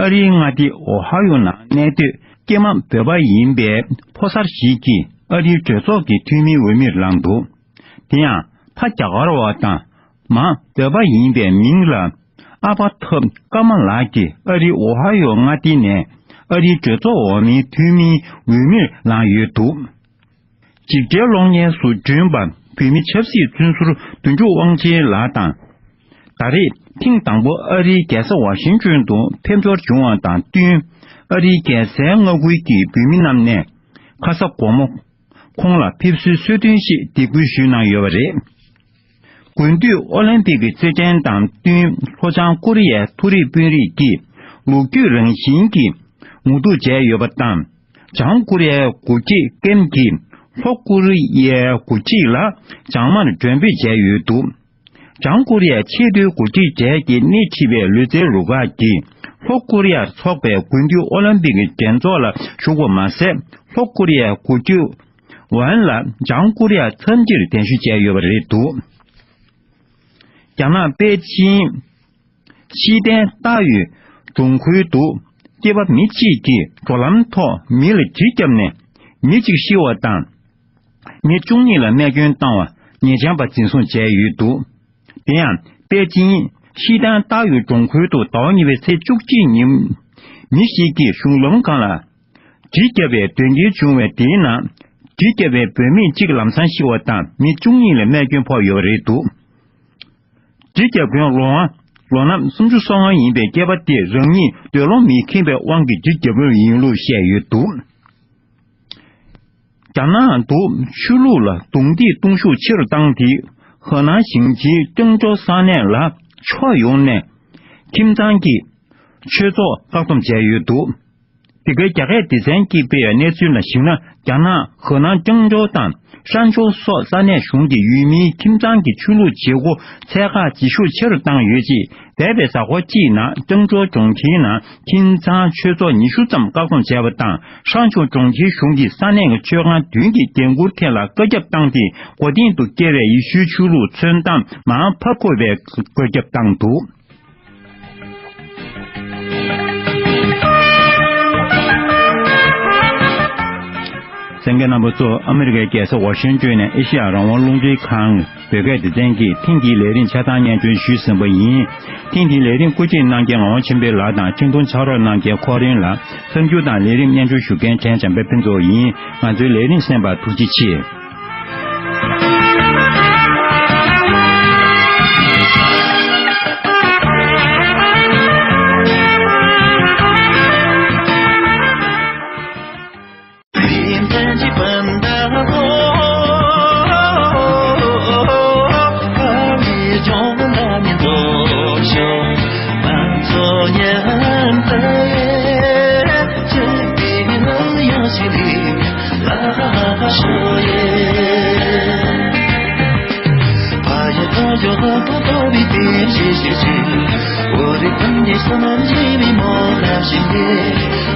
ཨ་རིའི་མངའ་སྡེ་ཨོ་ཧ་ཡོ་ནང་གནས་སྡོད་སྐྱེས་མ་བོད་པ་ཡིན་པའི་ཕོ་གསར་ཞིག་གིས་ཨ་རིའི་གྲོས་ཚོགས་ཀྱི་འཐུས་མིའི་འོས་མིར་ལངས་འདུག་དེ་ཡང་ཕ་རྒྱ་གར་བ་དང་མ་བོད་པ་ཡིན་པའི་མིང་ལ་ཨ་པ་ཐབ་ཀརྨ་ལགས་ཀྱིས་ཨ་རིའི་ཨོ་ཧ་ཡོ་མངའ་སྡེ་ནས་ཨ་རིའི་གྲོས་ཚོགས་འོག་མའི་འཐུས་མིའི་འོས་མིར་ལངས་ཡོད་འདུག་འཇིགས་བྲལ་གློག་བརྙན་སུ་བསྐྲུན་པ་བོད་མི་ཆབ་སྲིད་བཙོན་ཟུར་དོན་གྲུབ་དབང་ཆེན་ལགས་དང་། ད་རེས་ཐེངས་དང་པོ་ཨ་རིའི་རྒྱལ་ས་ཝ་ཤིང་ཏོན་དུ་ཕེབས་འབྱོར་བྱུང་བ་དང་བསྟུན། ཨ་རིའི་རྒྱལ་སའི་མངའ་ཁུལ་གྱི་བོད་མི་རྣམས་ནས་ཁ་ས་དགོང་མོ་ཁོང་ལ་ཕེབས་བསུའི་གསོལ་སྟོན་ཞིག་འདེགས་འབུལ་ཞུས་གནང་ཡོད་པ་རེད། དགུན་དུས་ཨོ་ལིམ་པིག་གི་རྩེད་འགྲན་དང་བསྟུན་ལྷོ་བྱང་ཀོ་རི་ཡའི་མཐོ་རིམ་དཔོན་རིགས་ཀྱིས་ལོ་རྒྱུས་རང་བཞིན་གྱི་ངོ་སྤྲོད་བྱས་ཡོད་པ་དང་། བྱང་ཀོ་རི་ཡའི་འགོ་ཁྲིད་ཀེམ་གྱིས་ལྷོ་ཀོ་རི་ཡའི་འགོ་ཁྲིད་ལ་བྱང་མར་མགྲོན་འབོད་བྱས་ཡོད་འདུག་བྱང་ཀོ་རི་ཡའི་ཆེས་མཐོའི་འགོ་ཁྲིད་གྲས་ཀྱིས་སྣེ་ཁྲིད་པའི་ལུས་རྩལ་རུ་ཁག་གིས་ལྷོ་ཀོ་རི་ཡར་འཚོགས་པའི་དགུན་དུས་ཨོ་ལིམ་པིག་གི་འགྲན་ཚོགས་ལ་ཞུགས་པ་མ་ཟད། ལྷོ་ཀོ་རི་ཡའི་འགོ་ཁྲིད་ཝན་ལ་བྱང་ཀོ་རི་ཡ་འཚམས་འདྲིར་གདན་ཞུ་བྱས་ཡོད་པ་རེད་འདུག་རྒྱ་ནག་པེ་ཅིན་ཤི་ཏན་ཏཱ་ཡུའི་གྲོང་ཁུལ་དུ་སྐྱེས་པ་མི་གཅིག་གིས་འགྲོ་ལམ་ཐོག་མི་ལ་གྲི་བརྒྱབ་ནས་མི་གཅིག་ཤི་བ་དང་། མི་བཅུ་གཉིས་ལ་རྨས་སྐྱོན་བཏང་བ་ཉེས་ཅན་པ་འཛིན་བཟུང་བྱས་ཡོད་འདུག་དེ་ཡང་པེ་ཅིན་ཤི་ཏན་ཏཱ་ཡུའི་གྲོང་ཁུལ་དུ་ཟླ་བ་གཉིས་པའི་ཚེས་བཅུ་གཅིག་ཉིན་མི་ཞིག་གིས་གཞུང་ལམ་སྒང་ལ་གྲི་བརྒྱབ་པའི་དོན་རྐྱེན་བྱུང་བའི་དེའི་ནང་གྲི་བརྒྱབ་པའི་བུད་མེད་གཅིག་ལམ་སང་ཤི་བ་དང་མི་བཅུ་གཉིས་ལ་རྨས་སྐྱོན་ཕོག་ཡོད་པ་རེད་འདུག་གྲི་བརྒྱབ་མཁན་ལོ་ལོ་ན་སུམ་ཅུ་སོ་ལྔ་ཡིན་པའི་སྐྱེས་པ་དེས་རང་ཉིད་འདོད་བློ་མི་ཁེངས་པའི་དབང་གིས་གྲི་བརྒྱབ་པ་ཡིན་ལུགས་བཤད་ཡོད་འདུག་རྒྱ་ནག་ཏུ་ཆོས་ལུགས་ལ་རྡུང་རྡེག་གཏོང་ཤུགས་ཆེ་རུ་བཏང་སྟེ། ཧེ་ནན་ཞིང་ཆེན་ཀྲེང་ཀྲོའུ་ས་གནས་ལ་ཕྱོགས་ཡོངས་ནས་ཁྱིམ་ཚང་གི་ཆོས་ཚོགས་བཀག་སྡོམ་བྱས་ཡོད་འདུག་འདི་གའི་རྒྱ་སྐད་སྡེ་ཚན་གྱིས་སྤེལ་བའི་གནས་ཚུལ་ལ་གཞིགས་ན། རྒྱ་ནག་ཧེ་ནན་ཀྲེང་ཀྲོའུ་དང་ཧྲན་ཆོའུ་སོགས་ས་གནས་གཞུང་གིས་ཡུལ་མིའི་ཁྱིམ་ཚང་གི་ཆོས་ལུགས་བྱེད་སྒོ་ཚད་བཀག་བྱེད་ཤུགས་ཆེ་རུ་བཏང་ཡོད་ཅེས། འདས་པའི་གཟའ་འཁོར་གཅིག་ནང་ཀྲེང་ཀྲོའུ་གྲོང་ཁྱེར་ནང་ཁྱིམ་ཚང་ཆོས་ཚོགས་ཉི་ཤུ་ཙམ་བཀག་སྡོམ་བྱས་པ་དང་། ཧྲན་ཆོའུ་གྲོང་ཁྱེར་གཞུང་གིས་ས་གནས་ཀྱི་ཆོས་ཁང་བདུན་གྱི་འགན་འཁུར་ཐད་ལ་བཀའ་ཁྱབ་བཏང་སྟེ། མགོ་རྟིང་དུ་བཀལ་བའི་ཡེ་ཤུའི་ཆོས་ལུགས་མཚོན་གཏམ་མར་ཕབ་དགོས་པའི་བཀའ་ཁྱབ་བཏང་འདུག་གསན་མཁན་རྣམ་པ་ཚོ། ཨ་མི་རི་ཀའི་རྒྱལ་ས་ཝ་ཤིང་ཏོན་ནས་ཨེ་ཤེ་ཡ་རང་དབང་རླུང་འཕྲིན་ཁང་བོད་སྐད་སྡེ་ཚན་གྱིས་ཐེངས་འདིའི་ལས་རིམ་ཆ་ཚང་སྙན་སྒྲོན་ཞུས་ཟིན་པ་ཡིན། ཐེངས་འདིའི་ལས་རིམ་བཀོད་སྒྲིག་གནང་མཁན་ངག་དབང་ཆོས་འཕེལ་ལགས་དང་འཕྲིན་ཐུང་ཕྱག་རོགས་གནང་མཁན་ཁོ་རིན་ལགས། གསར་འགྱུར་དང་ལས་རིམ་སྙན་སྒྲོན་ཞུ་མཁན་ཕྲན་བྱམས་པ་ཕུན་ཚོགས་ཡིན། ང་ཚོའི་ལས་རིམ་གསན་པར་ཐུགས་རྗེ་ཆེ། བསོད་ནམས་ཡིན་པའི་སྨོན་ལམ་བཞིན་ཏེ།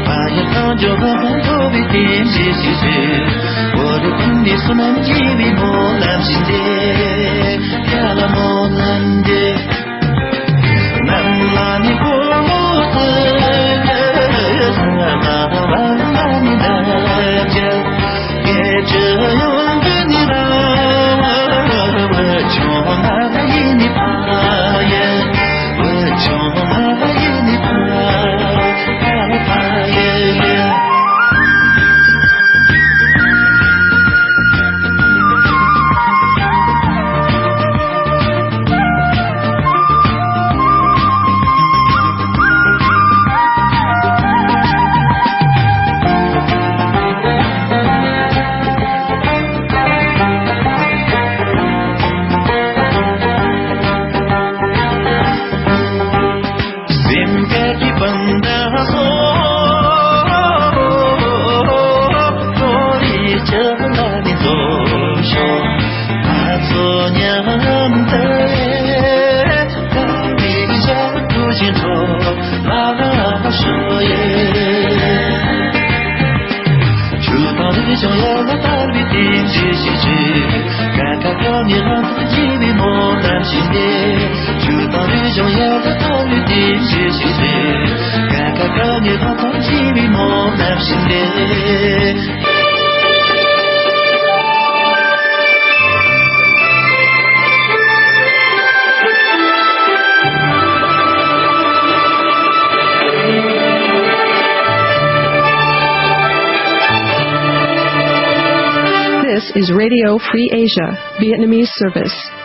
བག་ཡོད་གང་བྱུང་ལྷག་མཐོང་ཐོབ་པའི་རྟེན་གཞི་ཞིག་བྱོས། འོ་རེ་ཀུན་ནས་བསོད་ནམས་ཡིན་པའི་སྨོན་ལམ་བཞིན་ཏེ། ཡ་ལ་སྨོན་ལམ་འདེབས། ནམ་ལ་ནི་བོ་ཏི་ཡ་ས་ན་བ་ལ་ནི་ན་ཅ། སྐད་ཅིག་ཡོང་གི་ནི་ར་བ་བ་ཆུང་མ་ཡིན་ནི་ཕ་ཡ། བ་ཆུང་མ་ཡིན་ནི་ཕ་ཡ། ཕ་ཡ་ཡ། སེམས་དཀར་གྱི་སྤུན་ཟླ་ཚོ། ཁོ་རེ་ཆགས་ལ་ནི་ཚོ་ཤོག་ང་ཚོ་མཉམ་དུ། ཀ་ཏི་ཞག་ཏུ་བཞིན་འགྲོ་མ་ཤོག་ཡེ། ཆུ་དང་རི་བྱང་ཡར་ལ་དར་བའི་རྟེན་གཞི་ཞིག་བྱོས། ཀ་ཁ་ག་ནས་ལྷག་ཏུ་རྒྱས་པའི་སྨོན་ལམ་བཞིན་ཏེ། ཆུ་དང་རི་བྱང་ཡར་ལ་དར་བའི་རྟེན་གཞི་ཞིག་བྱོས། ཀ་ཁ་ག་ནས་ལྷག་ཏུ་རྒྱས་པའི་སྨོན་ལམ་བཞིན་ཏེ། This is Radio Free Asia, Vietnamese service.